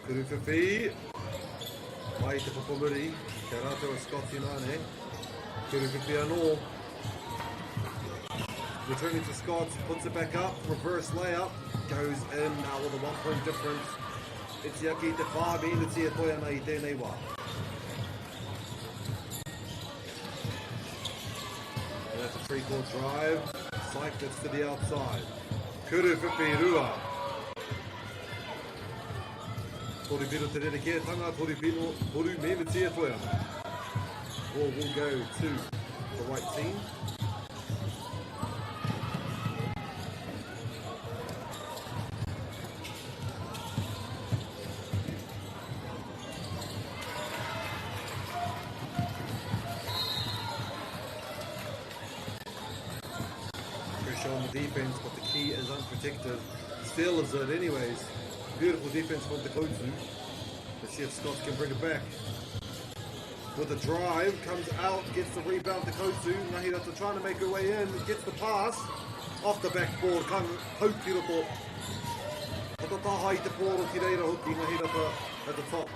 Kuruwhiwhi. Mai te papamuri. Kia rātou a Scott Inane. Kuruwhiwhi anō. Returning to Scott, puts it back up, reverse layup, goes in now with a one point difference. Iti ake i te whā miniti e toe ana i tēnei wā. And that's a three-court drive. Psych gets to the outside. Kuru whiwhi rua. Toru piro te rerekētanga, toru piro, toru miniti e toe ana. Ball will go to the white team. Pressure on the defense, but the key is unprotected. Still is it anyways. Beautiful defense from the Kotsu. Let's see if Scott can bring it back. With a drive, comes out, gets the rebound to Kotsu. Ngahirata trying to make her way in, gets the pass. Off the backboard, kan hau ki roto. Ko te taha i te pōro ki reira hoki Ngahirata at the top.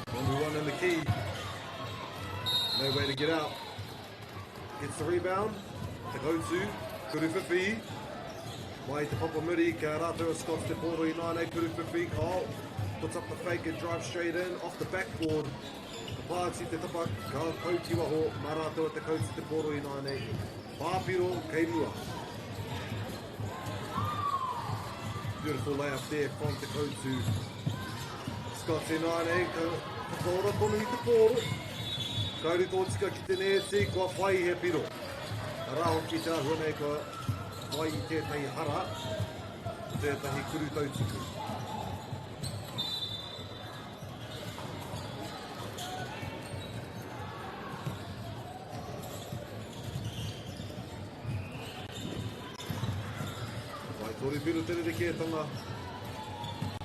1v1 in the key. No way to get out. Gets the rebound. Te Kotsu, Kuruwhiwhi. Mai te papamuri, kia rātou a Scott Te Pōro i nānei, Kuruwhiwhi, Kyle puts up the fake and drives straight in off the backboard. Ka pāti te tapa, ka pau ki waho, mā rātou a Te Kotsu Te Pōro i nānei. Pāpiro kei mua. Beautiful layup there from Te Kotsu. Scott Te nānei, ka whakaora tonu i te pōro. Ka uru tōtika ki te nēti, kua whai he piro. Arā hoki te āhua nei kua whai i tētahi hara, tētahi kuru tautuku. Vai toru piro te rerekētanga.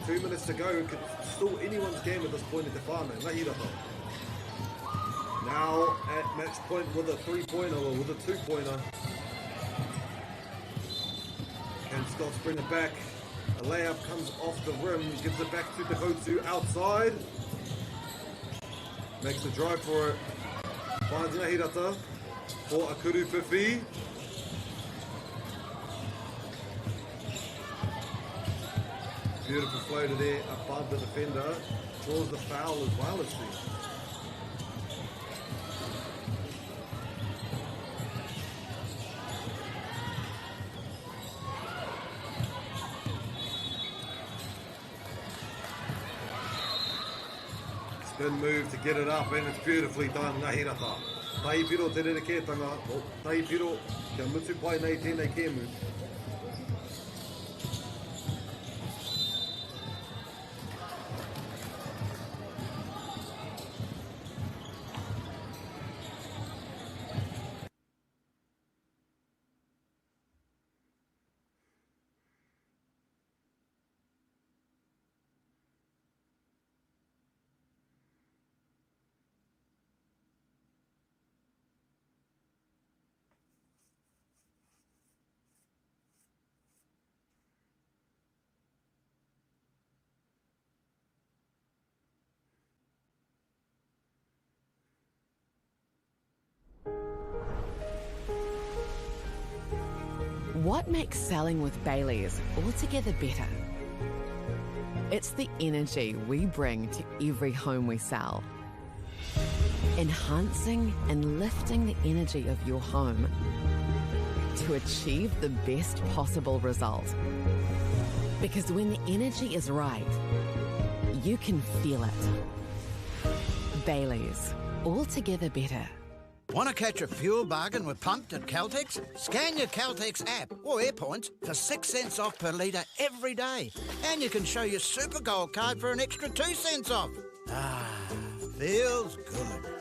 2 minutes to go. It's still anyone's game at this point at the whānau. Ngahirata. Now at match point with a three-pointer or with a two-pointer. Can Scots bring it back? A layup comes off the rim, gives it back to Te outside. Makes the drive for it. Finds Ngahirata for Akuru Fifi. Beautiful floater there above the defender. Draws the foul as well, it seems. Spin move to get it up, and it's beautifully done, Ngahirata. Tahi piro te rerekētanga, o, tahi piro kia mutu pai nei tēnei kēmu. What makes selling with Bayleys altogether better? It's the energy we bring to every home we sell. Enhancing and lifting the energy of your home to achieve the best possible result. Because when the energy is right, you can feel it. Bayleys, altogether better. Want to catch a fuel bargain with Pumped at Caltex? Scan your Caltex app or Airpoints for 6 cents off per litre every day. And you can show your Super Gold card for an extra 2 cents off. Ah, feels good.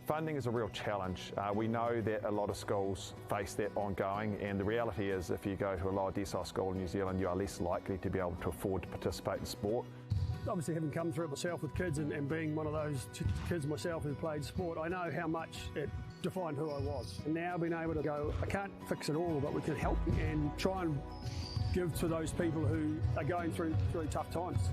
Funding is a real challenge. We know that a lot of schools face that ongoing, and the reality is if you go to a lower decile school in New Zealand, you are less likely to be able to afford to participate in sport. Obviously, having come through it myself with kids and being one of those kids myself who played sport, I know how much it defined who I was. And now being able to go, I can't fix it all, but we can help and try and give to those people who are going through tough times.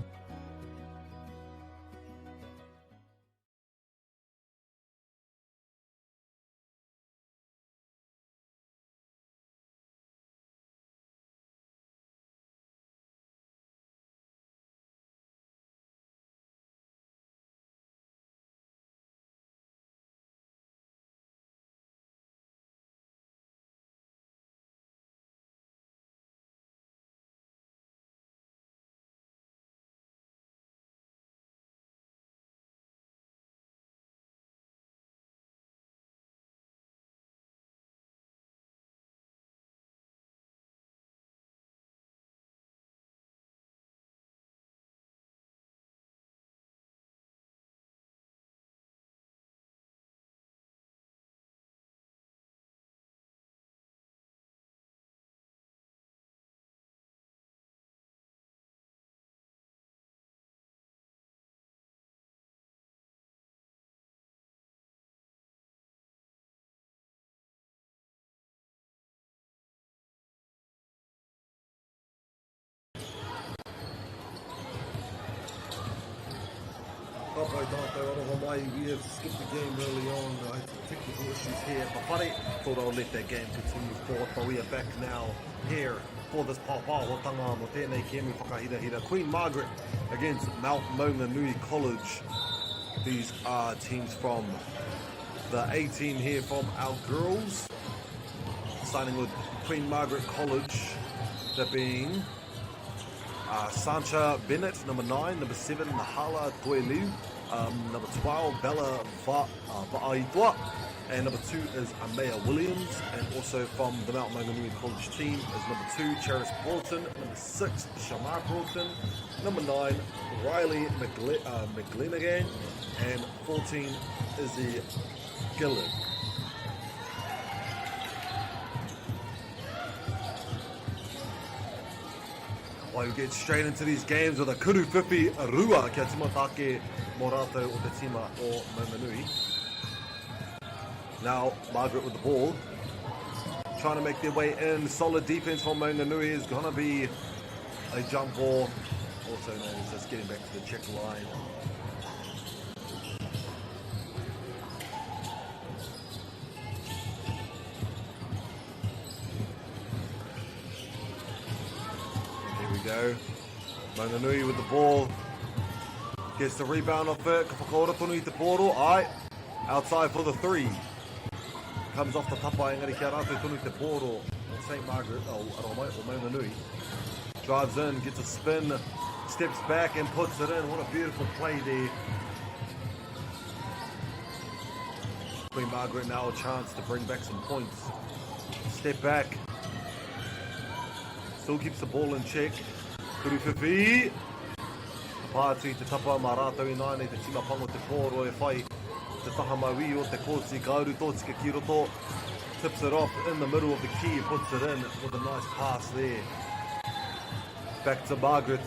Ka pai tātou aroha mai, we have skipped the game early on, I had some technical issues here at the whare, thought I'll let that game continue forth, but we are back now here for this pāpāhotanga mo tēnei kēmu whakahirahira, Queen Margaret against Mount Maunganui College. These are teams from the A team here from our girls, starting with Queen Margaret College, that being Sancha Bennett, number 9, number 7, Nahala Toeliu, number 12, Bella Va'aitoa, and number 2 is Amaya Williams, and also from the Mount Maunganui College team is number 2, Charis Broughton, number 6, Shamar Broughton, number 9, Riley McGlenaghan, and 14, Izzy Gillard. While we get straight into these games with a kuru whiwhi rua kia tīmata ake mō rātou o te tīma o Maunganui. Now Margaret with the ball, trying to make their way in. Solid defense from Maunganui is going to be a jump ball, also known as just getting back to the check line. Here we go. Maunganui with the ball. Gets the rebound off it. Ka whakaora tonu i te pōro. Ai. Outside for the three. Comes off the tapa engari kia rātou tonu te pōro o St. Margaret, o Aromai, o Maunganui. Drives in, gets a spin, steps back and puts it in. What a beautiful play there. Queen Margaret now a chance to bring back some points. Step back. Still keeps the ball in check. Kuruwhiwhi. Ka pā atu i te tapa mā rātou i nāianei te tima pango te pōro e whai te taha mauī o te kōti. Ka uru tōtika ki roto. Tips it off in the middle of the key. Puts it in with a nice pass there. Back to Margaret.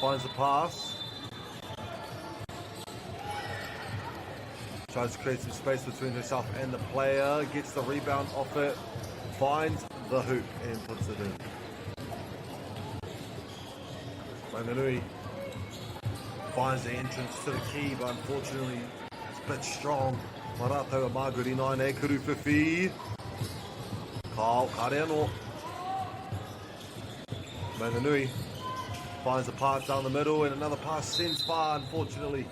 Finds the pass. Tries to create some space between herself and the player. Gets the rebound off it. Finds the hoop and puts it in. Maunganui finds the entrance to the key, but unfortunately it's a bit strong. Mā rātou a Margaret i nine e kuru whiwhi. Kao, kare anō. Maunganui finds a pass down the middle and another pass sends far, unfortunately.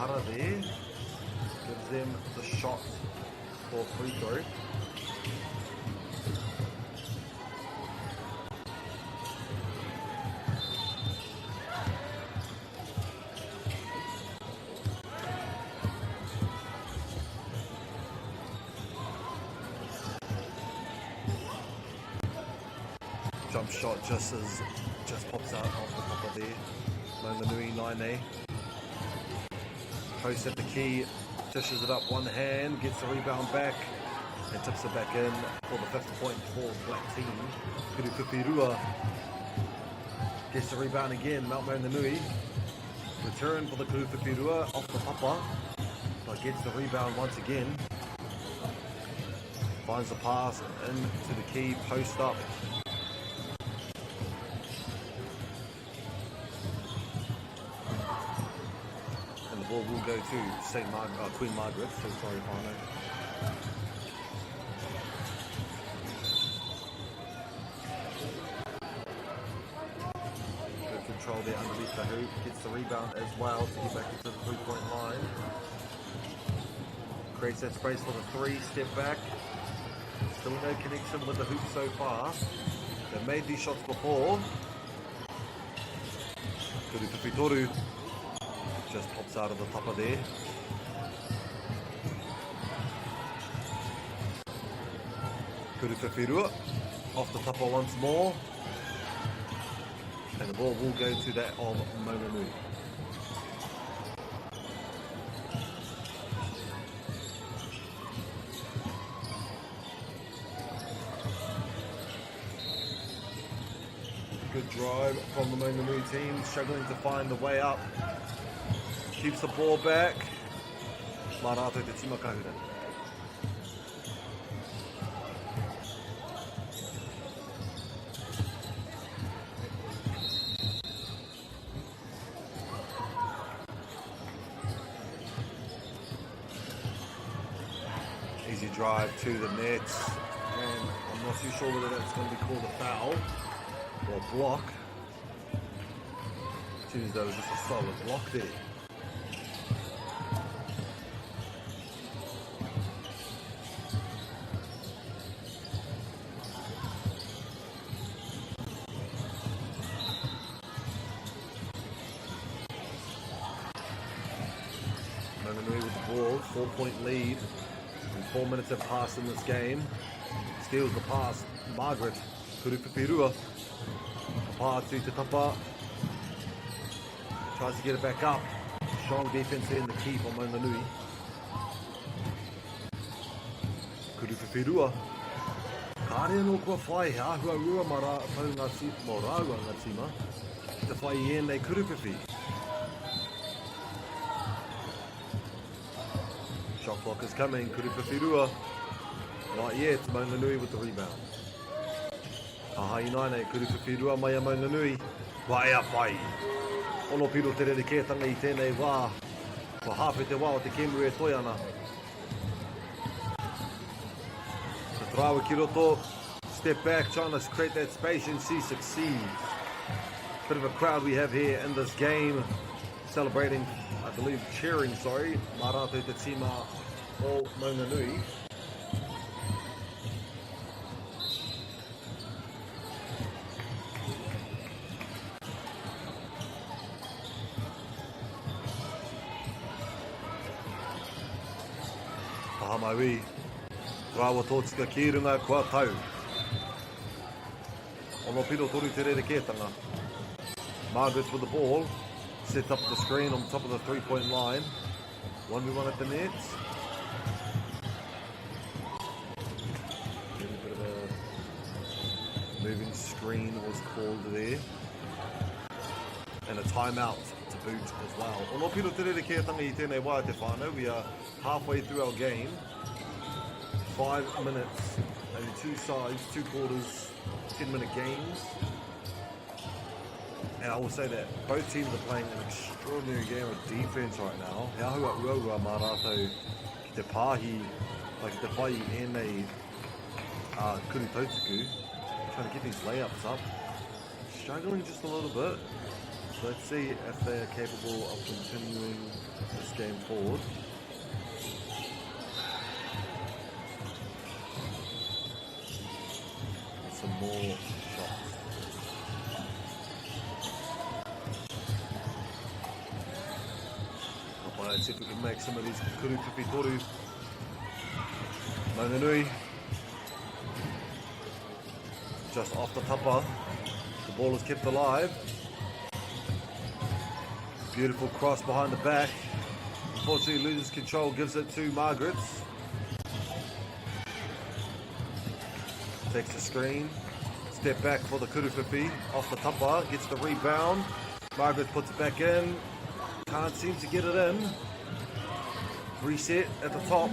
hara there. Gives them the shot for free throw. Jump shot just as just pops out off the top of there. Maunganui 9A. Post at the key, dishes it up one hand, gets the rebound back, and tips it back in for the fifth point for Black Team. Kurupipi gets the rebound again, Mount Maunganui. Return for the Kurupipi off the papa, but gets the rebound once again. Finds the pass into the key, post up. And the ball will go to St. Mar- Queen Margaret, so sorry, Fano. Good control there underneath the hoop. Gets the rebound as well to get back into the three-point line. Creates that space for the three, step back. Still no connection with the hoop so far. They've made these shots before. Toru just pops out of the top of there. Kurutawhirua off the top of once more. And the ball will go to that of Maunganui. Good drive from the Maunganui team, struggling to find the way up. Keeps the ball back. Mā rātou te tima kahura. Easy drive to the nets, and I'm not too sure whether that's going to be called a foul or a block. Seems that was just a solid block there. Maunganui with the ball, 4-point lead. And 4 minutes have passed in this game. Steals the pass, Margaret Kurupipirua. Pā to Te Tapa. Tries to get it back up. Strong defense there in the key for Maunganui. Kurupipirua. Kāre anō kua whai he āhua rua mā rātou ngā tīma, mō rāua ngā tīma, ki te whai i ēnei kurupipi. Shot clock is coming, Kurupipirua. Not yet, Maunganui with the rebound. Aha ināianei, Kurupipirua mai a Maunganui. Kua ea whai. Ono piro te rerekētanga i tēnei wā. Kua hāwhe te wā o te kēmu e toe ana. Te Tarawa ki roto, step back, trying to create that space, and she succeeds. Bit of a crowd we have here in this game, celebrating, I believe, cheering, sorry, mā rātou te tīma o Maunganui. Taha mauī, rāua tōtika ki runga kua tau. Ono piro toru te rerekētanga. Margaret's with the ball, sets up the screen on top of the three-point line. 1v1 at the nets. Maybe a bit of a moving screen was called there. And a timeout to boot as well. Ono piro te rerekētanga i tēnei wā te whānau. We are halfway through our game. 5 minutes, only two sides, 2 quarters, 10-minute games. And I will say that both teams are playing an extraordinary game of defense right now. He ahua uaua mā rātou ki te pāhi, like te whai i ēnei kuru tautuku, trying to get these layups up. Struggling just a little bit. Let's see if they are capable of continuing this game forward. With some more shots. Let's see if we can make some of these kuru whiwhi toru. Maunganui. Just off the tapa. The ball is kept alive. Beautiful cross behind the back. Unfortunately loses control, gives it to Margaret's. Takes the screen. Step back for the Kuruwhiwhi. Off the tapa, gets the rebound. Margaret puts it back in. Can't seem to get it in. Reset at the top.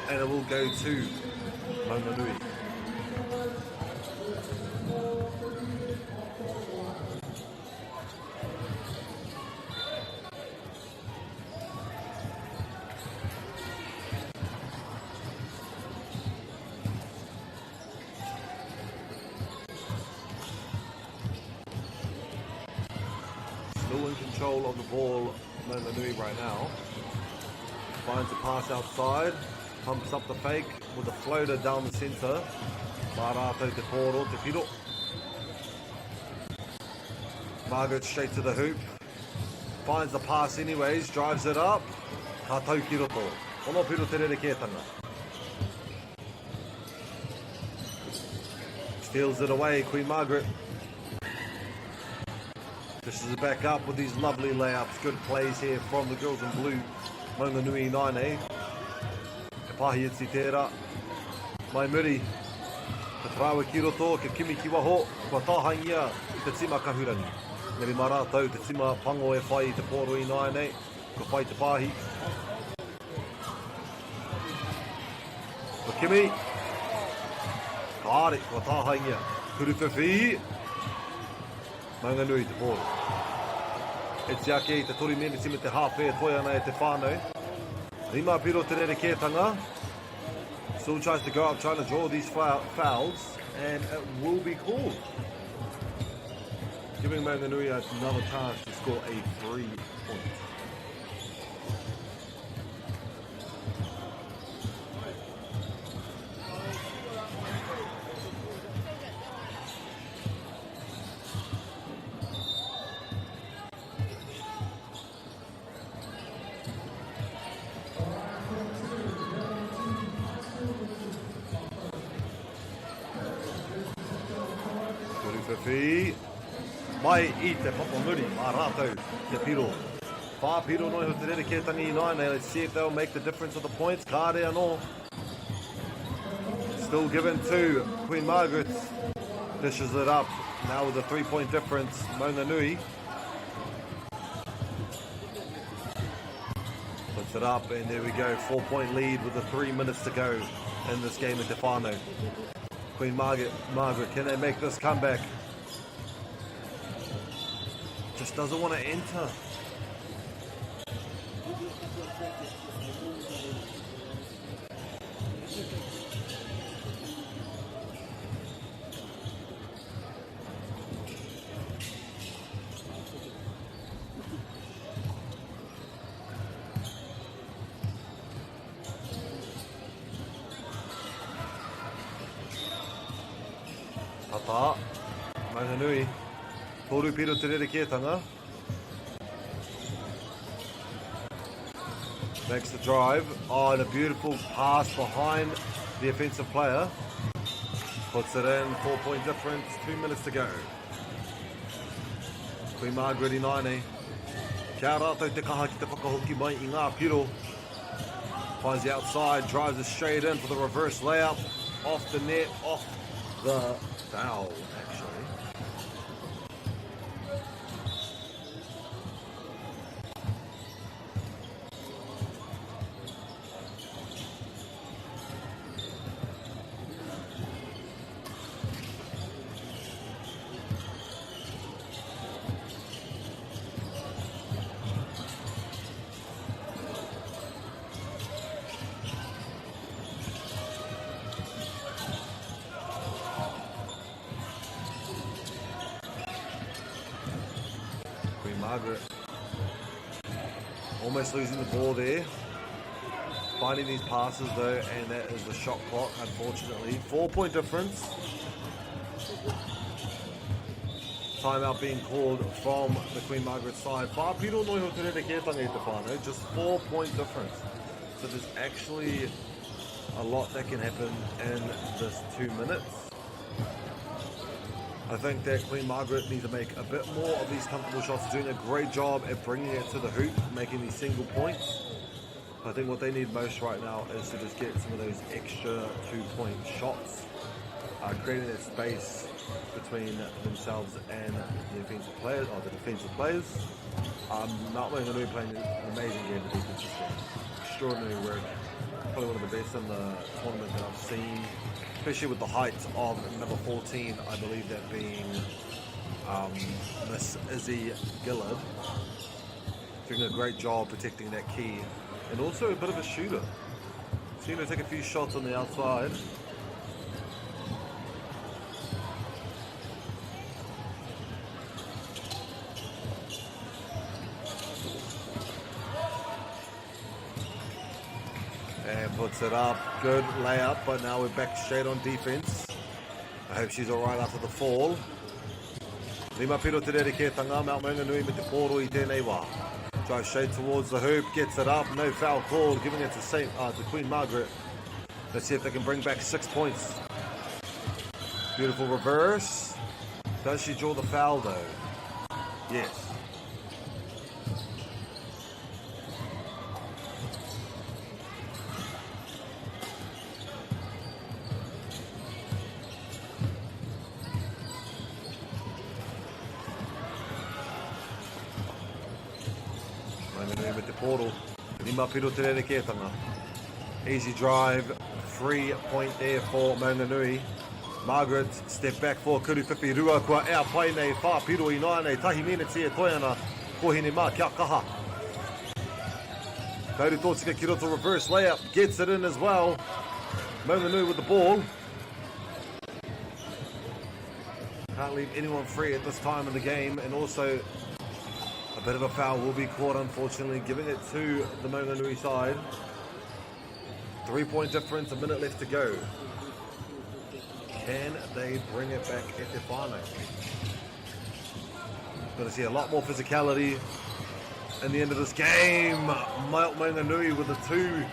And it will go to Maunganui. Still in control of the ball, Maunganui right now. Finds the pass outside, pumps up the fake with a floater down the centre. Mā rātou te pōro, te piro. Margaret straight to the hoop. Finds the pass anyways, drives it up. Ka tau ki roto. Ono piro te rerekētanga. Steals it away, Queen Margaret. Dishes it back up with these lovely layups. Good plays here from the girls in blue. Maunganui 9, eh? Te pahi iti tērā. Mai muri. Te trawe ki roto, ke kimi ki waho. Kua tāhaingia i te tima kahurangi. Ngari mā rātou te tima pango e whai i te pōro i 9, eh? Kua whai te pāhi. Kua kimi. Kāre, kua tāhaingia. Kuruwhiwhi. Maunganui te pōro. E tiake i te toru meneti me te hāwhe e toe ana e te whānau. Rima piro te rerekētanga. Still tries to go up, trying to draw these fouls, and it will be called. Giving Maunganui another chance to score a 3-point. Mai i te papamuri, mā rātou te piro. Whā piro noi ho te rerekētangi i nāianei. Let's see if they'll make the difference of the points. Kāre anō. Still given to Queen Margaret. Dishes it up. Now with a 3-point difference, Maunganui. Puts it up, and there we go. 4-point lead with the 3 minutes to go in this game at Te Whānau. Queen Margaret, can they make this comeback? Just doesn't want to enter. Tata, Maunganui, toru piro te rerekētanga. Makes the drive. Oh, and a beautiful pass behind the offensive player. Puts it in, 4-point difference, 2 minutes to go. Queen Margaret i nāianei. Kia rātou te kaha ki te whakahoki mai i ngā piro. Finds the outside, drives it straight in for the reverse layup. Off the net, off the foul, actually. Queen Margaret almost losing the ball there. Finding these passes though, and that is the shot clock, unfortunately. 4-point difference. Timeout being called from the Queen Margaret side. Whā piro no iho te rerekētanga i te whānau, just 4-point difference. So there's actually a lot that can happen in this 2 minutes. I think that Queen Margaret needs to make a bit more of these comfortable shots. They're doing a great job at bringing it to the hoop, making these single points. I think what they need most right now is to just get some of those extra 2-point shots, creating that space between themselves and the offensive players, or the defensive players. Mount Maunganui playing an amazing game of defense this game. Extraordinary work. Probably one of the best in the tournament that I've seen, especially with the height of number 14, I believe that being Miss Izzy Gillard. Doing a great job protecting that key, and also a bit of a shooter. Seen her take a few shots on the outside. And puts it up. Good layup, but now we're back straight on defense. I hope she's all right after the fall. Lima piro te rerekētanga, Mount Maunganui me te pōro i tēnei wā. Drives straight towards the hoop, gets it up, no foul called, giving it to Queen Margaret. Let's see if they can bring back 6 points. Beautiful reverse. Does she draw the foul though? Yes. Maunganui with the portal. Lima piro te rerekētanga. Easy drive, 3 point there for Maunganui. Margaret, step back for Kuru Whiwhi Rua, kua ea pai nei, whā piro i nāianei, tahi miniti e toe ana, kōhine mā, kia kaha. Kauru tōtika ki roto, reverse layup, gets it in as well. Maunganui with the ball. Can't leave anyone free at this time in the game, and also a bit of a foul will be caught, unfortunately, giving it to the Maunganui side. 3-point difference, a minute left to go. Can they bring it back at the final? Going to see a lot more physicality in the end of this game. Mount Maunganui with a 2.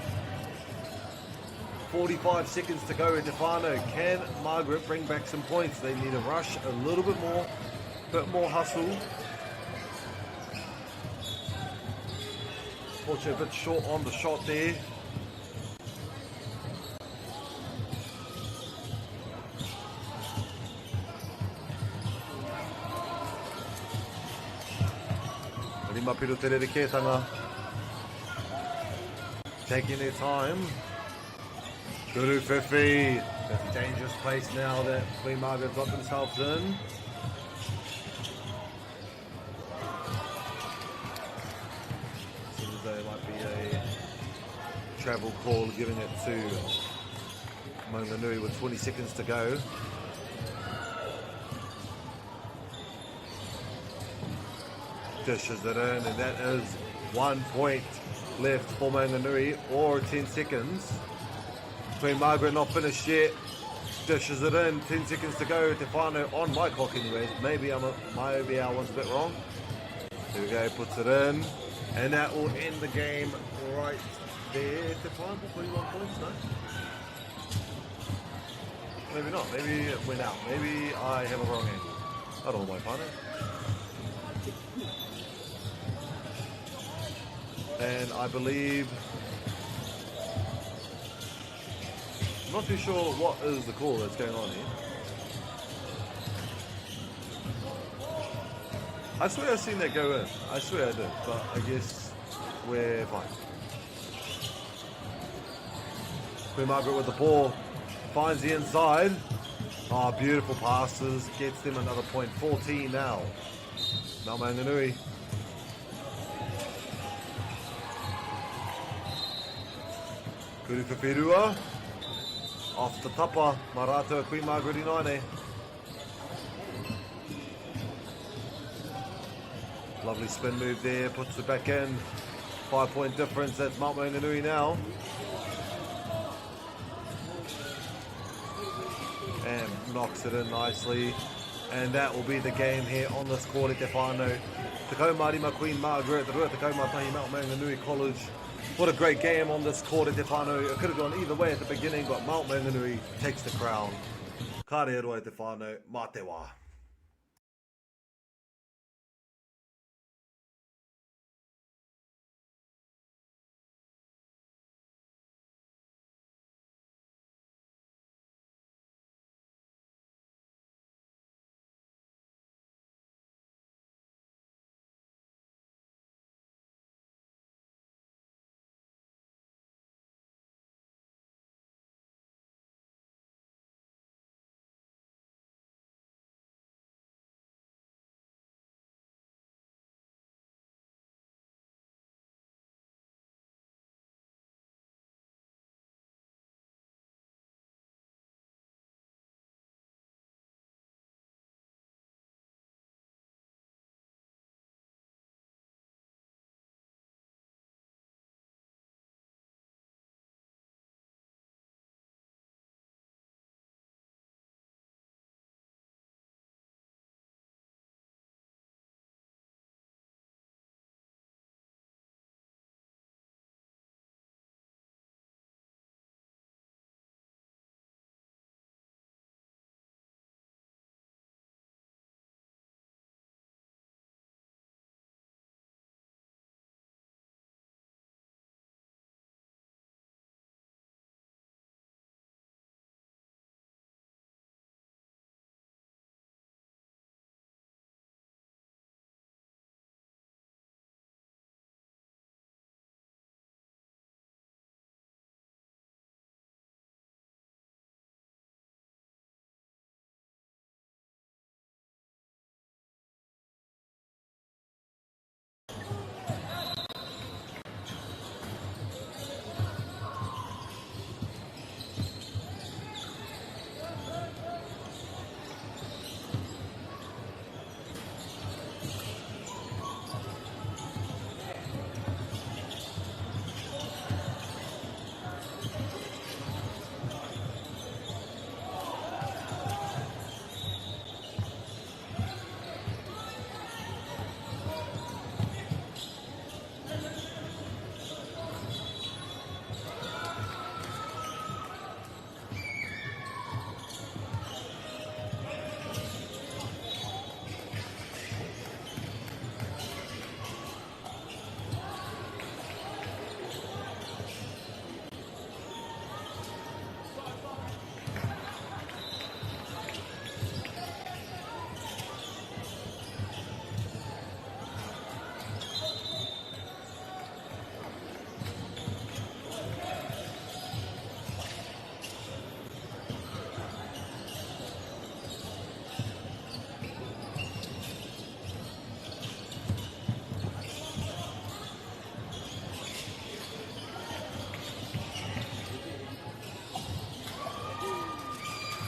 45 seconds to go at the final. Can Margaret bring back some points? They need a rush a little bit more, bit more hustle. Fortunately, a bit short on the shot there. Lima piro te rerekētanga. Taking their time. Guru Fifi. That's a dangerous place now that Queen Margaret got themselves in. Seems as though it might be a travel call, giving it to Maunganui with 20 seconds to go. Dishes it in, and that is 1 point left for Maunganui, or 10 seconds. Queen Margaret not finished yet. Dishes it in, 10 seconds to go. Te whānau on my clock anyways. Maybe my OBR one's a bit wrong. There we go, puts it in. And that will end the game right there. Te whānau, 41 points, no? Maybe not, maybe it went out. Maybe I have a wrong angle. I don't know my whānau. And I believe, I'm not too sure what is the call that's going on here. I swear I've seen that go in. I swear I did, but I guess we're fine. Queen Margaret with the ball, finds the inside. Oh, beautiful passes, gets them another point. 14 now. Mount Maunganui. Kuru Whiwhirua. Off the tapa, Marato, Queen Margaret Inaine. Lovely spin move there, puts it back in. 5-point difference, that's Mount Maunganui now. And knocks it in nicely. And that will be the game here on this court at Te Whānau. Te Kaumārima Queen Margaret, the Rua Te Kaumātahi Mount Maunganui College. What a great game on this court at Te Whānau. It could have gone either way at the beginning, but Mount Maunganui takes the crown. Ka rere e te whānau, mā te wā.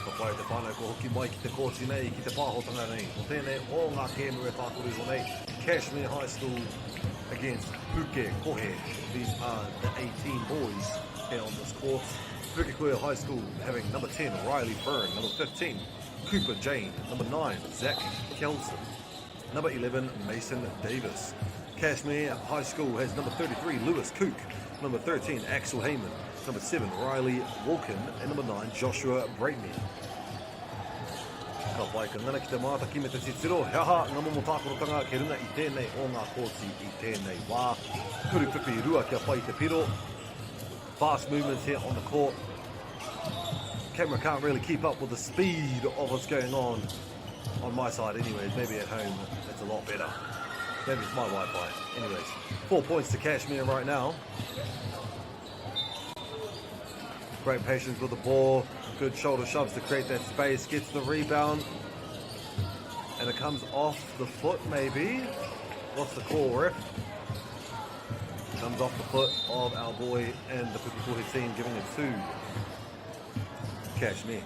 Ka pai te whānau kua hoki mai ki te kōti nei, ki te pāhotanga nei. Ko tēnei o ngā kēmu e tākaro nei, Cashmere High School against Pukekohe. These are the 18 boys here on this court. Pukekohe High School having number 10, Riley Fern, number 15, Cooper Jane, number 9, Zach Kelson, number 11, Mason Davis. Cashmere High School has number 33, Lewis Kook, number 13, Axel Heyman, number 7, Riley Wilkin, and number 9, Joshua Breitman. Ka pai, ka ngana ki te mātaki me te titiro, he aha ngā momo tākorotanga kei runga i tēnei o ngā kōti i tēnei wā. Kuru whiwhi rua kia whai te piro. Fast movements here on the court. Camera can't really keep up with the speed of what's going on on my side anyways. Maybe at home it's a lot better. Maybe it's my Wi-Fi. Anyways, 4 points to Cashmere right now. Great patience with the ball. Good shoulder shoves to create that space. Gets the rebound. And it comes off the foot, maybe. What's the call, ref? Comes off the foot of our boy and the Pukekohe team, giving it to Cashmere.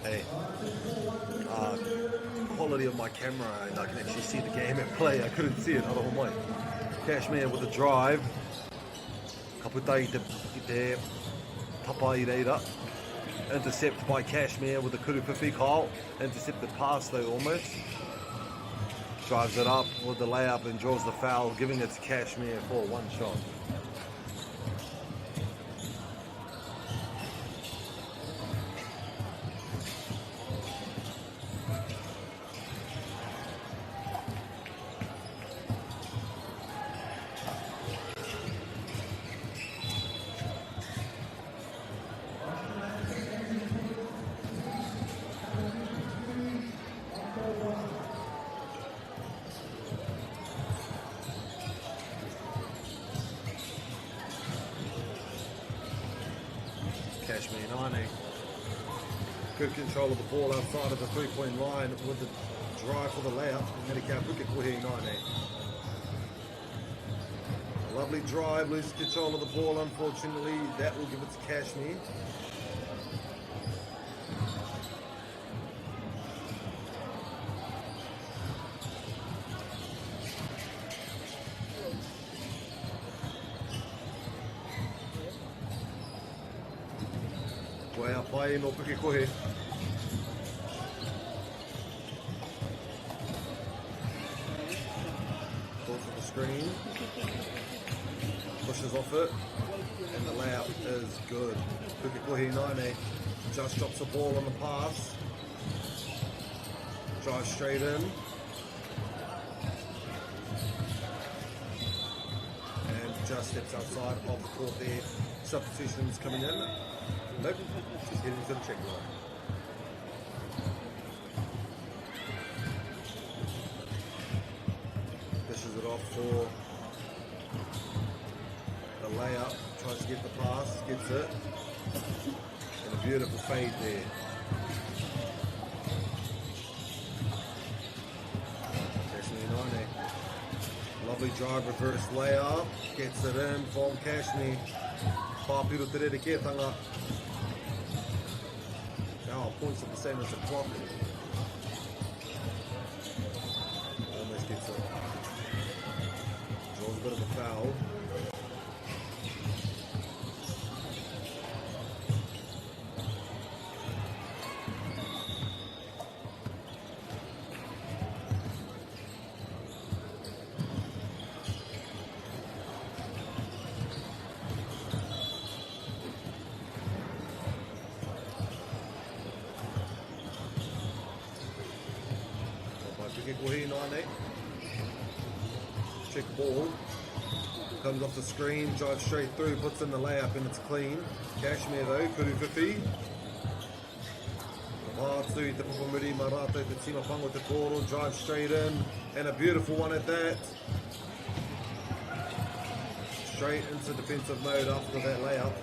Hey, quality of my camera, and I can actually see the game at play. I couldn't see it, aroha mai. Cashmere with the drive. Ka puta i te, i te tapa i reira. Intercept by Cashmere with the kurupipi, Kyle. Intercepted pass though, almost. Drives it up with the layup and draws the foul, giving it to Cashmere for one shot. Cashmere 90. Good control of the ball outside of the three-point line with the drive for the layup. Medicare Pukekohe 90. A lovely drive, loses control of the ball, unfortunately. That will give it to Cashmere. Kua ea pai no Pukekohe. Thoughts of the screen. Pushes off it. And the layup is good. Pukekohe 9 just drops the ball on the pass. Drives straight in. And just steps outside of the court there. Substitutions coming in. Nope, just heading to the check line. Dishes it off for the layup. Tries to get the pass, gets it. And a beautiful fade there. Cashmere 9. Lovely drive, reverse layup. Gets it in from Cashmere. Whāpiro te rerekētanga. Now points are the same as the clock. Almost gets it. Draws a bit of a foul. Check ball. Comes off the screen, drives straight through, puts in the layup, and it's clean. Cashmere though, Kuruwhiwhi. Te pātū, te papamuri, mā rātou, te tima pango, te pōro, drives straight in, and a beautiful one at that. Straight into defensive mode after that layup.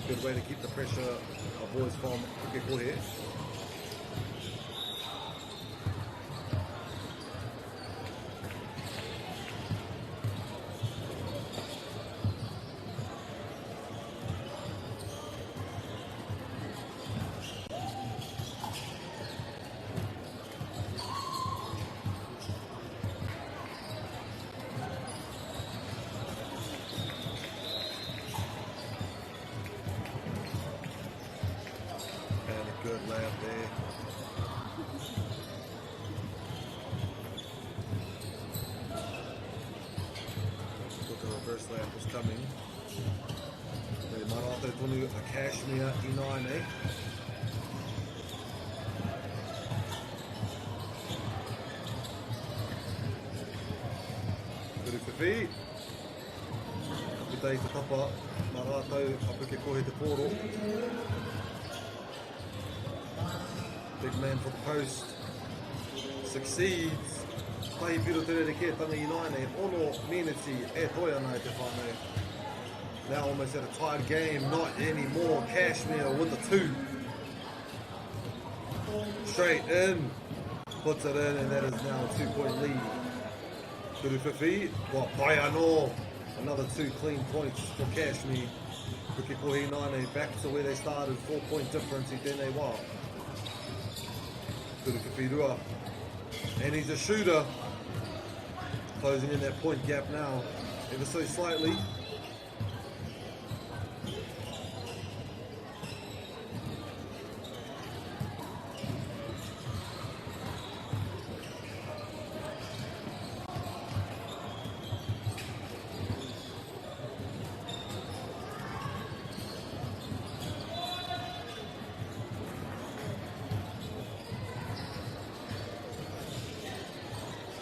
Good way to keep the pressure of boys from Pukekohe. And a good layup there. Thought the reverse layup was coming. Me marato tonu a Cashmere i 9, eh? Kuruwhiwhi. Ka puta i te tapa, mā rātou a Pukekohe te pōro. Big man for the post. Succeeds. Tahi piro te rerekētanga i 9, ono miniti e toi ana e te whānau. Now almost at a tied game, not anymore. Cashmere with the 2. Straight in, puts it in, and that is now a 2-point lead. Kuruwhiwhi, well, pai anō. Another 2 clean points for Cashmere. Pukekohe 9 back to where they started, 4-point difference i tēnei wā. Kuru And he's a shooter. Closing in that point gap now, ever so slightly.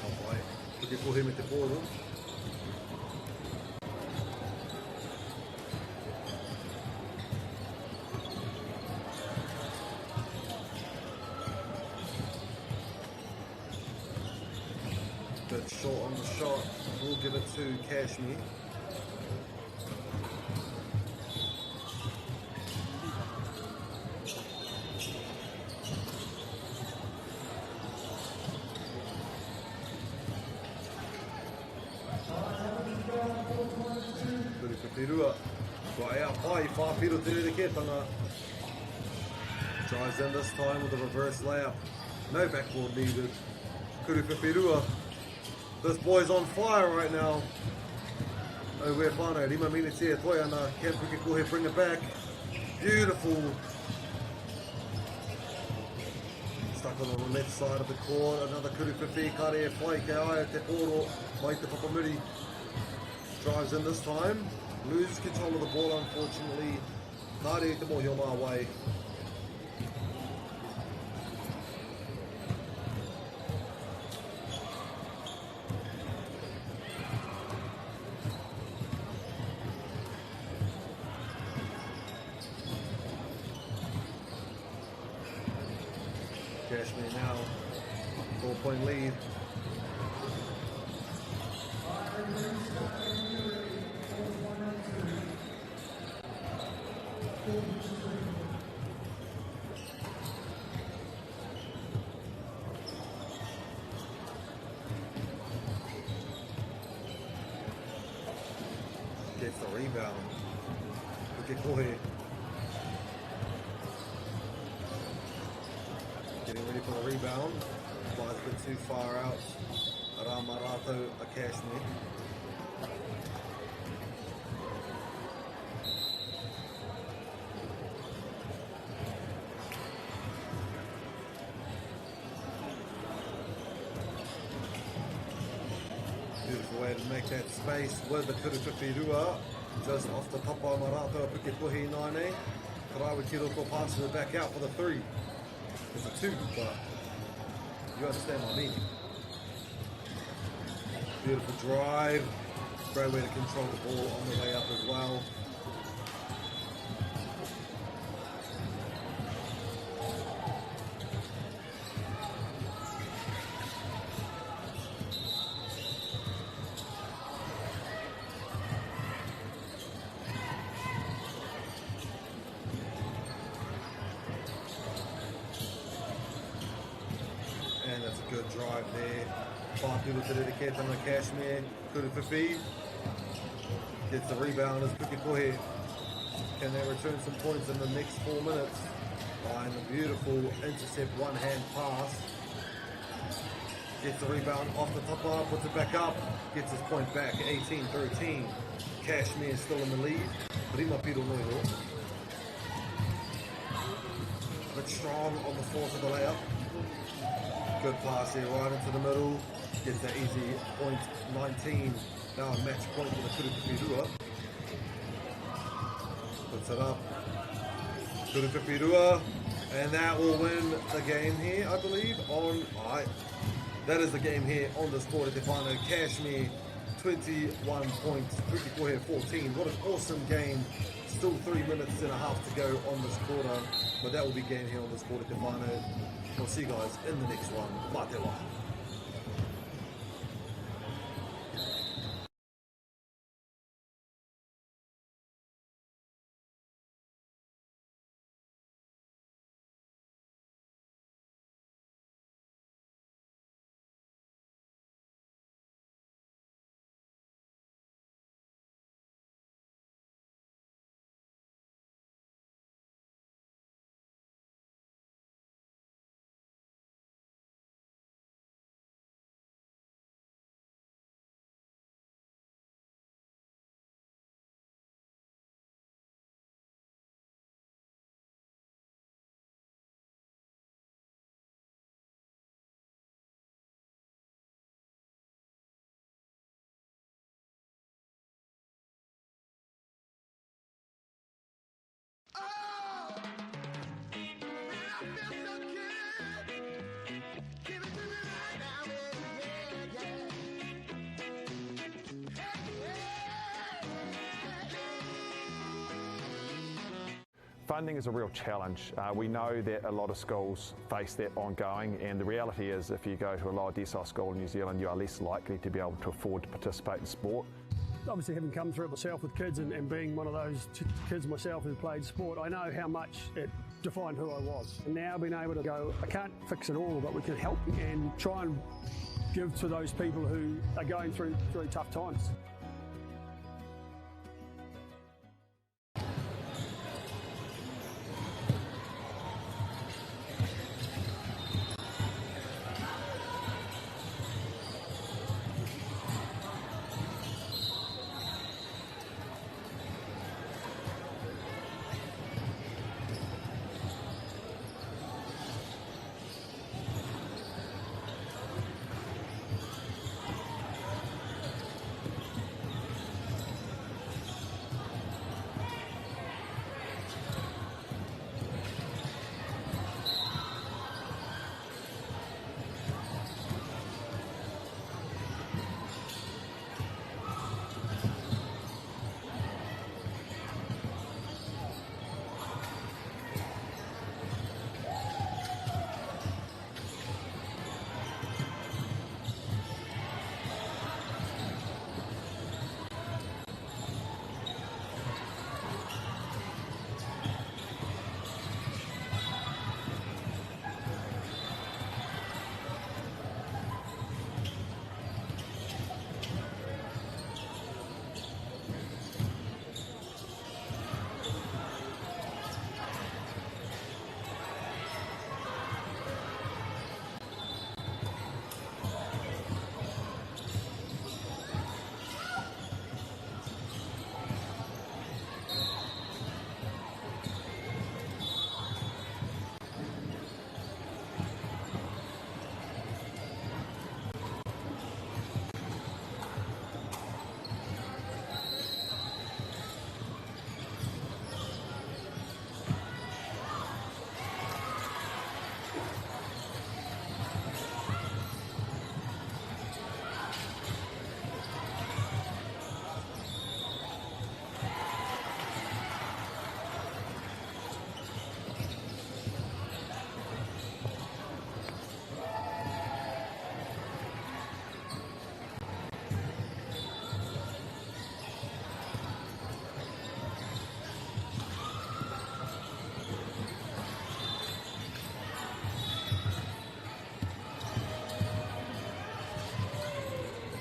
Ka pai. Pukekohe me te pōro. Bit short on the shot. We'll give it to Cashmere. Rua. Kua ea pai, whāpiro te rerekētanga. Drives in this time with a reverse layup. No backboard needed. Kuru This boy's on fire right now. Auē whānau, rima miniti e toe ana. Can Pukekohe bring it back? Beautiful. Stuck on the left side of the court. Another Kuru Kare e whai ke aia te pōro. Mai te papamuri. Drives in this time. Loses control of the ball, unfortunately. Kāre te mōhio mā wai. Cashmere now, 4-point lead. Gets the rebound. Pukekohe. Getting ready for the rebound. Flies a bit too far out. Ramarato a Cashmere. Beautiful way to make that space with the Kuru Just off the top of Marato Pukekohe 9A. Karawa Kiroko passes it back out for the three. It's a two, but you understand what I mean. Beautiful drive. Great way to control the ball on the way up as well. And that's a good drive there. Five people to dedicate on the Cashmere. Kuru Whiwhi. Gets the rebound as Pukekohe. Can they return some points in the next 4 minutes? And a beautiful intercept one-hand pass. Gets the rebound off the top bar, puts it back up, gets his point back, 18-13. Cashmere still in the lead. Rima Piro Noiro. But strong on the force of the layup. Good pass here, right into the middle. Gets that easy point, 19. Now a match point for the Kuru Puts it up. Kuru And that will win the game here, I believe. On I, that is the game here on this quarter. Te Cashmere, 21 points, Pukekohe 14. What an awesome game. Still 3 minutes and a half to go on this quarter. But that will be game here on this quarter. Te We'll see you guys in the next one. Mā te wā. Funding is a real challenge. Uh, we know that a lot of schools face that ongoing, and the reality is if you go to a lower decile school in New Zealand, you are less likely to be able to afford to participate in sport. Obviously, having come through it myself with kids and, and being one of those kids myself who played sport, I know how much it defined who I was. And now being able to go, I can't fix it all, but we can help and try and give to those people who are going through, through tough times.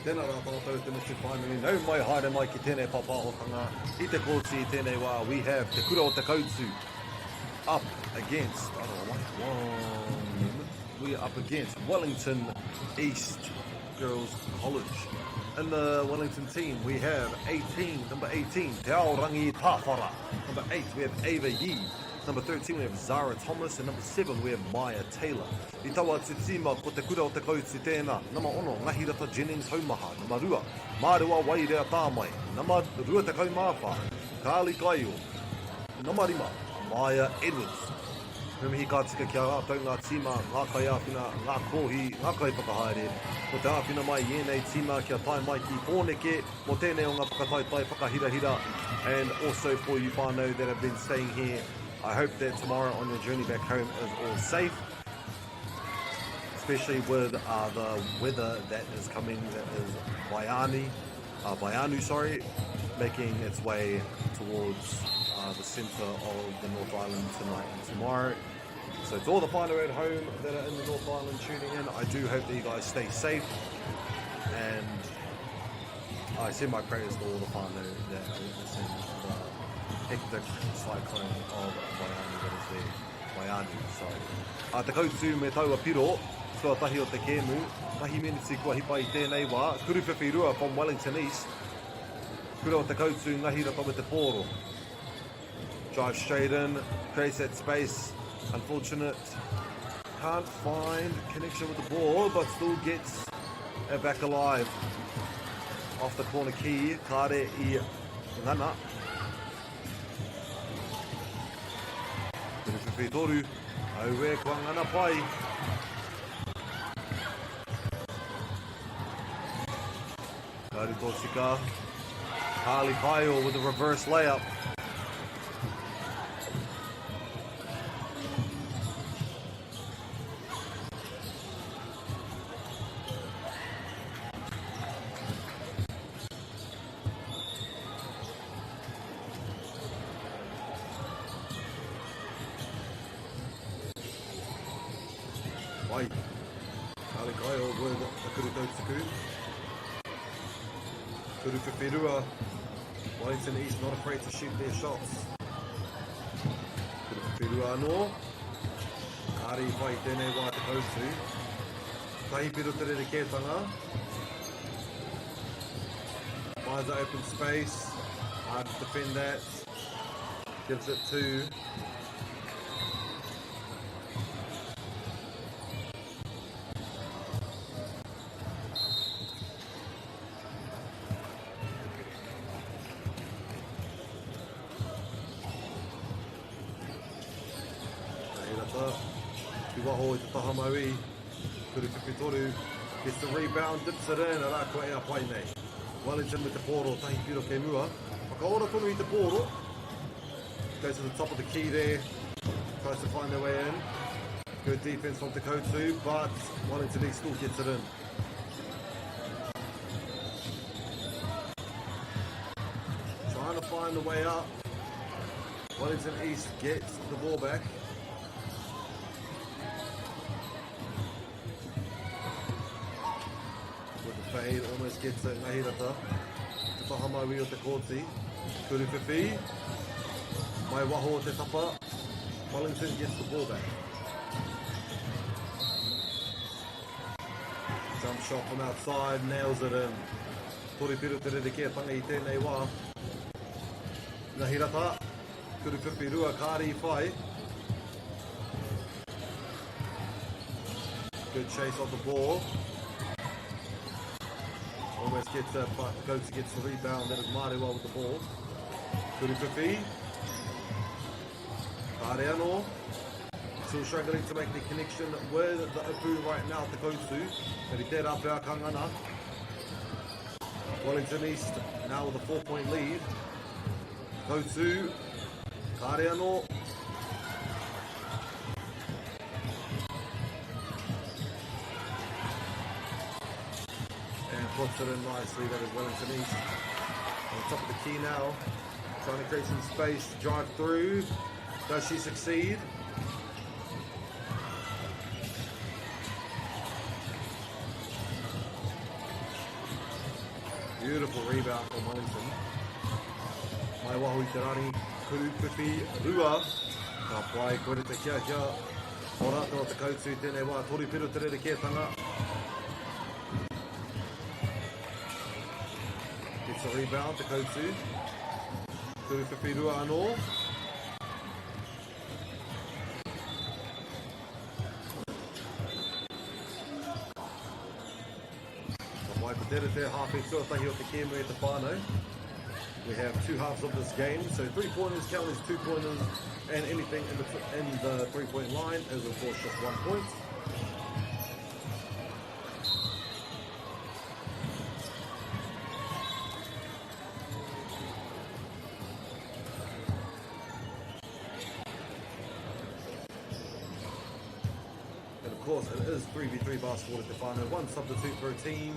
Tēnā rā tātou te motu whānui, nau mai haere mai ki tēnei pāpāhotanga i te kōti i tēnei wā. We have Te Kura o Te Koutu up against, I don't know, one, we are up against Wellington East Girls College. In the Wellington team, we have 18, number 18, Te Aorangi Tāwhara. Number 8, we have Ava Yee. Number 13, we have Zara Thomas. And number 7, we have Maya Taylor. I taua atu tīma, ko Te Kura o Te Koutu tēnā. Nama 6, Ngahirata Jennings Haumaha. Nama 2, Mārewa Wairea Tāmai. Nama 24, Carly Kaio. Nama 5, Maya Edwards. Me mihi ka tika ki a rātou ngā tīma, ngā kaiāwhina, ngā kōhi, ngā kaiwhakahaere, ko te āwhina mai i ēnei tīma kia tae mai ki Pōneke mō tēnei o ngā whakataetae whakahirahira and also for you whānau that have been staying here, I hope that tomorrow on your journey back home is all safe, especially with uh, the weather that is coming, that is Vaiani, uh, Vaianu, sorry, making its way towards uh, the centre of the North Island tonight and tomorrow. So to all the whānau at home that are in the North Island tuning in, I do hope that you guys stay safe. And I send my prayers to all the whānau that are witnessing the hectic cyclone of Vaianu that is there. Vaianu, sorry. A te kautu me taua piro, tuatahi o te kēmu, tahi meneti kua hipa i tēnei wā, Kuruwhiwhi Rua from Wellington East, Kura o te Kautu, Ngahirata me te Pōro. Drive straight in, creates that space. Unfortunate, can't find connection with the ball, but still gets it back alive. Off the corner key, kare i ngana. Kuruwhiwhi toru, aue kua ngana pai. Karu tōtika. Carly Kyle with a reverse layup. Te Kuru Tautuku. Kuru Whiwhirua. Wellington East not afraid to shoot their shots. Kuru Whiwhirua anō. Kāre i whai tēnei wā te Koutu. Tahi piro te rerekētanga. Finds the open space. Hard to defend that. Gives it to Hirata, ki waho i te taha mauī, Kuru 53, gets the rebound, dips it in, arā kua ea pai nei. Wellington me te pōro, tahi piro kei mua. Whakaora tonu i te pōro. Goes to the top of the key there, tries to find their way in. Good defense from Te Koutu, but Wellington East still gets it in. Trying to find the way up. Wellington East gets the ball back. With the fade, almost gets it. Ngahirata. Te taha maui o te kōti. Kuruwhiwhi. Mai waho o te tapa. Wellington gets the ball back. Jump shot from outside, nails it in. Toru piro te rerekētanga i tēnei wā. Ngahirata. Kuruwhiwhi rua, kāre i whai. Good chase of the ball. Almost gets it, but goes to gets the rebound. That is Marewa with the ball. Kuruwhiwhi. Kāre anō. Still struggling to make the connection with the Apu right now, Te Koutu. Kei tērā pea ka ngana. Wellington East now with a 4-point lead. Koutu. Kāre anō. And puts it in nicely, that is Wellington East. On top of the key now, trying to create some space, drive through. Does she succeed? Beautiful rebound from Wellington. Mai waho i te rani, kuru pipi, rua. Ka pai, koe te kia kia. O rātou o te Koutu i tēnei wā, toru piro te rerekētanga. Gets a rebound, te Koutu. Kuru whiwhi rua anō. Ka pai ko tere te hāwhe tuatahi o te kēmu e te whānau. We have two halves of this game, so three-pointers count as two-pointers, and anything in the, in the three-point line is of course just one point. And of course, it is 3v3 basketball at the final. One substitute per team.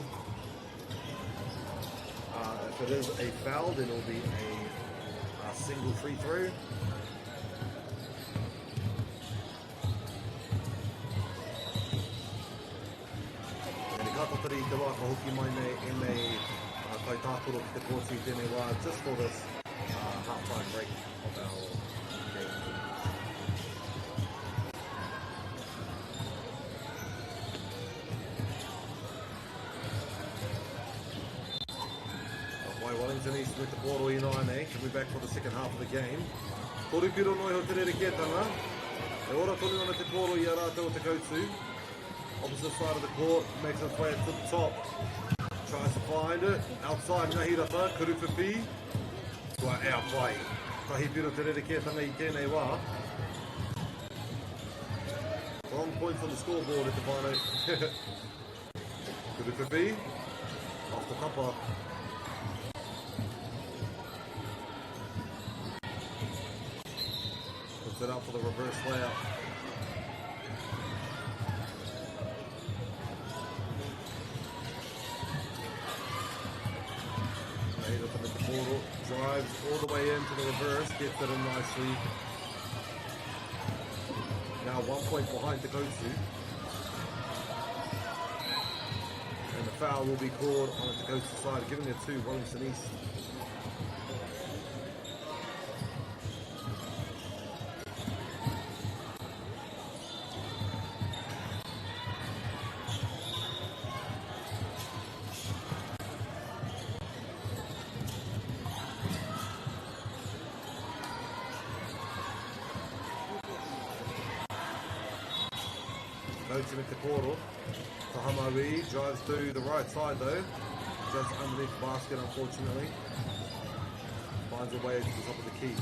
Uh, if it is a foul, then it'll be a, a single free throw. And ka tatari i te wā ka hoki mai nei ēnei uh, kaitākaro ki te kōti i tēnei wā just for this uh, half-time break of our game. Wai Wellington East with the pōro i nāianei, coming back for the second half of the game. Toru piro noa iho te rerekētanga. E ora tonu ana te pōro i a rātou o te Koutu. Opposite side of the court, makes its way to the top. Tries to find it. Outside, Ngahirata, Kuruwhiwhi. Kua ea pai. Tahi piro te rerekētanga i tēnei wā. Wrong points on the scoreboard at te whānau. Kuruwhiwhi. Off the tapa. Puts it up for the reverse layup. Ngahirata me te pōro, drives all the way into the reverse, gets it in nicely. Now 1 point behind Te Koutu. foul will be called on the Coastal side, giving it to Wellington East. Coates with the portal. Tahamawi drives through the right side though. Just underneath the basket, unfortunately. Finds a way to the top of the key.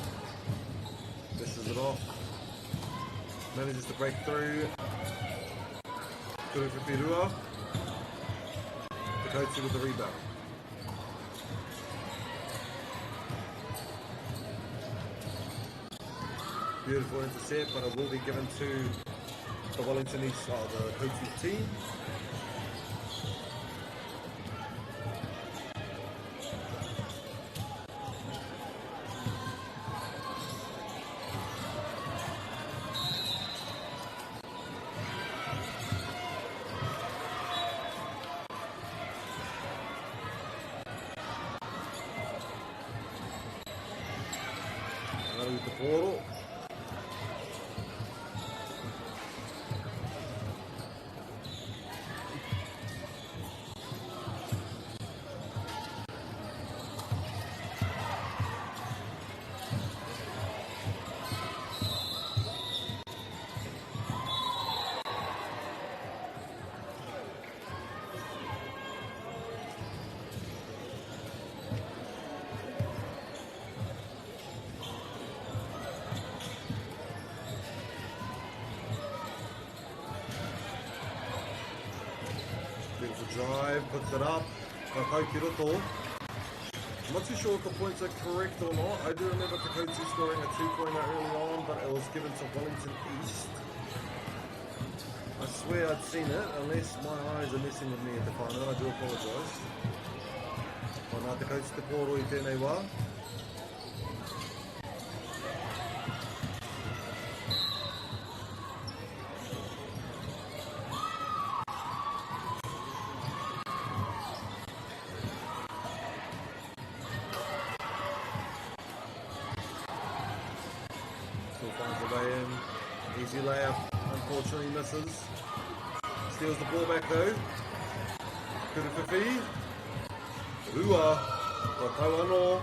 Dishes it off. Manages to break through. Good for Pirua. Takotsu with the rebound. Beautiful intercept, but it will be given to the Wellington East, the Kotsu team. Another with the portal. Beautiful drive, puts it up. Kakau I'm not too sure if the points are correct or not. I do remember Takotsu scoring a two-pointer early on, but it was given to Wellington East. I swear I'd seen it, unless my eyes are messing with me at the final. I do apologise. O nā te kautsu te pōro i tēnei wā. Still finds a way in. Easy layup, unfortunately misses. Steals the ball back though. Kuruwhiwhi. Rua. Kua tau anō.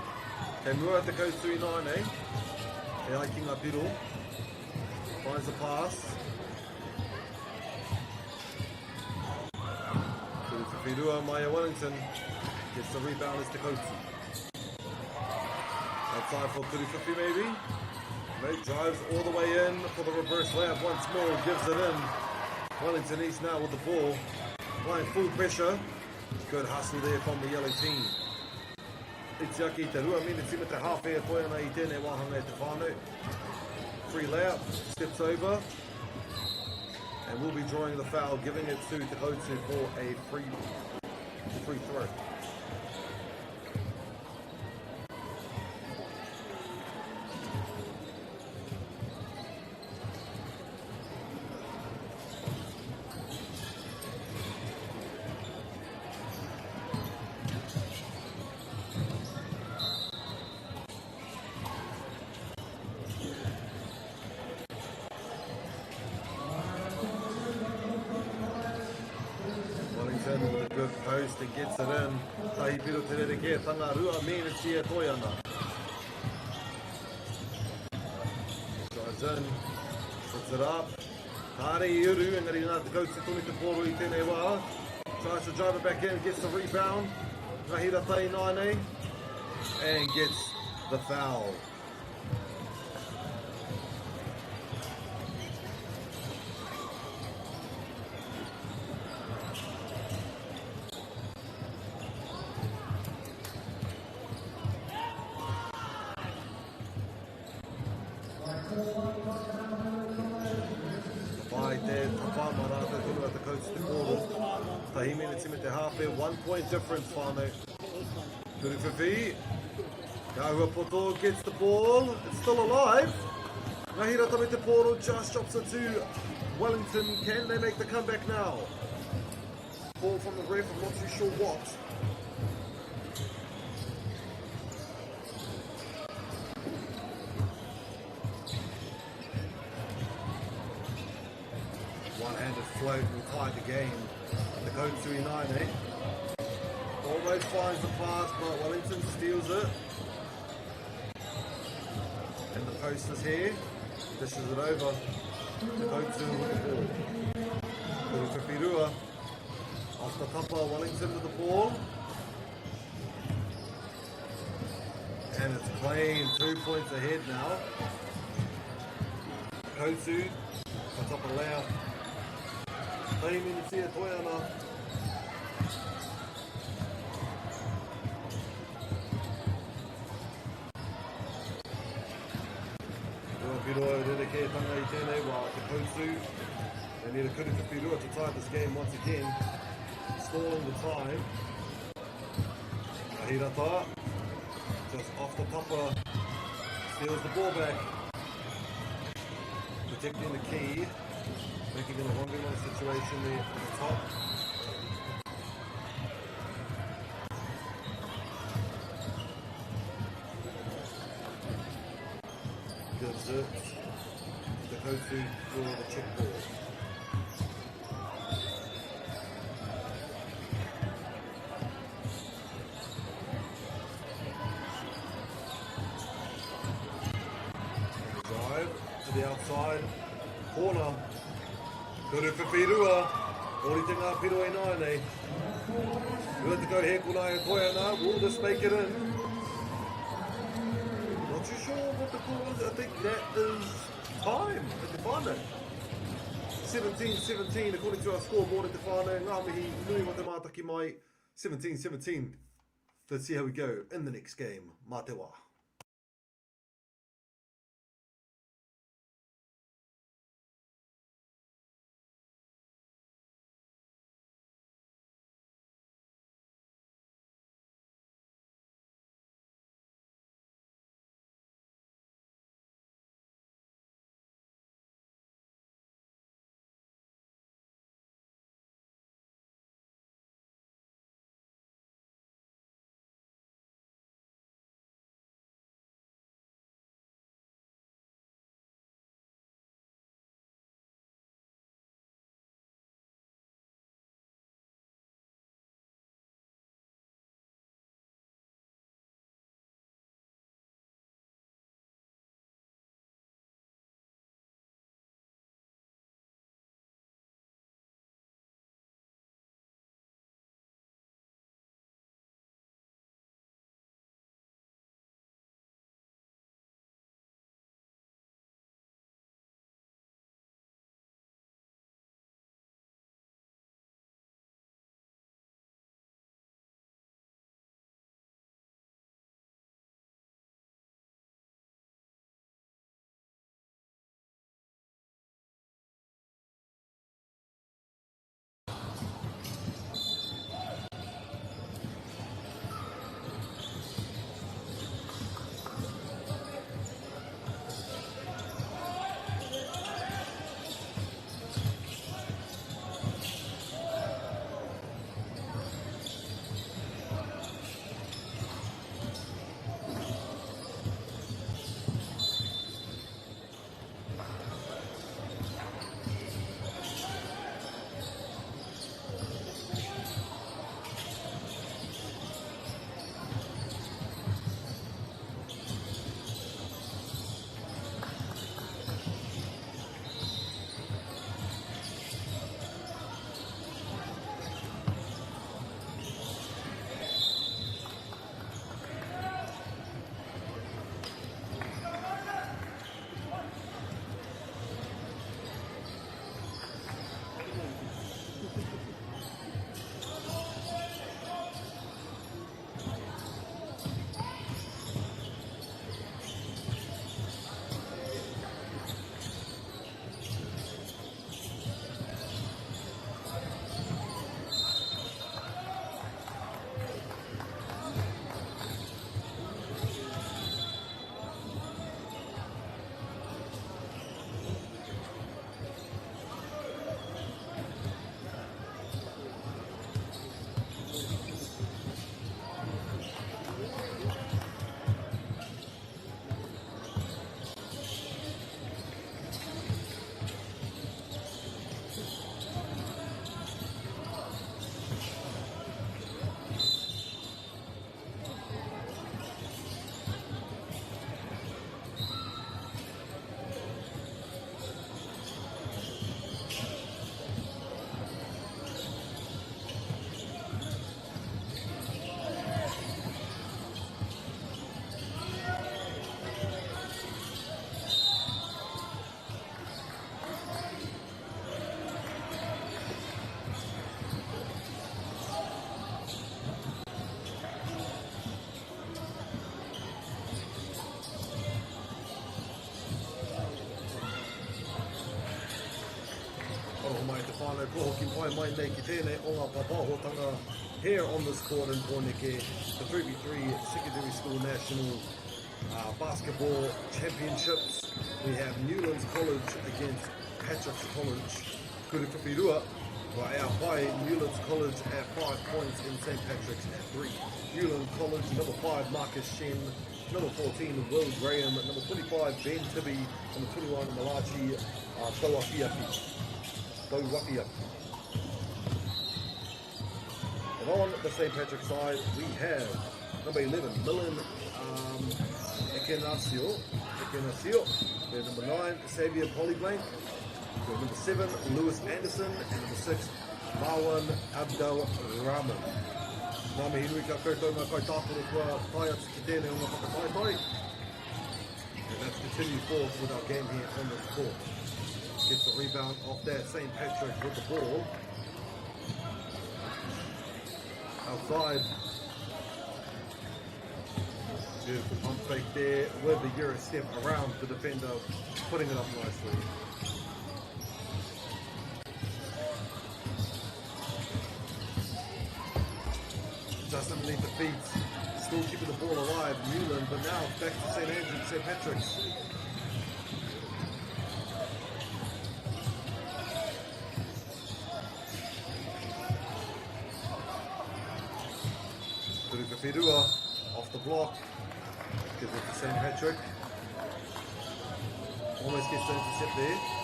Kei mua te kautui nānei. E ai ki ngā piro. Finds the pass. Kuruwhiwhi Rua, Maya Wellington. Gets the rebound as Te Kotsu. Outside for Kuruwhiwhi maybe. Mate drives all the way in for the reverse layup once more. Gives it in. Wellington East now with the ball. Applying full pressure. Good hustle there from the yellow team. Iti ake i te rua miniti me te hāwhe e toe ana i tēnei wāhanga e te whānau. Free layup, steps over, and will be drawing the foul, giving it to Te Koutu for a free, free throw. Wellington with a good post and gets it in. Tahi piro te rere tanga rua meneti e toi ana. Drives in, puts it up. Kāre i uru, engari nā te kautse tonu te pōro i tēnei wā. Tries to drive it back in, gets the rebound. Ngahira tai nānei. And gets the foul. Pai te tapa mā rātou tonu a te coach te kōro. Tahi meneti me te hāwhe, one point difference whānau. Turuwhiwhi, Kahua Poto gets the ball, it's still alive. Ngahira Tame Te Pōro just drops it to Wellington. Can they make the comeback now? Call from the ref, I'm not too sure what. One-handed float will tie the game. The Kotui 9, eh? Almost finds the pass, but Wellington steals it. And the post is here. Dishes it over. The Kotui with the ball. Kuru Off the tapa, Wellington with the ball. And it's clean, 2 points ahead now. Kotsu, on top of Lau. Tahi miniti e toe ana. Rua Whiroa rerekētanga i tēnei wā, te Kotsu. They need a Kuru Whirua to tie this game once again. Stalling the time. Ahirata, just off the tapa, steals the ball back. Protecting the key, making it a 1v1 situation there at the top. Gives it to Kotsu for the check ball. Drive to the outside corner. Kuru Whiwhirua. Ori te ngā piro e nā nei. Rua te kau he kona e toe ana. Will this make it in? Not too sure what the call is. I think that is time at te whānau. 17-17 according to our scoreboard at te whānau. Ngā mihi nui mo te mātaki mai. 17-17. Let's see how we go in the next game. Mā te wā. kua hoki pai mai nei ki tēnei o ngā pāpāhotanga here on this court in Pōneke, the 3v3 Secondary School National uh, Basketball Championships. We have Newlands College against Patrick's College. Kuru kua ea pai Newlands College at 5 points and St Patrick's at 3. Newlands College, number 5, Marcus Shen, number 14, Will Graham, number 25, Ben Tibby, number 21, Malachi uh, Tauafiafi. Tauafiafi. And on the St. Patrick's side, we have number 11, Milan Ekenasio. Ekenasio. We have number 9, Xavier Polyblank. We have number 7, Lewis Anderson. And number 6, Marwan Abdel Rahman. Ngā mihi nui kia koutou ngā kaitākaro kua tae atu ki tēnei o ngā whakataetae. And let's continue forth with our game here on this court. Gets the rebound off there, St. Patrick with the ball. Outside. Beautiful pump fake there with the Euro step around the defender, putting it up nicely. Just underneath the feet, still keeping the ball alive, Newland, but now back to St. Andrew, St. Patrick's. Whirua off the block, gives it to St. Patrick. Almost gets the intercept there.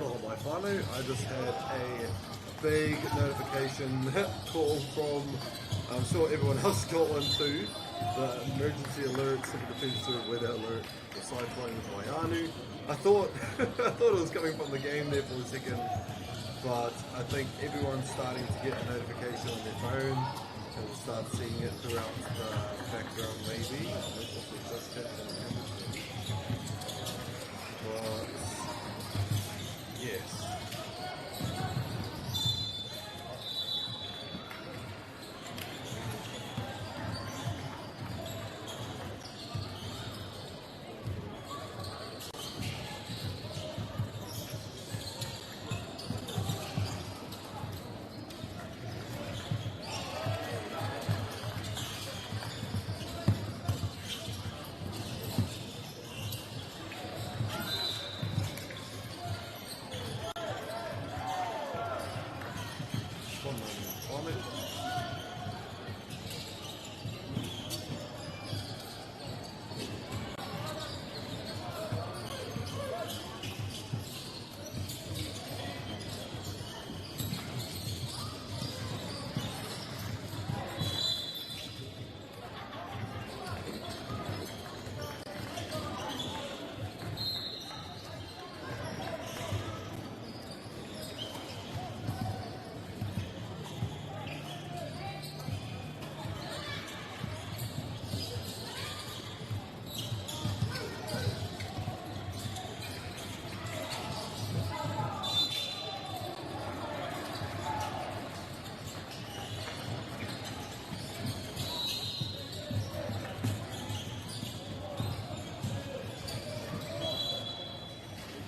Aroha mai whānau, I just had a big notification call from, I'm sure everyone else got one too, the emergency alert, civil defence weather alert, the cyclone Vaianu. I thought I thought it was coming from the game there for a second, but I think everyone's starting to get a notification on their phone, and we'll start seeing it throughout the background maybe. Just hit in Hamilton. But yes. One moment on it.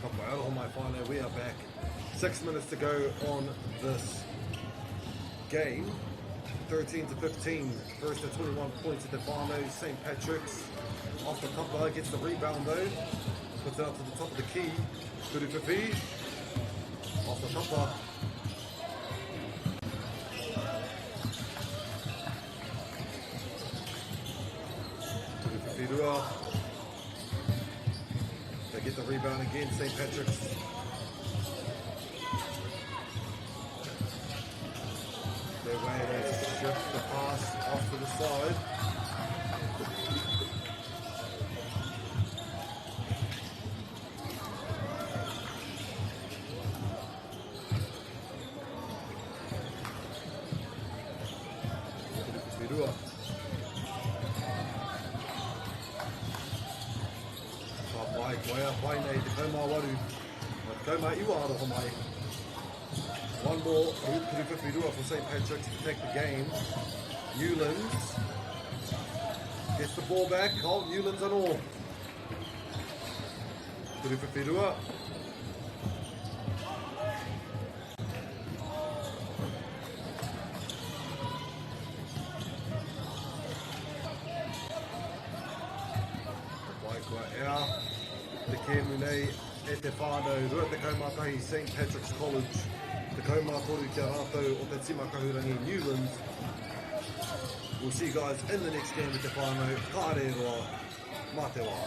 Ka pai, aroha mai whānau, we are back. 6 minutes to go on this game. 13 to 15, first to 21 points at the whānau. St. Patrick's off the tapa, gets the rebound though. Puts it up to the top of the key. Kuru off the tapa. Kuru They get the rebound again, St. Patrick's. Their way, they shift the pass pass off to the side. Rua. Ka pai, koia pai nei, 18, 19 aroha mai. One more, 352 for St. Patrick's to take the game. Newlands gets the ball back. Colt Newlands and all. 352. Ka pai kua ea te kēmu nei e te whānau 21 St Patrick's College 13 ki a rātou o te tima kahurangi Newlands. We'll see you guys in the next game with te whānau. Kāre roa, mā te wā.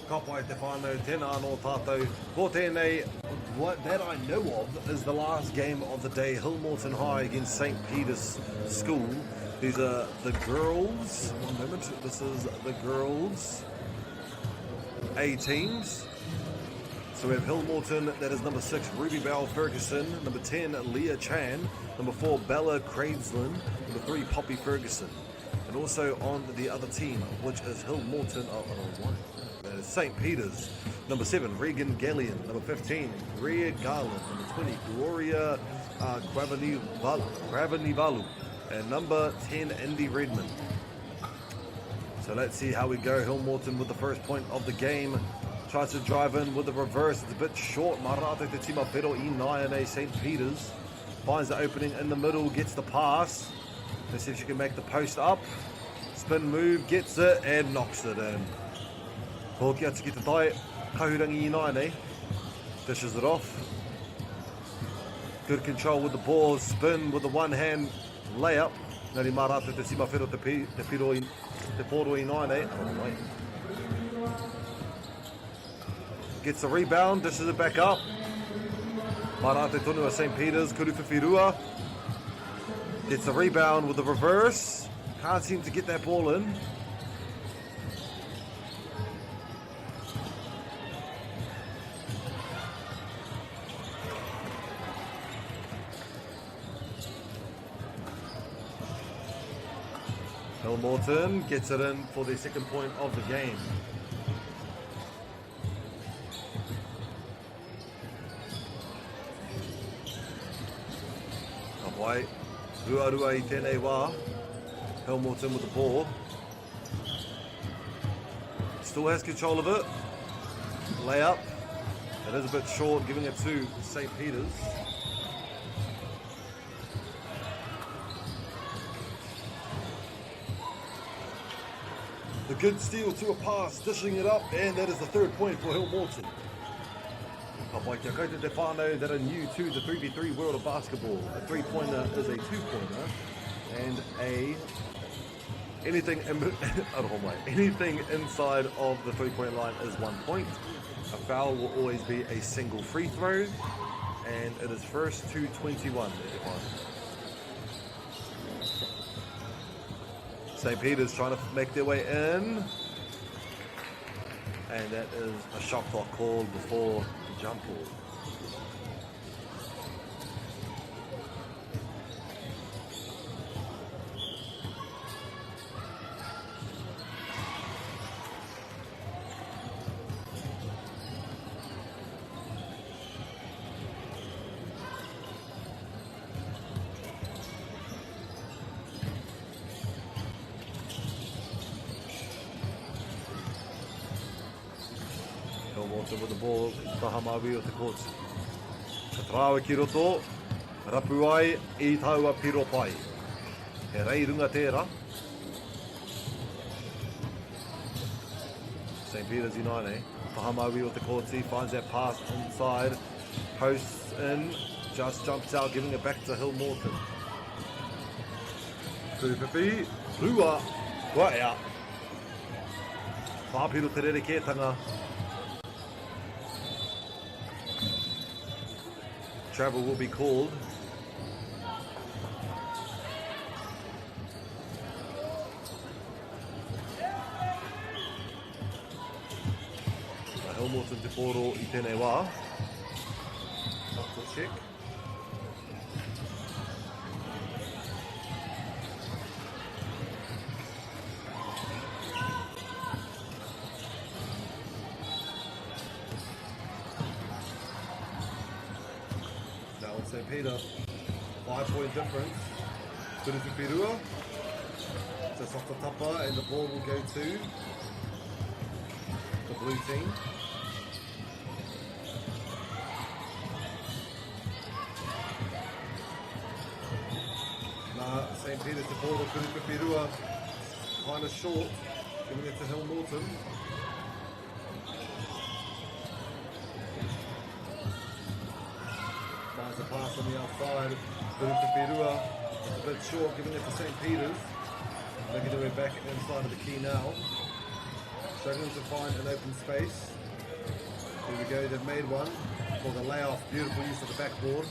Ka pai te whānau, tēnā anō tātou. Ko tēnei, what that I know of, is the last game of the day, Hillmorton High against St. Peter's School. These are the girls, one moment, this is the girls A teams. So we have Hillmorton, that is number 6, Ruby Bell Ferguson, number 10, Leah Chan, number 4, Bella Kraslin, number 3, Poppy Ferguson. And also on the other team, which is Hillmorton, oh, oh, one. That is St. Peter's, number 7, Regan Gallion, number 15, Greer Garland, number 20, Gloria Cravanivalu, and number 10, Indy Redmond. So let's see how we go. Hillmorton with the first point of the game. Tries to drive in with the reverse. It's a bit short. Marate te tima whero i nāianei St. Peter's. Finds the opening in the middle, gets the pass. Let's see if she can make the post up. Spin move, gets it, and knocks it in. Hoki atu ki te tai, kahurangi i nāianei. Dishes it off. Good control with the ball. Spin with the one hand layup. Nari mā rātou te tima whero te, pi, te, piro i, te pōro i nāianei. Oh, wait. Gets the rebound, dishes it back up. Mā rātou tonu a St. Peter's, Kuruwhiwhirua. Gets the rebound with the reverse. Can't seem to get that ball in. Hillmorton gets it in for the second point of the game. Ka pai, rua rua i tēnei wā. Hillmorton with the ball. Still has control of it. Layup. It is a bit short, giving it to St. Peter's. The good steal to a pass, dishing it up, and that is the third point for Hillmorton. Ka pai kia koutou te whānau that are new to the 3v3 world of basketball. A three-pointer is a two-pointer, and a anything in, anything inside of the three-point line is 1 point. A foul will always be a single free throw, and it is first to 21. St. Peter's trying to make their way in. And that is a shot clock call before the jump ball. Hillmorton with the ball, taha maui o te kōti. Ka tarāwa ki roto, rapu ai i taua piro pai. He rei runga tērā. St. Peter's United, taha maui o te kōti, finds that pass inside, posts in, just jumps out, giving it back to Hillmorton. Tūpipi, rua, kua ea. Whāpiro te rerekētanga. Travel will be called. Hillmorton te pōro i tēnei wā. Not to check. Now on St. Peter, 5-point difference. Kuruwhiwhirua. Just off the tapa, and the ball will go to the blue team. Nah, St. Peter's the ball to Kuruwhiwhirua. Kind of short, giving it to Hillmorton. Finds a pass on the outside. Kuruwhiwhirua. It's a bit short, giving it to St. Peter's. Making their way back inside of the key now. Struggling to find an open space. Here we go, they've made one for the layoff. Beautiful use of the backboard.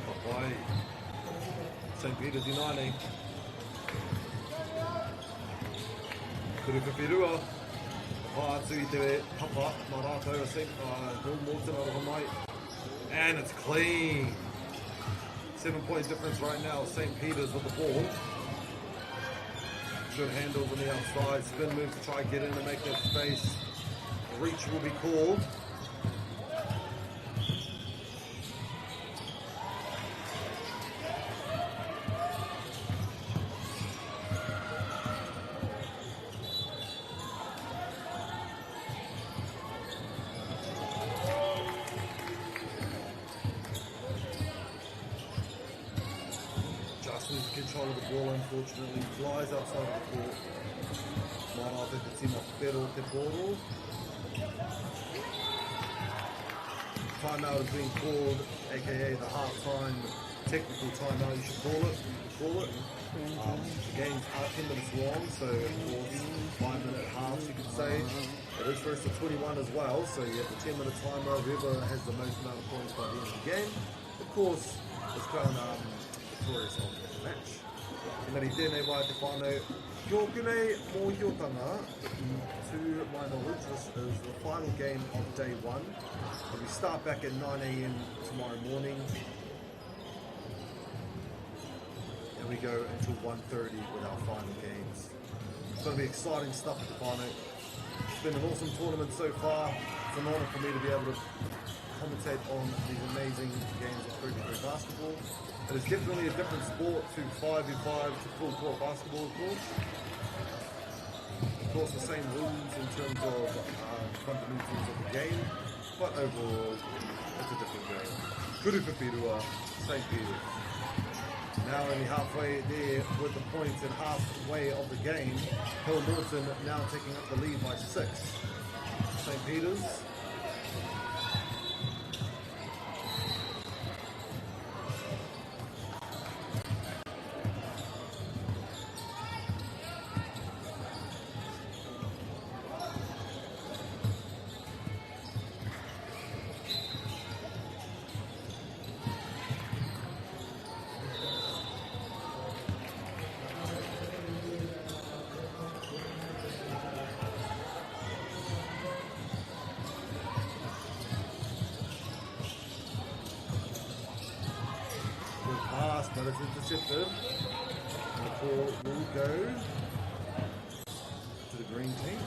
Papai. St. Peter's United. Kuruwhiwhirua. Pā atu i te papa, mā rātou a St. Bill Morton aroha mai. And it's clean. 7-point difference right now. St. Peter's with the ball. Good handles on the outside. Spin move to try and get in and make that space. Reach will be called. Just loses control of the ball, unfortunately. Flies outside of the court. Mā rātou te tima whero te pōro. Timeout is being called, aka the half-time technical timeout, you should call it. You could call it. The games are 10 minutes long, so of course 5-minute halves, you could say. It is first to 21 as well, so you have the 10-minute timer. Whoever has the most amount of points by the end of the game, of course, is crowned victorious of the match. Engari tēnei wā te whānau, kia nei mōhiotanga, to my knowledge, this is the final game of day one. And we start back at 9 a.m. tomorrow morning. And we go until 1:30 with our final games. It's going to be exciting stuff at the whānau. It's been an awesome tournament so far. It's an honor for me to be able to commentate on these amazing games of 3v3 basketball. It is definitely a different sport to 5v5 to full court basketball, of course. Of course, the same rules in terms of fundamentals of the game, but overall, it's a different game. Kuruwhiwhirua, St. Peter's. Now only halfway there with the points and halfway of the game. Hillmorton now taking up the lead by 6. St. Peter's. Good pass, but it's intercepted. And the ball will go to the green team.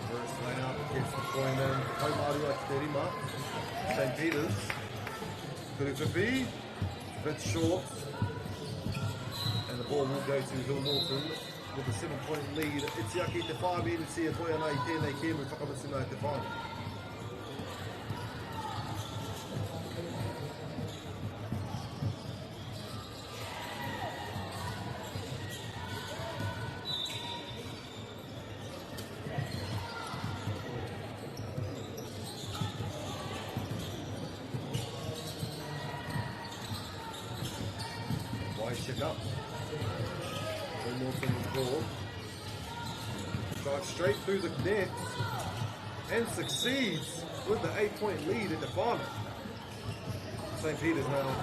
First layup gets the point in. Kaumarua ki te rima. St. Peter's. Kuruwhiwhi. A bit short. And the ball will go to Hillmorton with a 7-point lead. Iti ake te 5 minutes e toe ana i tēnei kēmu whakamutunga i te whānau. Wai check up. Hillmorton with the ball. Drives straight through the net and succeeds with the 8-point lead at the final. St. Peter's now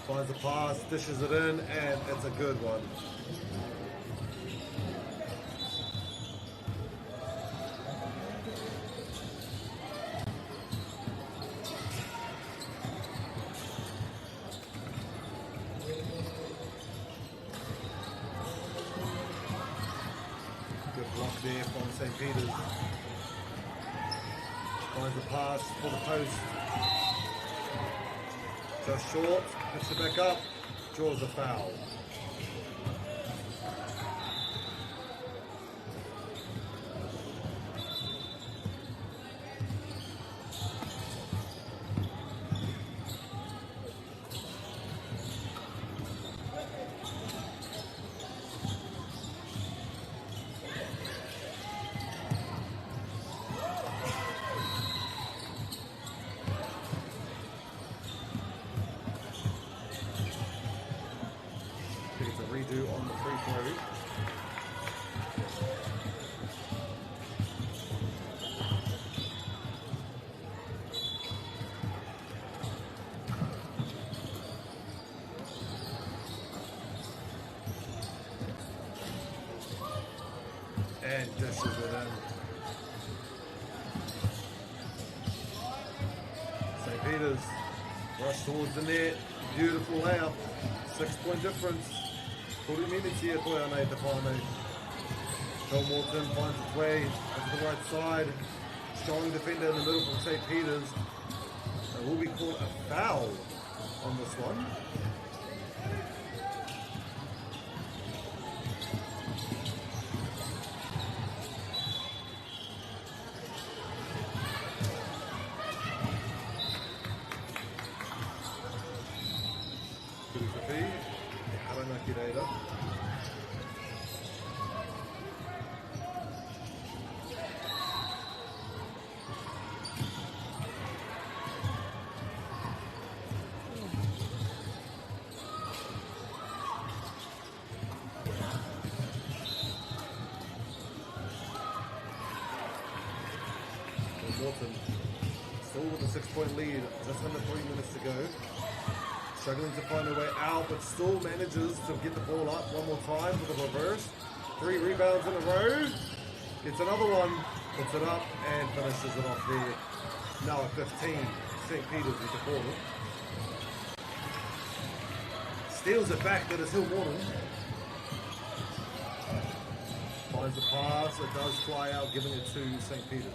finds the pass, dishes it in, and it's a good one. Good block there from St. Peter's. Finds the pass for the post. Just short, puts it back up, draws a foul. I think it's a redo on the free throw. And dishes it in. St. Peter's rush towards the net. Beautiful layup. 6-point difference. Toru miniti e toe ana i te whānau. Hillmorton finds its way over the right side. Strong defender in the middle from St. Peter's. It will be called a foul on this one. Kuruwhiwhi, e karanga ki reira. Morton still with a 6-point lead, just under 3 minutes to go. Struggling to find a way out, but still manages to get the ball up one more time with a reverse. 3 rebounds in a row. Gets another one, puts it up, and finishes it off there. Now at 15, St. Peter's with the ball. Steals it back, that is Hill Morton. Finds the pass, it does fly out, giving it to St. Peter's.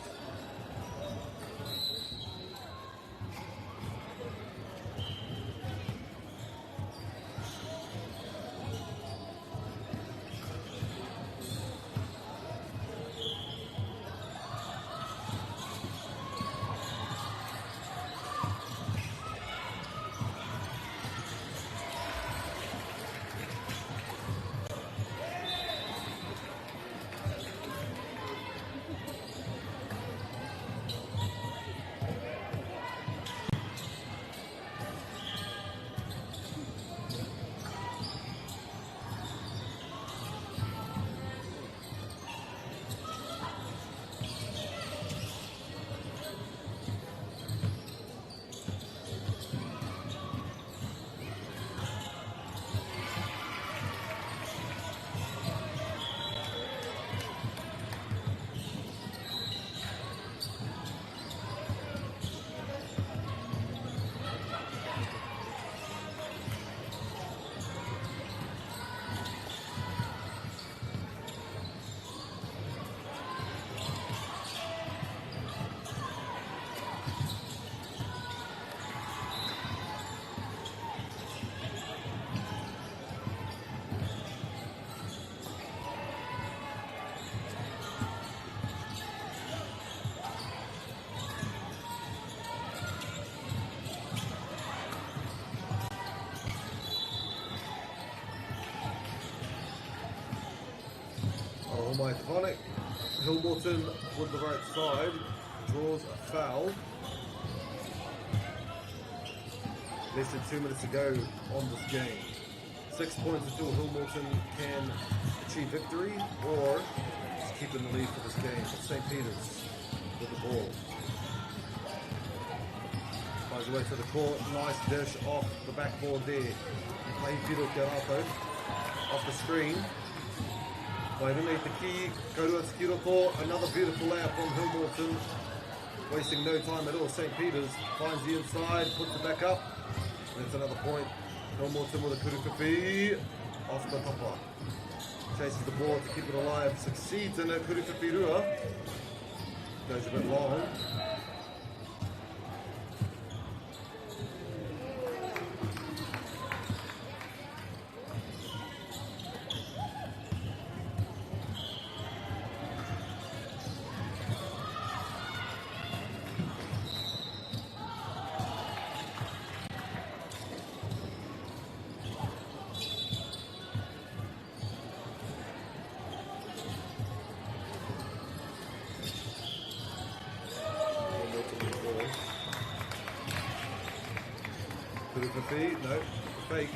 Oh my, Tonic. Hillmorton with the right side draws a foul. Less than 2 minutes to go on this game. 6 points until Hillmorton can achieve victory or just keep in the lead for this game. But St. Peter's with the ball. Finds a way to the court. Nice dish off the backboard there. Mahi Piro Te Rātou off the screen. By the key, go to Skiroto. Another beautiful layup from Hillmorton. Wasting no time at all. St. Peter's finds the inside, puts it back up. That's another point. Hillmorton with a kurukapi off the tapa. Chases the ball to keep it alive. Succeeds in it. Kurukapi Rua. Goes a bit long. Hillmorton with the ball. Kurukapi, no, fake.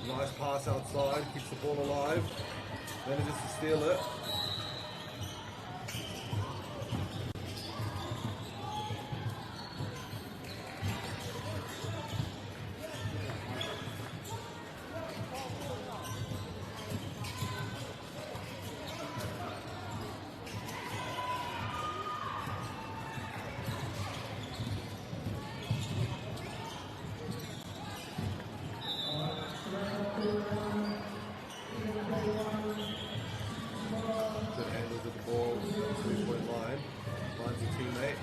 Nice pass outside, keeps the ball alive. Manages to steal it. Good handle to the ball, 3-point line. Finds a teammate.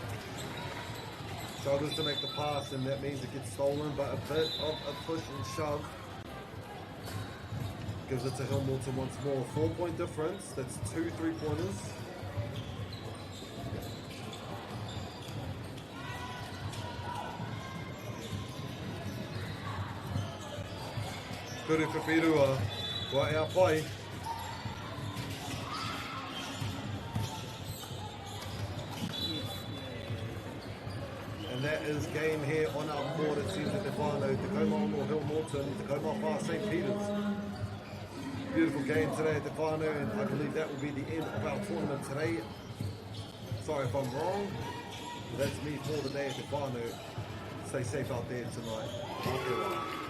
Struggles to make the pass, and that means it gets stolen, but a bit of a push and shove gives it to Hillmorton once more. 4-point difference. That's 2 3-pointers. Kuru Whiwhirua, wa ea pai. And that is game here on our court. It seems that the whānau, Te Kaumaono Hillmorton, Te Kaumawha St. Peter's. Beautiful game today at Te Whānau, and I believe that will be the end of our tournament today. Sorry if I'm wrong, but that's me for the day at Te Whānau. Stay safe out there tonight. Mā te wā.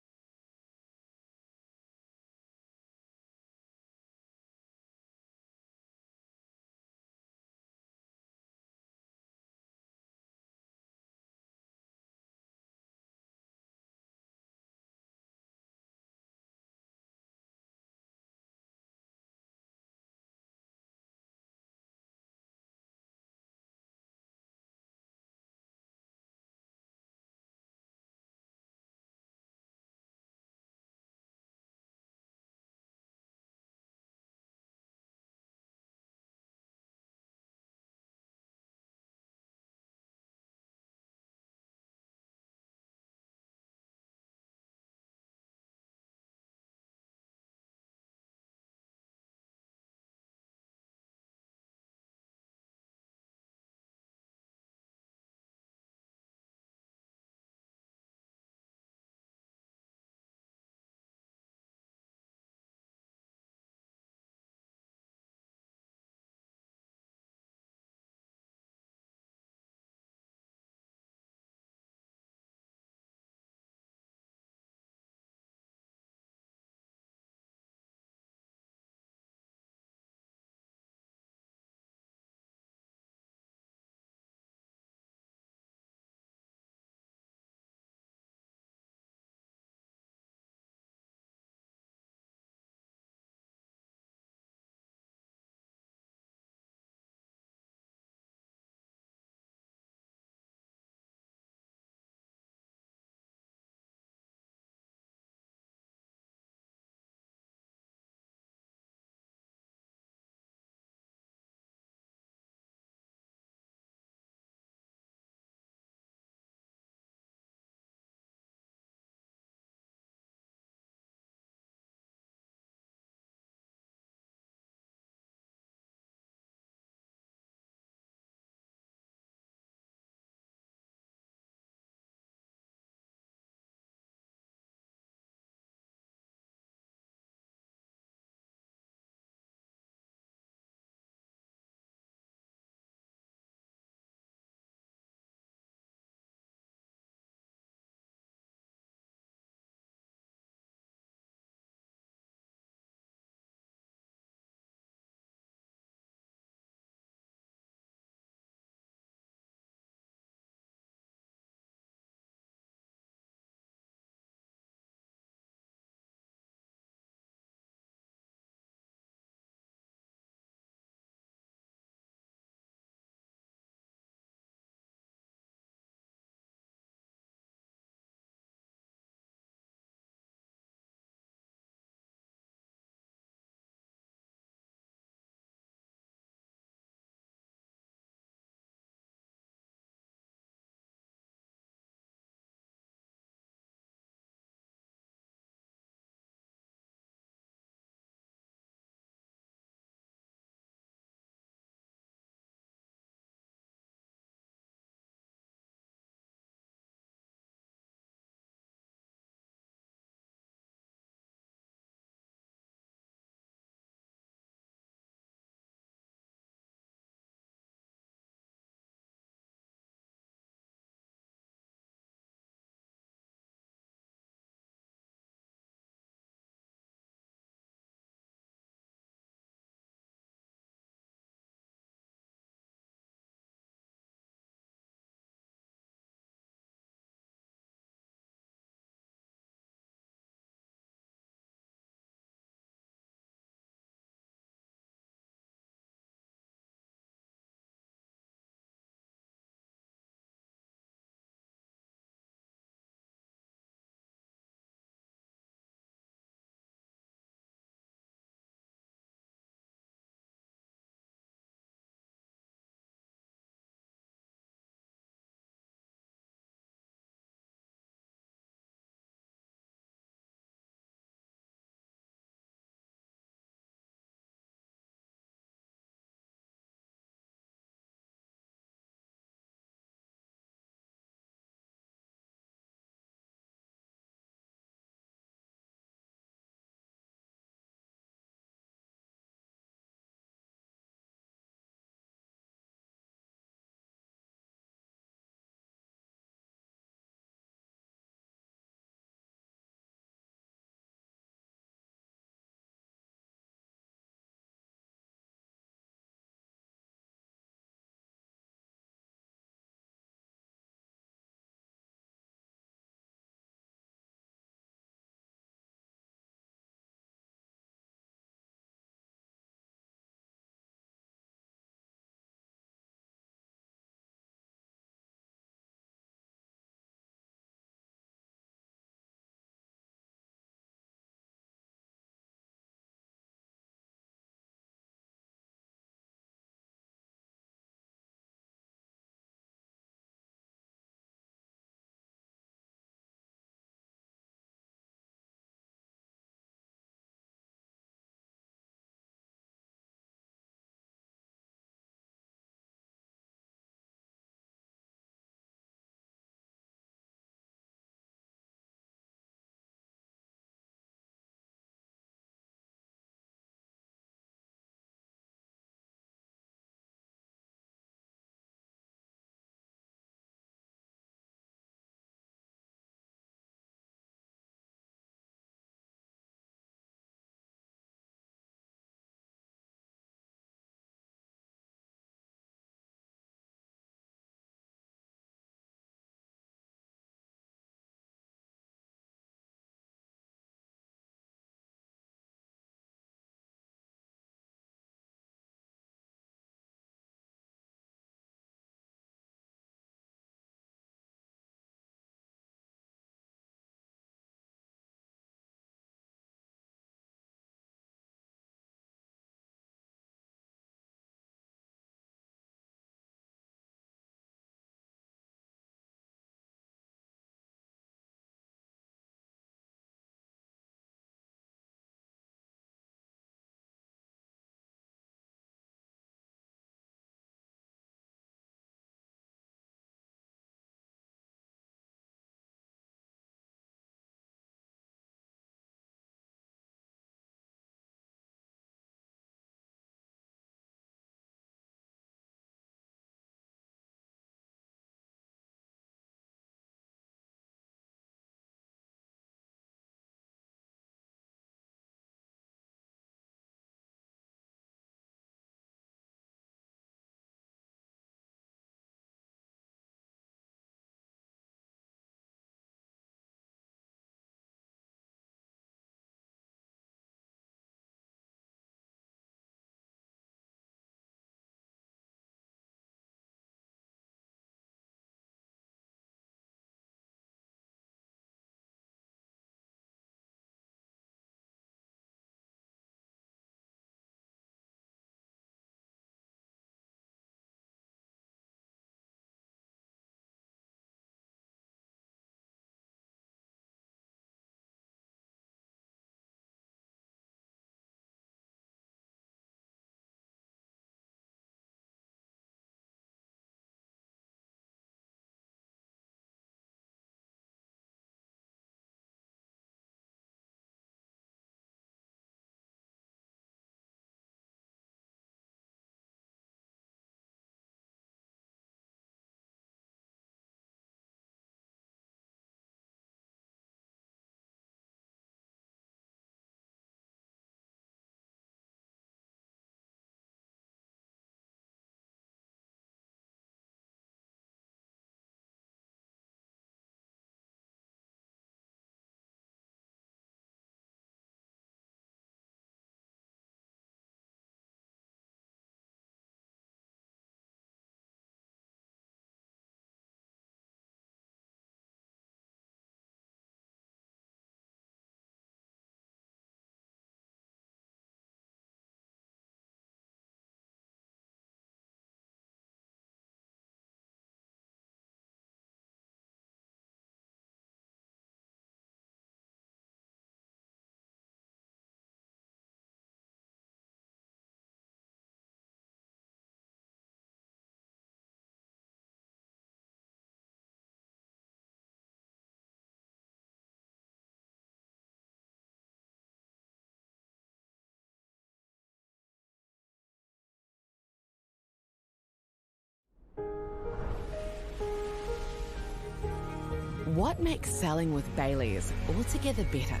What makes selling with Bayleys altogether better?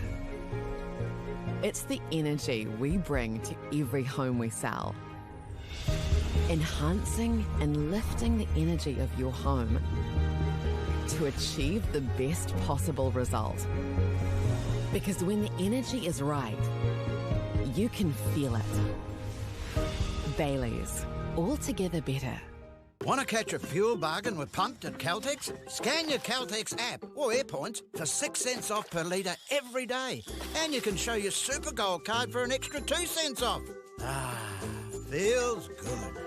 It's the energy we bring to every home we sell. Enhancing and lifting the energy of your home to achieve the best possible result. Because when the energy is right, you can feel it. Bayleys, altogether better. Want to catch a fuel bargain with Pumped at Caltex? Scan your Caltex app or Airpoints for 6 cents off per litre every day. And you can show your Super Gold card for an extra 2 cents off. Ah, feels good.